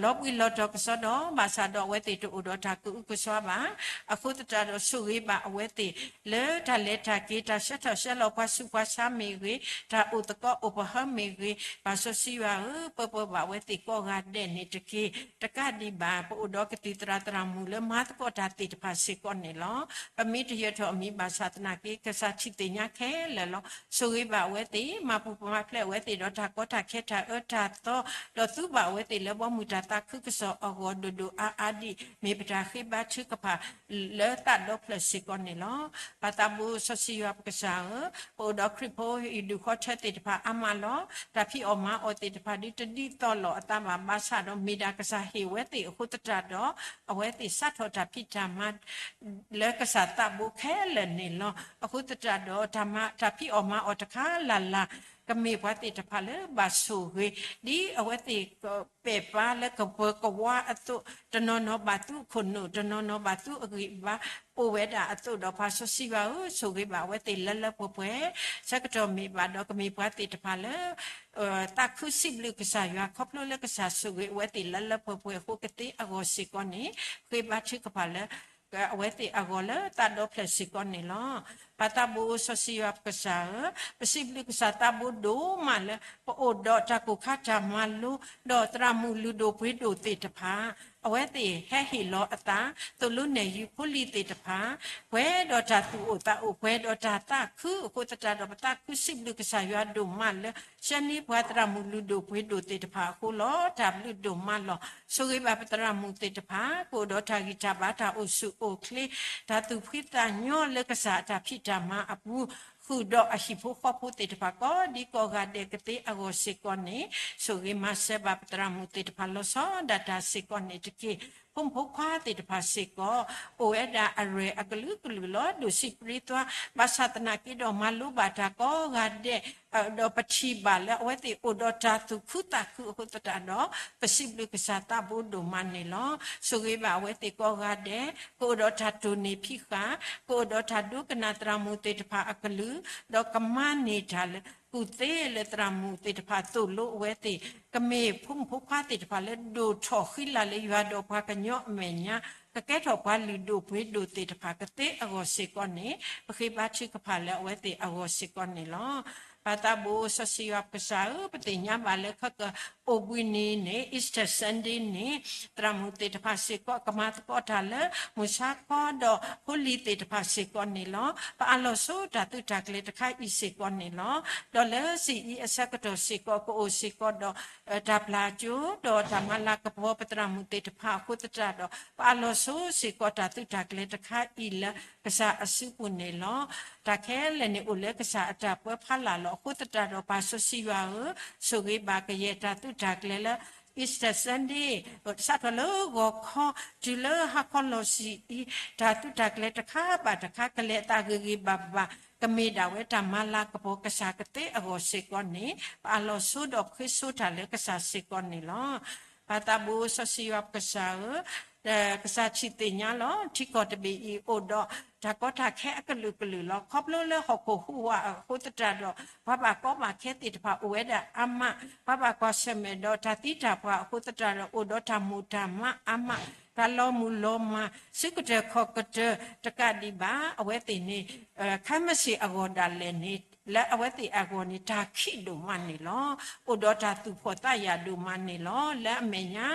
လီၤဘှံးလီၤတီၤကစီဒီ ဘၣ်ဆၣ်ဒီးအဝဲသ့ၣ်တအိၣ်ဒီးတၢ်ကအုကစွါဘၣ်. အဃိသတးဒီးဆိၣ်ဂ့ၤဘၣ်အဝဲသ့ၣ် လၢတၢ်လဲၤတၢ်က့ၤ တၢ်ဆှၢထီၣ်ဆှၢလီၤပှၤဆူးပှၤဆါမ့ၢ်ဂ့ၤ, တၢ်အိၣ်သကိးအိၣ်ပဟၢမ့ၢ်ဂ့ၤ, ပၢ်စီဆှံယွၤဧၢ, ပၢပၢဘၣ်အဝဲသ့ၣ်ကိးဂၤဒဲးန့ၣ်တက့ၢ်. တကးဒံးဘၣ် ပအိၣ်ဒီးကသံၣ်သရၣ်သရၣ်မုၣ်လၢမၤသကိးတၢ်သ့ၣ်တဖၣ်စ့ၢ်ကီးန့ၣ်လီၤ. ပမ့ၢ်တယၢၤထီၣ်အမံၤဘၣ်ဆၣ်သနာ်က့ ကစၢ်ထံၣ်သ့ၣ်ညါခဲလၢာ်လီၤ. ဆိၣ်ဂ့ၤဘၣ်အဝဲသ့ၣ်, မၤပူၤမၤဖျဲးအဝဲသ့ၣ်ဒီးတၢ်ကီတၢ်ခဲ တၢ်အၢတၢ်သီ, ဒီးသူဘၣ်အဝဲသ့ၣ်လၢဘီမုၢ်တၢ်သးခုကစီၣ်အဂီၢ်ဒိၣ်ဒိၣ်အါအါဒ် မ့ၢ်ပတၢ်ဃ့ဘါထုကဖၣ် လၢသးဒီဖျၢၣ်စ့ၢ်ကီးန့ၣ်လီၤ. ပၢ်သးဘိစီဆှံယွၤပကစၢ်ဧၢ, ပအိၣ်ဒီးခရံာ်ဖိဟံၣ်ဒူၣ်ဃီထၢသ့ၣ်တဖၣ်အါမးလီၤ. တၢ်ဖံးအီၣ်မၤအီၣ်သ့ၣ်တဖၣ်ဒုးတဒ်သိးလိာ်အသးဘၣ်, ဘၣ်ဆၣ်ဒီးမ့ၢ်ဒၣ်ကစၢ်ဟ့ၣ်ဝဲသ့ၣ်အဃိသတးဒီး အဝဲသ့ၣ်စးထီၣ်တၢ်ဖံးတၢ်မၤ လၢကစၢ်သးဘိခဲလၢာ်န့ၣ်လီၤ. အဃိသတးဒီး တၢ်ဖံးအီၣ်မၤအီၣ်တခါလၢ်လၢ် ကမ့ၢ်ပှၤသ့ၣ်တဖၣ်လၢဘၣ်ဆိၣ်ဂ့ၤ ဒ်အဝဲသ့ၣ်ပဲာ်ပၢ်လၢကပၢၤကဝါအသိး, တနီၤနီၤဘၣ်သူအခိၣ်နူာ်, တနီၤနီၤဘၣ်သူအဂံၢ်အဘါ အိၣ်ဝဲဒၣ်အသိးဒီး ပၢ်စီဆှံယွၤဧၢ, ဆိၣ်ဂ့ၤဘၣ်အဝဲသ့ၣ်လၢလၢပှဲၤပှဲၤ, ဆၢကတီၢ်မ့ၢ်ဘၣ်ဒီးကမ့ၢ်ပှၤသ့ၣ်တဖၣ်လၢ သးခုစံးဘျုးကစၢ်ယွၤ ခီဖျိလၢကစၢ်ဆိၣ်ဂ့ၤအဝဲသ့ၣ်လၢလၢပှဲၤပှဲၤအဃိ ကသ့အဂီၢ်စ့ၢ်ကီးန့ၣ် ဃ့ဘါထုကဖၣ်လၢ အဝဲသ့ၣ်အဂီၢ်လၢသးဒီဖျၢၣ်စ့ၢ်ကီးန့ၣ်လီၤ. ပၢ်သးဘိစီဆှံယွၤပကစၢ်ဧၢ, ပစံးဘျုးကစၢ်သးဘိဒိၣ်မးလၢ ပအိၣ်ဒီးတၢ်ကိၢ်ခါတၢ်မၤလိ ဒီးသရၣ်မုၣ်လုၢ်ဒိၣ်ပှ့ၤဒိၣ်သ့ၣ်တဖၣ် အဝဲသ့ၣ်ဟဲဟ့ၣ်လီၤအသး သိၣ်လိနဲၣ်ယုၤဖိလံၤသ့ၣ်တဖၣ် ပှဲၤဒီးတၢ်သူၣ်အိၣ်သးအိၣ် ပှဲၤဒီးတၢ်သးခုအဃိသတးဒီး ပသးခုစံးဘျုးကစၢ်ယွၤဒိၣ်မးလၢ ဆှၢန့ၢ်ပှၤသရၣ်မုၣ်လုၢ်ဒိၣ်ပှ့ၤဒိၣ်သ့ၣ်တဖၣ်အဃိလီၤ. တၢ်ဘျုးဒိၣ်မးလီၤ. ဆိၣ်ဂ့ၤဘၣ်ပသရၣ်မုၣ်သ့ၣ်တဖၣ် ကအိၣ်ဒီးတၢ်ဂံၢ်တၢ်ဘါ တၢ်အိၣ်ဆူၣ်အိၣ်ချ့ တၢ်သူၣ်ဖှံသးညီလၢကစၢ်အတၢ်ဖံးတၢ်မၤအပူၤ ဃုာ်ဒီးအဟံၣ်ဖိဃီဖိသ့ၣ်တဖၣ် ကိးဒံကိးဂၤဒဲးကသ့အဂီၢ်စ့ၢ်ကီးန့ၣ် ဆိၣ်ဂ့ၤမၤစၢၤဘၣ်ပသရၣ်မုၣ်သ့ၣ်တဖၣ်လီၤဆီဒၣ်တၢ်စ့ၢ်ကီးန့ၣ်တက့ၢ်. ဖိမုၣ်ဖိခွါသ့ၣ်တဖၣ်စ့ၢ်ကီး အိၣ်ဝဲဒၣ်အရဲၣ်အကလုာ်ကလုာ်လီၤ. ဒိၣ်ဆံးပြံသွါ ဘၣ်ဆၣ်သနာ်က့ဒီး မၤလိဘၣ်တၢ်ကိးဂၤဒဲး ဒီးပထံၣ်ဘၣ်လၢအဝဲသ့ၣ်အိၣ်ဒီးတၢ်သူၣ်ခုသးခုအဃိသတးဒီး ပစံးဘျုးကစၢ်သးဘိဒိၣ်မးန့ၣ်လီၤ. ဆိၣ်ဂ့ၤဘၣ်အဝဲသ့ၣ်ကိးဂၤဒဲး ကအိၣ်ဒီးတၢ်တိၢ်န့ၢ်ဖံးဃာ် ကအိၣ်ဒီးတၢ်ဒိကနၣ်သရၣ်မုၣ်သ့ၣ်တဖၣ်အကလုၢ် ဒီးကမၤန့ၢ်တၢ်လၢ ကူၣ်သ့လၢသရၣ်မုၣ်သ့ၣ်တဖၣ်သိၣ်လိအဝဲသ့ၣ် ကမ့ၢ်ဖိမုၣ်ဖိခွါသ့ၣ်တဖၣ်လၢဒိၣ်ထီၣ်ဃံလၤလၢယွၤဒီးပှၤကညီအမဲာ်ညါ ကကဲထီၣ်ပှၤလုၢ်ဒိၣ်ပှ့ၤဒိၣ်သ့ၣ်တဖၣ်ကသ့အဂီၢ်စ့ၢ်ကီးန့ၣ် ပဃ့ဘါထုကဖၣ်လၢအဝဲသ့ၣ်အဂီၢ်စ့ၢ်ကီးန့ၣ်လီၤ. ပၢ်သးဘိစီဆှံယွၤပကစၢ်ဧၢ, ပသ့ၣ်ညါဘၣ်လၢခဲကအိၣ်ဘှံးနံၤန့ၣ် Easter Sunday န့ၣ် သရၣ်မုၣ်သ့ၣ်တဖၣ်စ့ၢ်ကီး ကမၤသကိးတၢ်လၢ မုၢ်ဆါခီဒီးဖိလံၤသ့ၣ်တဖၣ်စ့ၢ်ကီးန့ၣ်လီၤ. ပအးလီၤဆိတၢ်သုးတၢ်ကျဲၤတခါအံၤစ့ၢ်ကီးန့ၣ်လီၤ. ဒီးလၢစံၣ်အံၤအဆၢကတီၢ်စ့ၢ်ကီး ကအိၣ်စ့ၢ်ကီးဒီး တၢ်ပျၢ်ကၠိ ဒီးတၢ်မၤလၤကပီၤပသရၣ်မုၣ်သ့ၣ်တဖၣ်အဃိသတးဒီး ပအးလီၤဆိစ့ၢ်ကီးတၢ်သုးတၢ်ကျဲၤတခါအံၤလၢကစၢ်အစုပူၤန့ၣ်လီၤ. တၢ်ခဲလၢာ်န့ၣ်အိၣ်လၢကစၢ်အတၢ်ပၢဖီလာ်လီၤ. အဃိသတးဒီးပၢ်စီဆှံယွၤဧၢ, ဆိၣ်ဂ့ၤဘၣ်ကယဲၢ်တၢ်သုးတၢ်ကျဲၤလၢ Easter Sunday စးထီၣ်လၢဂီၤခီ တုၤလၢဟါခီလီၤဆံးအံၤ တၢ်သုးတၢ်ကျဲၤတခါဘၣ်တခါ ကလဲၤအသးဂ့ၤဂ့ၤဘၣ်ဘၣ် ကမ့ၢ်ဒၣ်ဝဲတၢ်မၤလၤကပီၤကစၢ်ကသ့အဂီၢ်စ့ၢ်ကီးန့ၣ် ပအးလီၤဆိဒီးပဃ့ဆိတၢ်လၢကစၢ်စ့ၢ်ကီးန့ၣ်လီၤ. ပၢ်သးဘိစီဆှံယွၤပကစၢ်ဧၢ, ကစၢ်ထံၣ်သ့ၣ်ညါလီၤ. ထံကီၢ်တဘ့ၣ်အံၤအိၣ်ဒီးတၢ်ကီတၢ်ခဲအကလုာ်ကလုာ်လီၤ. ခီဖျိလၢဟီၣ်ခိၣ်ဟူးဝးအဃိသတးဒီး ပှၤဘၣ်ကီဘၣ်ခဲသ့ၣ်တဖၣ်အိၣ်ဝဲဒၣ်အါမး, ပှၤဘၣ်ကွၢ်ဆၢၣ်မဲာ်ဒီးတၢ်သံတၢ်ပှၢ်အဃိသတးဒီး အိၣ်ဒီးတၢ်မိၣ်တၢ်မးအါမး, တၢ်လီၤမုၢ်လီၤမၢ် စုကတၢၢ်ခီၣ်ကတၢၢ်တကးဒံးဘၣ် အဝဲသ့ၣ်န့ၣ် ခဲမုၢ်ဆ့ၣ်အဂီၢ်ဒၣ်လဲာ်န့ၣ် လၢအဝဲသ့ၣ်အဂီၢ်န့ၣ် တၢ်ခံးဒိၣ်မးန့ၣ်လီၤ. အိၣ်ဒီးတၢ်သူၣ်ဖှီၣ်သးယာ်ဒိၣ်မးန့ၣ်လီၤ. လၢအမဲာ်ညါ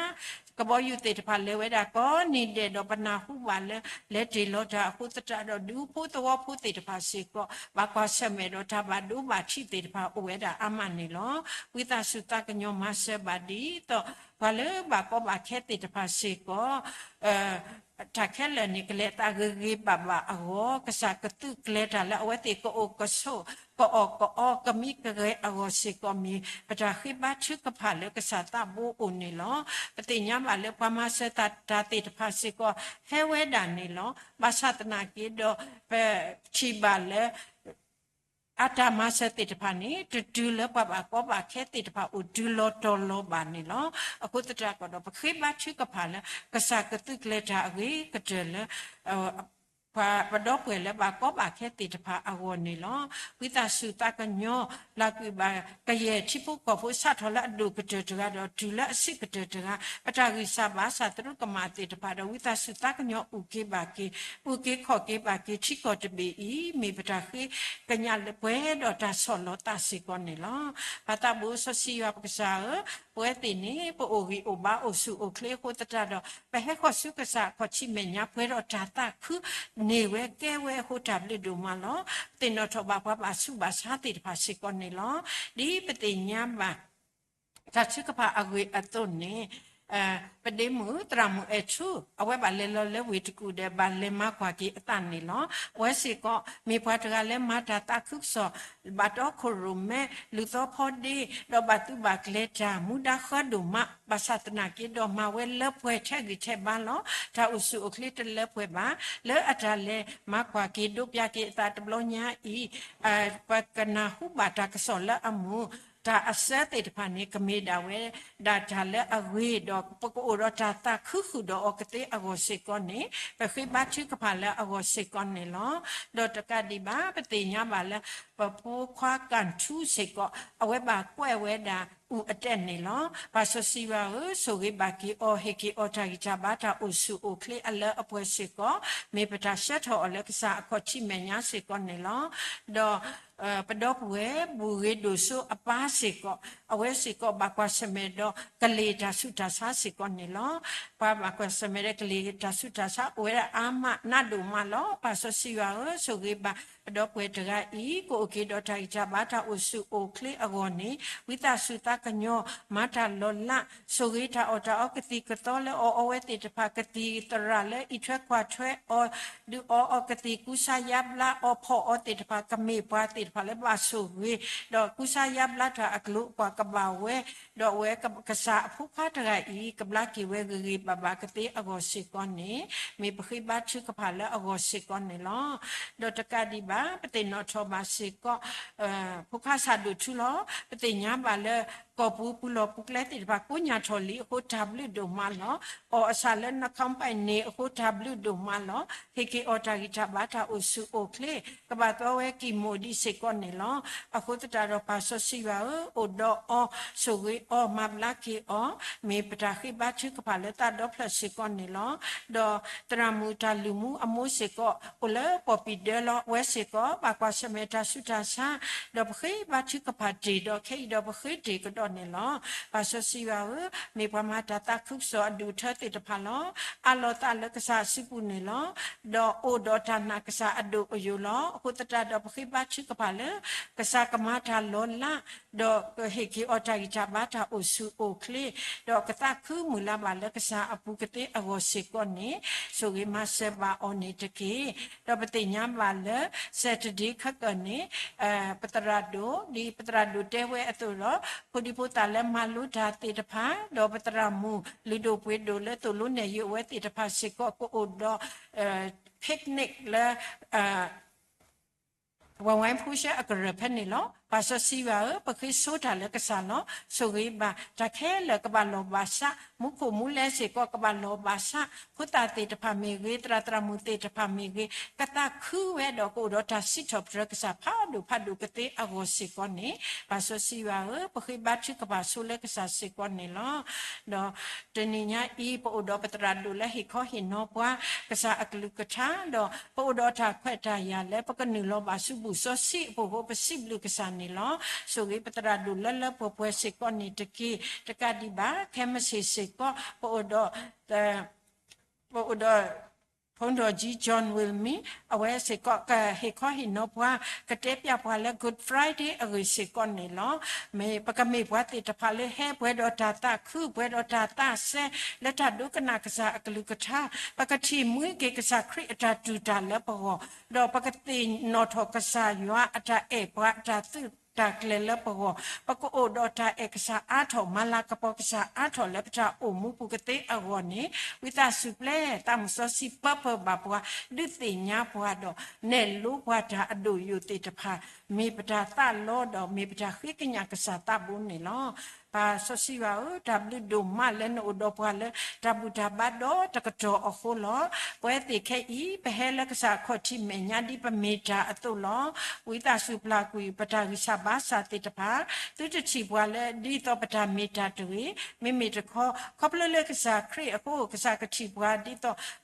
ကဘီယူၤသ့ၣ်တဖၣ်လဲၤဝဲဒၣ်ကိးနံၤဒဲးဒီး ပနၢ်ဟူဘၣ်လၢ လဲၤတ့ၢ်လီၤတၢ်အဃိသတးဒီး ဒူဖိသဝီဖိသ့ၣ်တဖၣ်စ့ၢ်ကီး ဘၣ်ကွၢ်ဆၢၣ်မဲာ်ဒီးတၢ်ဘၣ်ဒိဘၣ်ထံးသ့ၣ်တဖၣ်အိၣ်ဝဲဒၣ်အါမးန့ၣ်လီၤ. ဝံသးစူၤသးကညီၤမၤစၢၤဘၣ်ဒ်သိး ပှၤလၢဘၣ်ကီဘၣ်ခဲသ့ၣ်တဖၣ်စ့ၢ်ကီး တၢ်ခဲလၢာ်န့ၣ် ကလဲၤအသးဂ့ၤဂ့ၤဘၣ်ဘၣ်အဂီၢ် ကစၢ်ကသုးကျဲၤတၢ်လၢအဝဲသ့ၣ်ကအိၣ်ကဆိး ကအီၣ်ကအီ ကမံကဂဲၤအဂီၢ်စ့ၢ်ကီး မ့ၢ်ပတၢ်ဃ့ဘါထုကဖၣ်လၢကစၢ်သးဘိအိၣ်န့ၣ်လီၤ. ပသ့ၣ်ညါဘၣ်လၢပှၤမၤစၢၤတၢ်သ့ၣ်တဖၣ်စ့ၢ်ကီး ဟဲဝဲဒၣ်န့ၣ်လီၤ. ဘၣ်ဆၣ်သနာ်က့ဒီး ပထံၣ်ဘၣ်လၢ အတၢ်မၤစၢၤသ့ၣ်တဖၣ်န့ၣ် တတုၤလၢပှၤဘၣ်ကီဘၣ်ခဲသ့ၣ်တဖၣ်အိၣ်တုၤလီၤတီၤလီၤဘၣ်န့ၣ်လီၤ. အဃိသတးကဒီး ပဃ့ဘါထုကဖၣ်လၢ ကစၢ်ကသုးကျဲၤတၢ်အဂ့ၤကတၢၢ်လၢ ပှၤပဒီပုၢ်ဝဲၢ်လၢဘၣ်ကီဘၣ်ခဲသ့ၣ်တဖၣ်အဂီၢ်န့ၣ်လီၤ. ဝံသးစူၤသးကညီၤ လၢကွံာ်ဘၣ်ကယဲၢ်ထံဖိကီၢ်ဖိ စးထီၣ်လၢအဒိၣ်ကတၢၢ်တဂၤဒီး တုၤလၢအဆံးကတၢၢ်တဂၤ ပတၢ်ဂံၢ်စၢ်ဘါစၢ်သရူးကမၣ်သ့ၣ်တဖၣ်ဒီး ဝံသးစူၤသးကညီၤအုၣ်က့ၤဘၣ်က့ၤ အုၣ်က့ၤခီၣ်က့ၤဘၣ်က့ၤ ထံကီၢ်တဘ့ၣ်အံၤ မ့ၢ်ပတၢ်ဃ့ကညးလၢပှဲၤဒီးတၢ်ဆီၣ်လီၤသးစ့ၢ်ကီးန့ၣ်လီၤ. ပၢ်သးဘိစီဆှံယွၤပကစၢ်ဧၢ, ပဝဲသ့ၣ်န့ၣ် ပအိၣ်ဂံၢ်အိၣ်ဘါအိၣ်ဆူၣ်အိၣ်ချ့အဃိသတးဒီး ပဟဲဃီၤဆူကစၢ်အခီၣ်ထံးမဲာ်ညါ ပှဲၤဒီးတၢ်သးခု န့ၢ်ဝဲကဲဝဲအဃိ တၢ်ဘျုးဒိၣ်မးလီၤ. ပသ့ၣ်နီၣ်ထီၣ်ဘၣ်ပှၤဘၣ်ဆူးဘၣ်ဆါသ့ၣ်တဖၣ်စ့ၢ်ကီးန့ၣ်လီၤ. ဒ်ပသ့ၣ်ညါဘၣ် တၢ်ထုကဖၣ်အဂ့ၢ်အသိးန့ၣ် ပဒ့မုၣ်သရၣ်မုၣ်အဲၣ်ထူ အဝဲဘၣ်လဲၤလီၤလၢဝ့ၢ်တကူၣ်ဒီး ဘၣ်လဲၤမၤကွၢ်က့ၤအသးန့ၣ်လီၤ. အဝဲစ့ၢ်ကီး မ့ၢ်ပှၤတဂၤလၢမၤတၢ်သးခုကစီၣ် ဘၣ်တီခိၣ်ရိၣ်မဲ လူၤသီဖီဒ့ ဒီးဘၣ်သူဘၣ်ကျဲၤတၢ် မူဒါဃၢဒိၣ်မး ဘၣ်ဆၣ်သနာ်က့ဒီး မၤဝဲလၢပှဲၤထဲဂံၢ်ထဲဘါလီၤ. တၢ်အိၣ်ဆူၣ်အိၣ်ချ့တလၢပှဲၤဘၣ်. လၢအတၢ်လဲၤမၤကွၢ်က့ၤဒိးပၠးက့ၤအသးတဘျီညါအံၤ ပကနၢ်ဟူဘၣ်တၢ်ကစီၣ်လၢအမုာ် တၢ်အစၢသ့ၣ်တဖၣ်န့ၣ် ကမ့ၢ်ဒၣ်ဝဲဒၣ်တၢ်လၢအဂ့ၤဒီး ပကအိၣ်ဒီးတၢ်သးခုဃုာ်ဒီးအီၤကသ့အဂီၢ်စ့ၢ်ကီးန့ၣ် ပဃ့ဘါထုကဖၣ်လၢအဂီၢ်စ့ၢ်ကီးန့ၣ်လီၤ. ဒီးတကးဒံးဘၣ် ပသ့ၣ်ညါဘၣ်လၢ ပဖိခွါကၣ်ထူစ့ၢ်ကီး အဝဲဘၣ်ကွဲးဝဲဒၣ်အူအတဲၣ်န့ၣ်လီၤ. ပၢ်စီဆှံယွၤဧၢ, ဆိၣ်ဂ့ၤဘၣ်က့ၤအီၤ, ဟ့ၣ်က့ၤအီၤတၢ်ဂံၢ်တၢ်ဘါ တၢ်အိၣ်ဆူၣ်အိၣ်ချ့အလၢအပှဲၤစ့ၢ်ကီး, မ့ၢ်ပတၢ်ဆှၢထီၣ်အီၤလၢကစၢ်အခီၣ်ထံးမဲာ်ညါစ့ၢ်ကီးန့ၣ်လီၤ. ဒီး ပဒီပုၢ်ဝဲၢ် ဘူၣ်ဂ့ၤဒိၣ်စိအပၢ်စ့ၢ်ကီး, အဝဲစ့ၢ်ကီးဘၣ်ကွၢ်ဆၢၣ်မဲာ်ဒီးကလံၤတၢ်ဆူးတၢ်ဆါစ့ၢ်ကီးန့ၣ်လီၤ. ပှၤဘၣ်ကွၢ်ဆၢၣ်မဲာ်ဒီးကလံၤတၢ်ဆူးတၢ်ဆါ အိၣ်ဝဲဒၣ်အါမးနးဒိၣ်မးလီၤ. ပၢ်စီဆှံယွၤဧၢ, ဆိၣ်ဂ့ၤဘၣ်ပဒီပုၢ်ဝဲၢ်တဂၤအံၤ ကအိၣ်က့ၤဒီးတၢ်ဂံၢ်တၢ်ဘါ တၢ်အိၣ်ဆူၣ်အိၣ်ချ့အဂီၢ်န့ၣ် ဝံသးစူၤသးကညီၤ မၤတၢ်လီၤလး ဆိၣ်ဂ့ၤတၢ်အီၣ်တၢ်အီ ကသံၣ်ကသီလၢအီၣ်အီဝဲသ့ၣ်တဖၣ်, ကသံၣ်သရၣ်လၢအံးထွဲကွၢ်ထွဲအီၤ, ဒုးအီအီၤကသံၣ် ကူစါယါဘျါအီၤ ဖီၣ်အီၤသ့ၣ်တဖၣ်, ကမ့ၢ်ပှၤသ့ၣ်တဖၣ်လၢဘၣ်ဆိၣ်ဂ့ၤ, ဒီးကူစါယါဘျါတၢ်အကျိၤအကွာ်ကဘၣ်ဝဲ, ဒီးအဝဲကစၢ်အဖိခွါတဂၤအံၤ ကဘျါက့ၤဝဲဂ့ၤဂ့ၤဘၣ်ဘၣ်ကသ့အဂီၢ်စ့ၢ်ကီးန့ၣ် မ့ၢ်ပဃ့ဘါထုကဖၣ်လၢအဂီၢ်စ့ၢ်ကီးန့ၣ်လီၤ. ဒီးတကးဒံးဘၣ် ပသ့ၣ်နီၣ်ထီၣ်ဘၣ်စ့ၢ်ကီး ဖိခွါဆၣ်ဒိၣ်ထူလီၤ. ပသ့ၣ်ညါဘၣ်လၢ ကီၢ်ပူၤပူၤလီၢ်ပူၤကျဲသ့ၣ်တဖၣ် ကိညၢ်ထီၣ်လံအဃိ တၢ်ဘျုးဒိၣ်မးလီၤ. အီၣ်အဆၣ်လၢ နခီပံန့ၣ် အဃိ တၢ်ဘျုးဒိၣ်မးလီၤ. ဟ့ၣ်က့ၤအီၤတၢ်ဂံၢ်တၢ်ဘါ တၢ်အိၣ်ဆူၣ်အိၣ်ချ့ ကဘၣ်သီဝဲကံၢ်မိၢ်ဒံးစ့ၢ်ကီးန့ၣ်လီၤ. အဃိသတးဒီး ပၢ်စီဆှံယွၤဧၢ, အိၣ်ဒီးအီၤ, ဆိၣ်ဂ့ၤအီၤ, မၤဘျါက့ၤအီၤ, မ့ၢ်ပတၢ်ဃ့ဘါထုကဖၣ်လၢသးဒီဖျၢၣ်စ့ၢ်ကီးန့ၣ်လီၤ. ဒီးသရၣ်မုၣ်တၢ်လုၢ်မူအမိၢ်စ့ၢ်ကီး အိၣ်လၢပီၣ်ပံၤဒၢလီၤ. အဝဲစ့ၢ်ကီး ဘၣ်ကွၢ်ဆၢၣ်မဲာ်တၢ်ဆူးတၢ်ဆါ ဒီးပဃ့ဘါထုကဖၣ်တ့ၢ်ဒီး ခဲအံၤဒီးပဃ့တ့ၢ်ကဒီးန့ၣ်လီၤ. ပၢ်စီဆှံယွၤဧၢ, မ့ၢ်ပှၤမၤတၢ်သးခုကစီၣ်အဒူၣ်အထၢသ့ၣ်တဖၣ်လီၤ. အးလီၤသးလၢကစၢ်အစုပူၤန့ၣ်လီၤ. ဒီးအိၣ်ဒီးတၢ်နာ်ကစၢ်အဒိၣ်အယိာ်လီၤ. အဃိသတးဒီး ပဃ့ဘါထုကဖၣ်လၢ ကစၢ်ကမၤတၢ်လီၤလး ဒီးကဟ့ၣ်က့ၤအီၤတၢ်ဂံၢ်တၢ်ဘါ တၢ်အိၣ်ဆူၣ်အိၣ်ချ့, ဒီးကသးခုမုၢ်လၢ်ဘၣ်လၢကစၢ်အပူၤကသ့အဂီၢ်စ့ၢ်ကီးန့ၣ် ဆိၣ်ဂ့ၤမၤစၢၤဘၣ်အီၤန့ၣ်တက့ၢ်. ဒီးပသ့ၣ်ညါဘၣ်လၢ Saturday ခဲကၢၢ်န့ၣ် ပသရၣ်ဒိၣ် ဒ်ပသရၣ်ဒိၣ်တဲဝဲအသိးဒီး ဖိဒံဖိသၣ်လၢမၤလိတၢ်သ့ၣ်တဖၣ် ဒီးပသရၣ်မုၣ်လုၢ်ဒိၣ်ပှ့ၤဒိၣ်လၢသိၣ်လိနဲၣ်ယုာ်အဝဲသ့ၣ်တဖၣ်စ့ၢ်ကီး ကအိၣ်ဒီး picnic လၢ ဝဲဝဲဖိရှဲအကရၢၢ်ဖဲန့ၣ်လီၤ. ပၢ်စီဆှံယွၤဧၢ, ပဃ့ဆိတၢ်လၢကစၢ်လီၤ. ဆိၣ်ဂ့ၤဘၣ်တၢ်ခဲလၢာ်ကဘၣ်လီၢ်ဘၣ်စး, မူခိၣ်မူလဲစ့ၢ်ကီးကဘၣ်လီၢ်ဘၣ်စး, ဖိသၣ်သ့ၣ်တဖၣ်မ့ၢ်ဂ့ၤ, သရၣ်သရၣ်မုၣ်သ့ၣ်တဖၣ်မ့ၢ်ဂ့ၤ, ကသးခုဝဲဒီးကအိၣ်ဒီးတၢ်စံးထီၣ်ပတြၢၤကစၢ်ဖးဒိၣ်ဖးဒိၣ်ကသ့အဂီၢ်စ့ၢ်ကီးန့ၣ်, ပၢ်စီဆှံယွၤဧၢ, ပဃ့ဘါထုကဖၣ်ဆိလၢကစၢ်စ့ၢ်ကီးန့ၣ်လီၤ. ဒီးတနံၤညါအံၤ ပအိၣ်ဒီးပသရၣ်ဒိၣ်လၢဟ့ၣ်ခီဟ့ၣ်နီၤပှၤ ကစၢ်အကလုၢ်ကထါ, ဒီးပအိၣ်ဒီးတၢ်ခွဲးတၢ်ယာ်လၢပကနုာ်လီၤဘၣ်ဆူဘူၣ်စီဆှံအပူၤအဃိ ပစံးဘျုးကစၢ်န့ၣ်လီၤ. ဆိၣ်ဂ့ၤပသရၣ်ဒိၣ်လၢလၢပှဲၤပှဲၤစ့ၢ်ကီးန့ၣ်တက့ၢ်. တကးဒံးဘၣ် ခဲမုၢ်ဆ့ၣ်စ့ၢ်ကီး ပအိၣ်ဒီး ပအိၣ်ဒီး ဖုန်းတော်ကြီး John Wilming အဝဲစ့ၢ်ကီးကဟ့ၣ်ခီဟ့ၣ်နီၤပှၤ ကတဲပျၢ်ပှၤလၢ Good Friday အဂ့ၢ်စ့ၢ်ကီးန့ၣ်လီၤ. မ့ၢ်ပကမ့ၢ်ပှၤသ့ၣ်တဖၣ်လၢဟဲပှဲၤဒီးတၢ်သးခု ပှဲၤဒီးတၢ်သးစဲ လၢတၢ်ဒိကနၣ်ကစၢ်အကလုၢ်ကထါ, ပကထံၣ်မှံက့ၤကစၢ်ခရံာ်အတၢ်တူၢ်တၢ်လၢပဂီၢ်, ဒီးပကသ့ၣ်နီၣ်ထီၣ်ကစၢ်ယွၤအတၢ်အဲၣ်ပှၤအတၢ်သုး တၢ်ကျဲၤလၢပဂီၢ်, ပကအိၣ်ဒီးတၢ်အဲၣ်ကစၢ်အါထီၣ် မၤလၤကပီၤကစၢ်အါထီၣ်လၢပတၢ်အိၣ်မူပူၤကသ့အဂီၢ်န့ၣ်, ဝံသးစူၤပျဲ သးမုၣ်စီဆှံပၢပၢဘၣ်ပှၤ ဒုးသ့ၣ်ညါပှၤဒီး နဲၣ်လိပှၤတၢ်အဒိၣ်ယိာ်သ့ၣ်တဖၣ်, မ့ၢ်ပတၢ်သးလီဒီး မ့ၢ်ပတၢ်ဃ့ကညးကစၢ်သးဘိန့ၣ်လီၤ. ပၢ်စီဆှံယွၤဧၢ, တၢ်ဘျုးဒိၣ်မးလၢနအိၣ်ဒီးပှၤလၢ တၢ်ဘူၣ်တၢ်ဘါဒီတကတီၢ်အဃိလီၤ. ပဝဲသ့ၣ်ခဲအံၤ ပဟဲလၢကစၢ်အခီၣ်ထံးမဲာ်ညါဒ်ပမ့ၢ်တၢ်အသိးလီၤ. ဝံသးစူၤပျၢ်ကွံာ်ပတၢ်ဂံၢ်စၢ်ဘါစၢ်သ့ၣ်တဖၣ်, သုတထံၣ်ပှၤလၢဒ်သိးပတၢ်မ့ၢ်တၢ်တဂ့ၤ, မ့မ့ၢ်တခီ ခီဖျိလၢကစၢ်ခရံာ်အဃိ ကစၢ်ကထံၣ်ပှၤဒ်သိး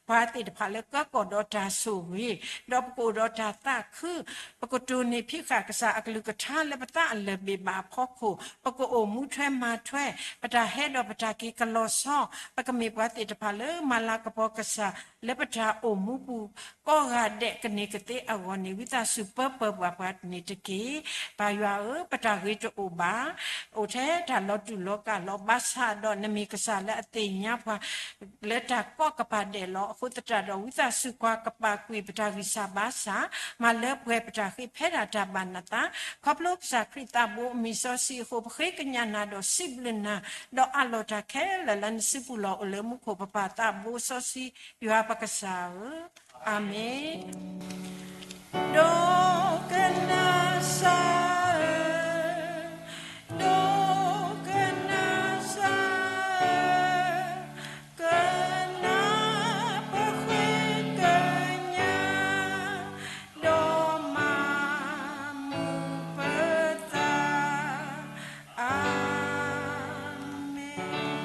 ပှၤသ့ၣ်တဖၣ်လၢကၢကီၣ်ဒီးတၢ်ဆိၣ်ဂ့ၤ, ဒီးပကအိၣ်ဒီးတၢ်သးခု, ပကတိၢ်န့ၢ်ဖံးဃာ်ကစၢ်အကလုၢ်ကထါလၢပသးအလၢၢ်ဘ့ၣ်ဘၣ်အဖီခိၣ်, ပကအိၣ်မူထွဲမၤထွဲ, ပတၢ်ဟဲဒီးပတၢ်က့ၤကလီၤဆီ, ပကမ့ၢ်ပှၤသ့ၣ်တဖၣ်လၢမၤလၤကပီၤကစၢ် လၢပတၢ်အိၣ်မူပူၤ ကိးဂၤဒဲးကန့ၢ်ကသ့အဂီၢ်န့ၣ် ဝံသးစူၤပၢပၢပှၤပှၤန့ၣ်တက့ၢ်. ပၢ်ယွၤဧၢ, ပတၢ်ဂ့ၤတအိၣ်ဘၣ်, အိၣ်ထဲတၢ်လီၤတူာ်လီၤကာ်လီၤ. ဘၣ်ဆၣ်ဒီးနမ့ၢ်ကစၢ်လၢအသ့ၣ်ညါပှၤ လၢတၢ်ကိးကပၤဒဲးလီၤ. အဃိသတးဒီး ဝံသးစူၤကွၢ်ကပာ်ကွံာ်ပတၢ်ဂံၢ်စၢ်ဘါစၢ်, မၤလၢပှဲၤပတၢ်ဃ့ဖဲဒၣ်တၢ်ဘၣ်နသး, ခီဖျိကစၢ်ခရံာ်သးဘိအမံၤစီဆှံအဃိ ပဃ့ကညးနၤဒီးစံးဘျုးနၤ, ဒီးအးလီၤတၢ်ခဲလၢာ်လၢနစုပူၤလီၤ. အိၣ်လၢမူခိၣ်ပပၢ်သးဘိစီဆှံယွၤပကစၢ်ဧၢ, အၤမ့ၣ်. ဒိကနၣ်စၢ်ဧၢ, ဒိကနၣ်စၢ်ဧၢ, ကနၢ်ပဃ့ကညး, ဒီးမၤမုာ်ပသး, အၤမ့ၣ်.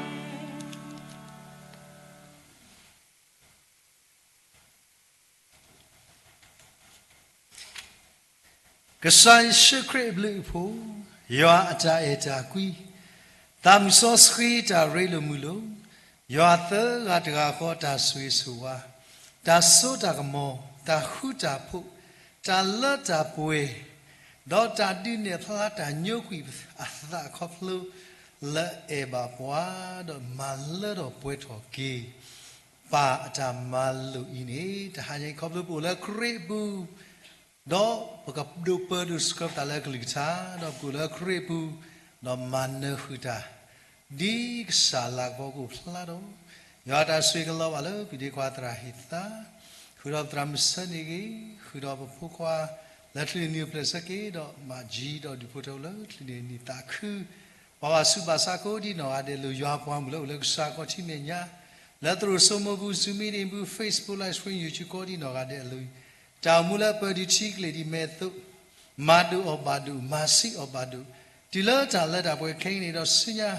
ကစၢ်ယ့ၣ်ၡူးခရံာ်အဘျုးအဖှိၣ်, ယွၤအတၢ်အဲၣ်တၢ်ကွံ, သးမုၣ်စီဆှံတၢ်ရ့လိာ်မုာ်လိာ်, ယွၤသၢဂၤတဂၤဃီတၢ်ဆိၣ်ဂ့ၤဆိၣ်ဝါ, တၢ်စိတၢ်ကမီၤ, တၢ်ဃူတၢ်ဖိး, တၢ်လၢတၢ်ပှဲၤ, ဒီးတၢ်ဒုးနဲၣ်ဖျါတၢ်ညိကွံာ်အသးခီဖျိ လၢအဲၣ်ဘၣ်ပှၤ, ဒီးမၤလၢထီၣ်ပှဲၤထီၣ်က့ၤ ပၢ်အတၢ်မၤလိာ်အံၤန့ၣ်, တဟါညါအံၤခီဖျိပအိၣ်လၢခရံာ်အပူၤ, ဒီးပကဒိးပၢဒိးဆှၢပသးလၢကလုၢ်ကထါ, ဒီးပကအိၣ်လၢခရံာ်အပူၤ, ဒီးမၤနၢၤဃုာ်တၢ်, ဒ်ကစၢ်လၤကပီၤကအိၣ်ဖျါဒီး, ယွၤတၢ်ဆိၣ်ဂ့ၤကလီၤဘၣ်လၢပဒ့ခွါသရၣ်ဟ့ၣ်သး, ဃုာ်ဒီးပသရၣ်မုၣ်ဆၢန့ၣ်ဂ့ၤ, ဃုာ်ဒီးပဖိခွါ လၢချုးန့ၢ်နံၣ်အိၣ်ဖျဲၣ်ဆၢက့ၤ, ဒီးမၤကၠံဒီးဒုးဖိထၢလၢချုးန့ၢ်နံၣ်သးခု ပှၤဘၣ်ဆူးဘၣ်ဆါကိးဒ်နီၢ်ဂၤဒဲးလၢ ယွၤပှၤမုၣ်လၢအိၣ်လၢကစၢ်ခီၣ်ထံးမဲာ်ညါ, လၢသရိာ်စိမိၢ်ပူၤ Zoom meeting ပူၤ Facebook Live Stream YouTube ကိးဒ်နီၢ်ဂၤဒဲးအလိၤ, တၢ်အိၣ်မူလၢပၢၤဒုးထံကလ့ၢ်ဒ်မဲာ်သိး, မၤဒိၣ်အီၣ်ဘၣ်ဒိၣ်, မၤဆံးအီၣ်ဘၣ်ဒိၣ်, တုၤလၢတၢ်လၢတၢ်ပှဲၤခဲအံၤန့ၣ်ဒီးဆူညါ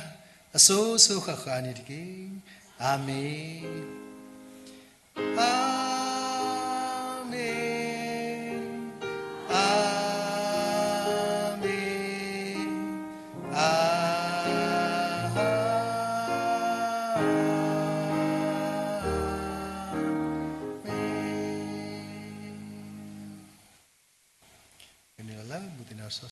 အစိၤစိၤဃၣ်ဃၣ်န့ၣ်တက့ၢ်. အၤမ့ၣ်.